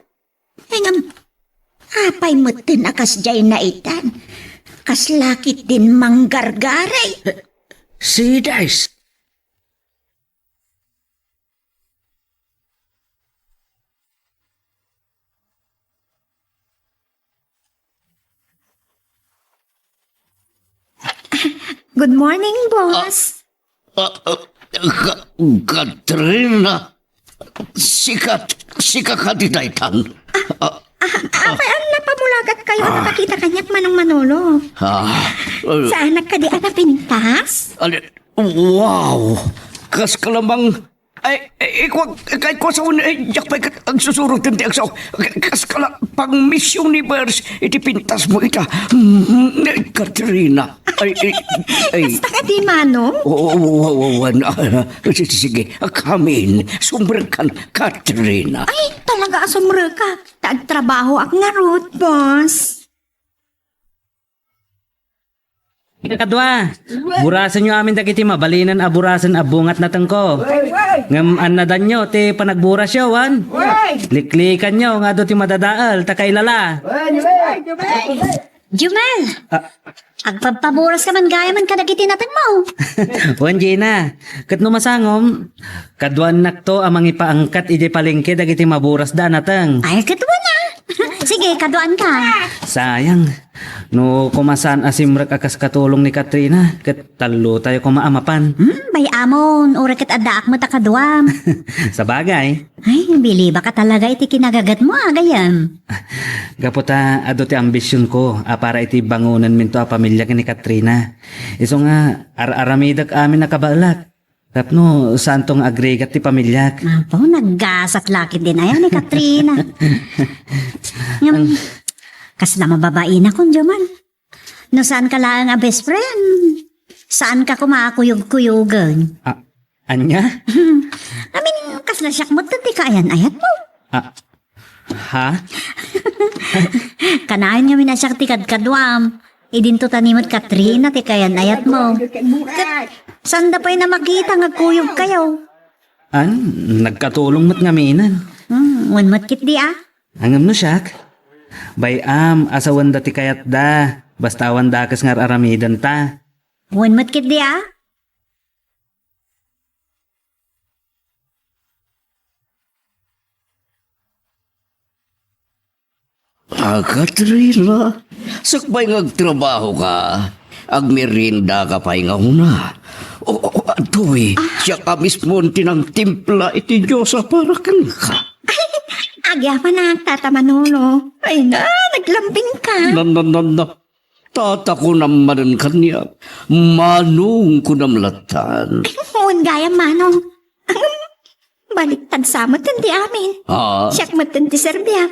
Ngem, apay metten a kasdiay naitan? Kasla ketdin manggargari. Sides. Good morning, boss. Ah, ah, Ka-, Katrina, sika, sika kadi daytan? Ah, ah, apay, ania, pamulagat kayo? Ano, pakita kaniak, Manong Manolo? Ah, uh, Saanak kadi a napintas? Ali-, wow! Kas kalamang Ay, ay, ikuak, ikaw, ikuak sa un-, ay, diak pay ket agsusurot ken ti agsaok. K-, kas kala pang Miss Universe, iti pintasmo ita. Mm, ay, Katrina. Ay, ay, ay. Kasta kadi, Manong? Oo, oo, oo, oo, ah, sige, sige. Come in. Sumrekkan, Katrina. Ay, talaga a sumrekka. Ta agtrabahoak ngarud, boss. Kadua, burasenyo amin dagiti mabalinen a burasen a bunga ti natengko. Ngem annadanyo ti panagburasyo, wen? Liklikanyo nga adu ti madadael ta kailala. Jumel! Ah. Agpabpaburaska man gayamen kadagiti natengmo. Wen, Gina. Ket no masangom, kaduannakto a mangipaangkat idiay palengke dagiti maburasda a nateng. Ay, ket wen a. Sige, kaduanka. Sayang. No koma saan a simrek a kas katulong ni Katrina, ket tallotayo koma a mapan. Hmm, bay-amon, uray ket addaak met a kaduam. Sabagay. Ay, bilibaka talaga iti kinagagatmo, a gayyem. Gapu ta adu ti ambisionko a para iti bangonenminto a pamilia ken ni Katrina. Isu nga, ar-aramidek amin a kabaelak. Tapno saanto nga agrigat ti pamiliak. Apo, naggasat la ketdin aya ni Katrina. Ngem, kasla mababainak, Jumel. No saanka laeng a best friend, saanka koma a kuyog-kuyogen. Ah, ania? Amin, kasla siak met ti kaayan-ayatmo. Ah, ha? Kanayon ngamin a siak ti kadkaduam. Idinto ta ni met Katrina ti kaayan-ayatmo. Ket saanda pay a makita nga agkuyogkayo. An, nagkatulong met ngaminen. Hmm, wen met ketdi a. Ngem no siak, bay-am a sawenda ti kayatda, basta awan dakes nga ar-aramidenta. Wen met ketdi a. Ah, Katrina, sakbay nga agtrabahoka, agmeriendaka pay nga una. O, o, adtoy, siak a mismo ti nangtimpla iti diosa para kenka. Ay, agyamanak, Tata Manolo. Ay na, naglambingka. Na, na, na, na. Tata, kunam manen kaniak. Manong, kunam lattan. Ay, wen gayam, Manong. Baliktad sa met ti amin. Ah. Siak met ti serbiak.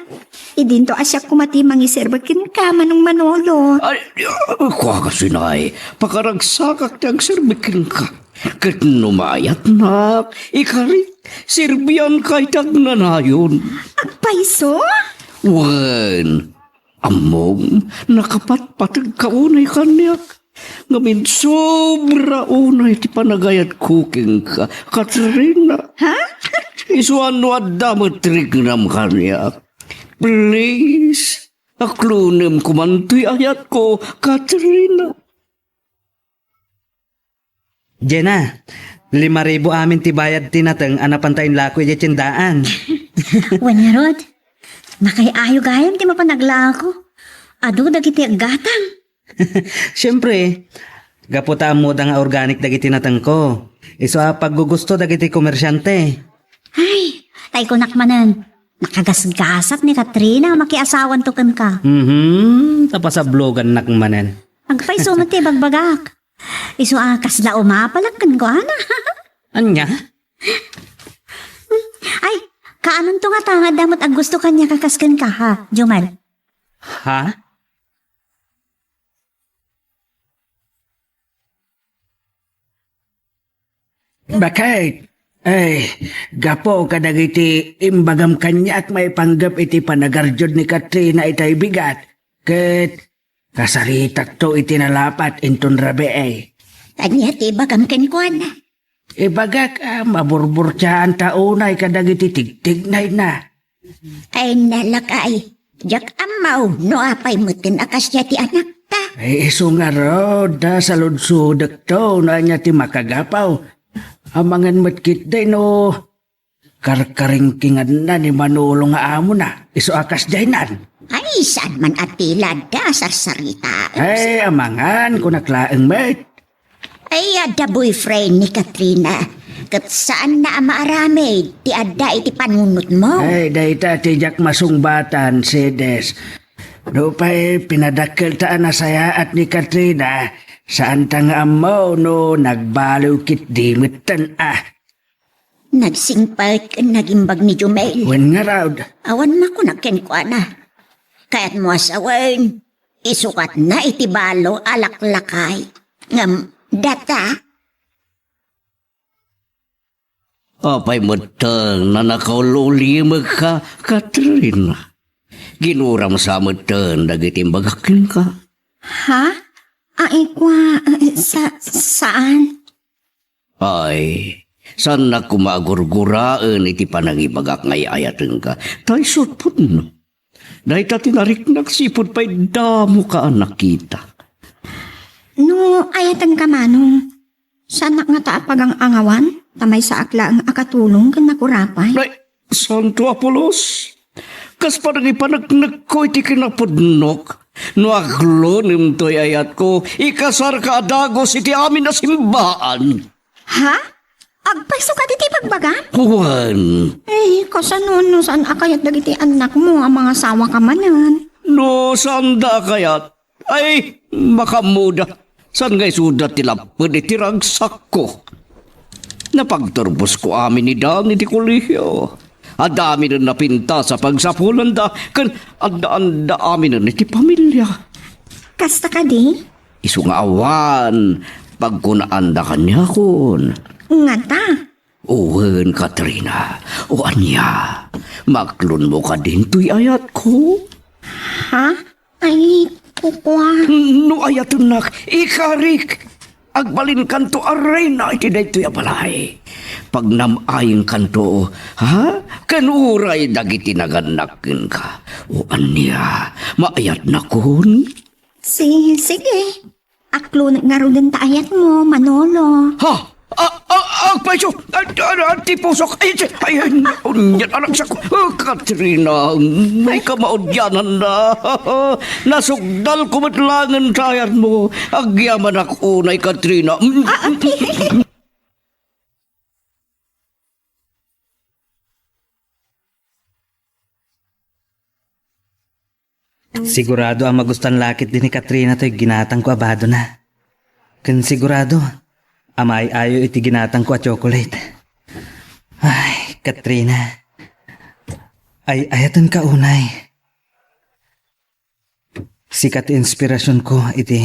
Idinto a siak koma ti mangiserbi kenka, Manong Manolo. Ay, ah, kua kasinay, pakaragsakak ti agserbi kenka. Ket no maayatnak, ikarik, serbianka iti agnanayon. Agpayso? Wen, ammom, nakapatpategka unay kaniak. Ngamin, sobra unay ti panagayatko kenka, Katrina. Ha? Isu a no adda met riknam kaniak, please, aklonem koman toy ayatko, Katrina. Jenna, lima ribu amin ti bayad ti nateng a napanta inlako idiay tiendaan. Wen ngarud, nakay-ayo gayam ti mapan aglako. Adu dagiti aggatang. Siempre, gapu ta ammoda nga organic dagiti natengko. Isu a paggugusto dagiti komersiante. Ay, tay kunak manen, nakagasgasat ni Katrina a makiasawanto kenka. Mhm, ta pasablogannak manen. Agpayso met ti ibagbagak. Isu a kasla umapalak kenkuana. Ania? Ay, kaanonto ngata nga adda met aggusto kaniak a kas kenka, ha, Jumel? Ha? Bakit? Ay, gapu kadagiti imbagam kaniak maipanggep iti panagarjud ni Katrina itay bigat, ket kasaritakto iti nalapat inton rabii. Ania ti ibagam kenkuana? Ibagak a maburburtiaanta unay kadagiti tigtignayna. Ay, nalakay. Diak ammo no apay metten a kasdiay ti anakta. Ay, isu ngarud, a saludsodekto no ania ti makagapu. Amangan met ketdi no karkaringkinganna ni Manolo nga amona, isu a kasdiaynan. Ay, saan man a ti la adda a sarsarita. Ay, amangan, kunak laeng met. Ay, adda boyfriend ni Katrina. Ket saanna a maaramid ti adda iti panunotmo. Ay, dayta ti diak masungbatan, Sedes. Nupay pinadakkelta a nasayaat ni Katrina, saanta nga ammo no nagbaliw ketdi metten a. Nagsingpet ken nagimbag ni Jumel. Wen ngarud. Awan makunak kenkuana. Kayatmo a sawen, isukatna iti balo a laklakay. Ngem data? Apay metten a nakaul-ulimekka, Katrina? Ginuram sa metten dagiti imbagak kenka. Ha? Ay, kua, eh, sa-, saan? Ay, saannak koma a gurguraen iti panangibagak nga ay-ayatenka. Ta isu ti pudno. Dayta ti nariknak sipud pay damoka a nakita. No ayatenka, Manong, saannak ngata a pagang-angawan, ta maysaak laeng a katulong ken nakurapay. Ay, Santo Apolos, kas panangipaneknekko iti kinapudnok, no aglonem toy ayatko, ikasarka a dagus iti amin a simbaan. Ha? Agpayso kadi ti ibagbagam? Wen. Eh, kasano no saan a kayat dagiti annakmo a mangasawaka manen? No saanda a kayat, ay, makaammoda. Saan nga isuda ti lapped iti ragsakko? Napagturbosko amin ni Dan iti kolehio. Adda aminen napintas a pagsapulanda, ken addaanda aminen iti pamilia. Kasta kadi? Isu nga awan pagkunaanda kaniakon. Ngata? Wen, Katrina. O ania? Maklonmo kadin toy ayatko? Ha? Ay, kukua. No ayatennak, ikarik. Agbalinkanto a reyna iti daytoy a balay. Pagnam-ayengkanto, ha? Ken uray dagiti nagannak kenka. O ania, maayatnakon? Si-, sige. Aklonek ngaruden ta ayatmo, Manolo. Ha? A-, a-, agpayso! A-, a-, a-, ti pusok! Ay, ay, ay, unyat, anak siak! Oh, Katrina, may kamaudianan na! Nasukdalko met laengen ta ayatmo! Agyamanak unay, Katrina! Ah, okay. Sigurado a magustuan la ketdi ni Katrina toy ginatangko a badona. Ken sigurado a maay-ayo iti ginatangko a chocolate. Ay, Katrina. Ay-ayatenka unay. Sika ti inspirasionko iti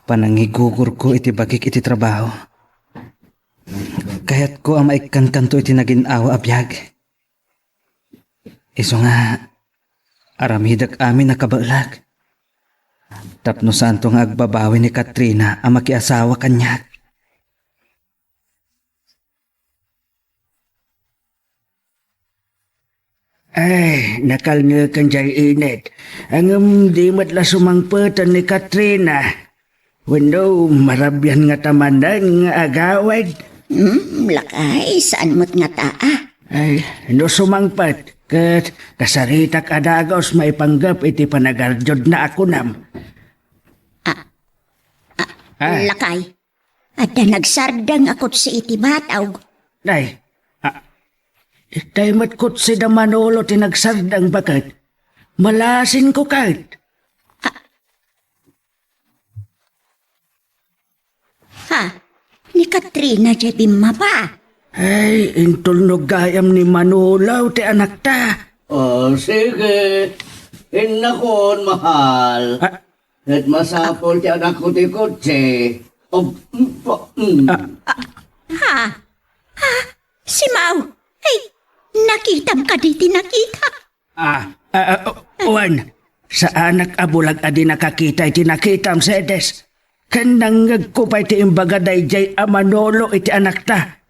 panangigugurko iti bagik iti trabaho. Kayatko a maikkankanto iti nagin-awa a biag. Isu nga, aramidek amin a kabaelak. Tapno saanto nga agbabawi ni Katrina a makiasawa kaniak. Ay, nakalngeken jay init. Ngem di met la sumangpeten ni Katrina. Wenno, marabian ngata manen nga agawid? Hmm, lakay, saan met ngata, a? Ay, no sumangpet, ket kasaritak a dagus maipanggep iti panagarjudna a kunam. A, a, Ah. Lakay, adda nagsardeng a kotse iti batog. Nay, a, itay met kotse da Manolo ti nagsardeng, baket. Malasinko ket. Ha? Ni Katrina jay bimmaba? Ay, intulnog gayam ni Manolo ti anakta. Oh, sige. Innakon, mahal. Ah. Ket masapul ti anakko ti kotse. Oh, mm, pa-, mm. Ah. Ha? Ha? Simaw? Ay, nakitam kadi ti nakita? Ah, ah, ah, wen, saanak a bulag a di nakakita iti nakitam, Sedes. Ken nangngegko pay ti imbaga daydiay a Manolo iti anakta.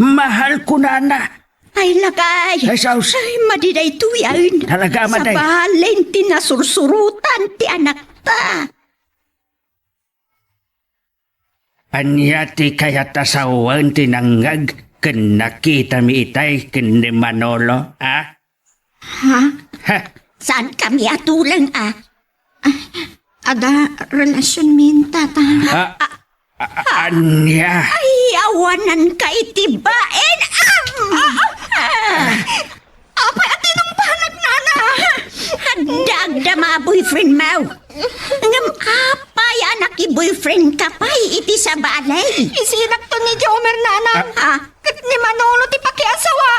Mahal kunana. Ay, lakay. Ay, sus. Ay, madi daytoyen. Talaga, madi. Sabalen ti nasursurotan ti anakta. Ania ti kayat a sawen ti nangngeg ken nakitami itay ken ni Manolo, a? Ha? Ha? Saankami a tuleng, a? Ay, adda relasionmi, tata. A, a, a, ania? Ay, awananka iti bain. Ah! Ah! Ah! Apay a tinungpanak, nana? Adda agdama a boyfriendmo. Ngem apay a nakiboyfriendka pay iti sabali? Isinakto ni Jomer, nana. Ah. Ah. Ket ni Manolo ti pakiasawa.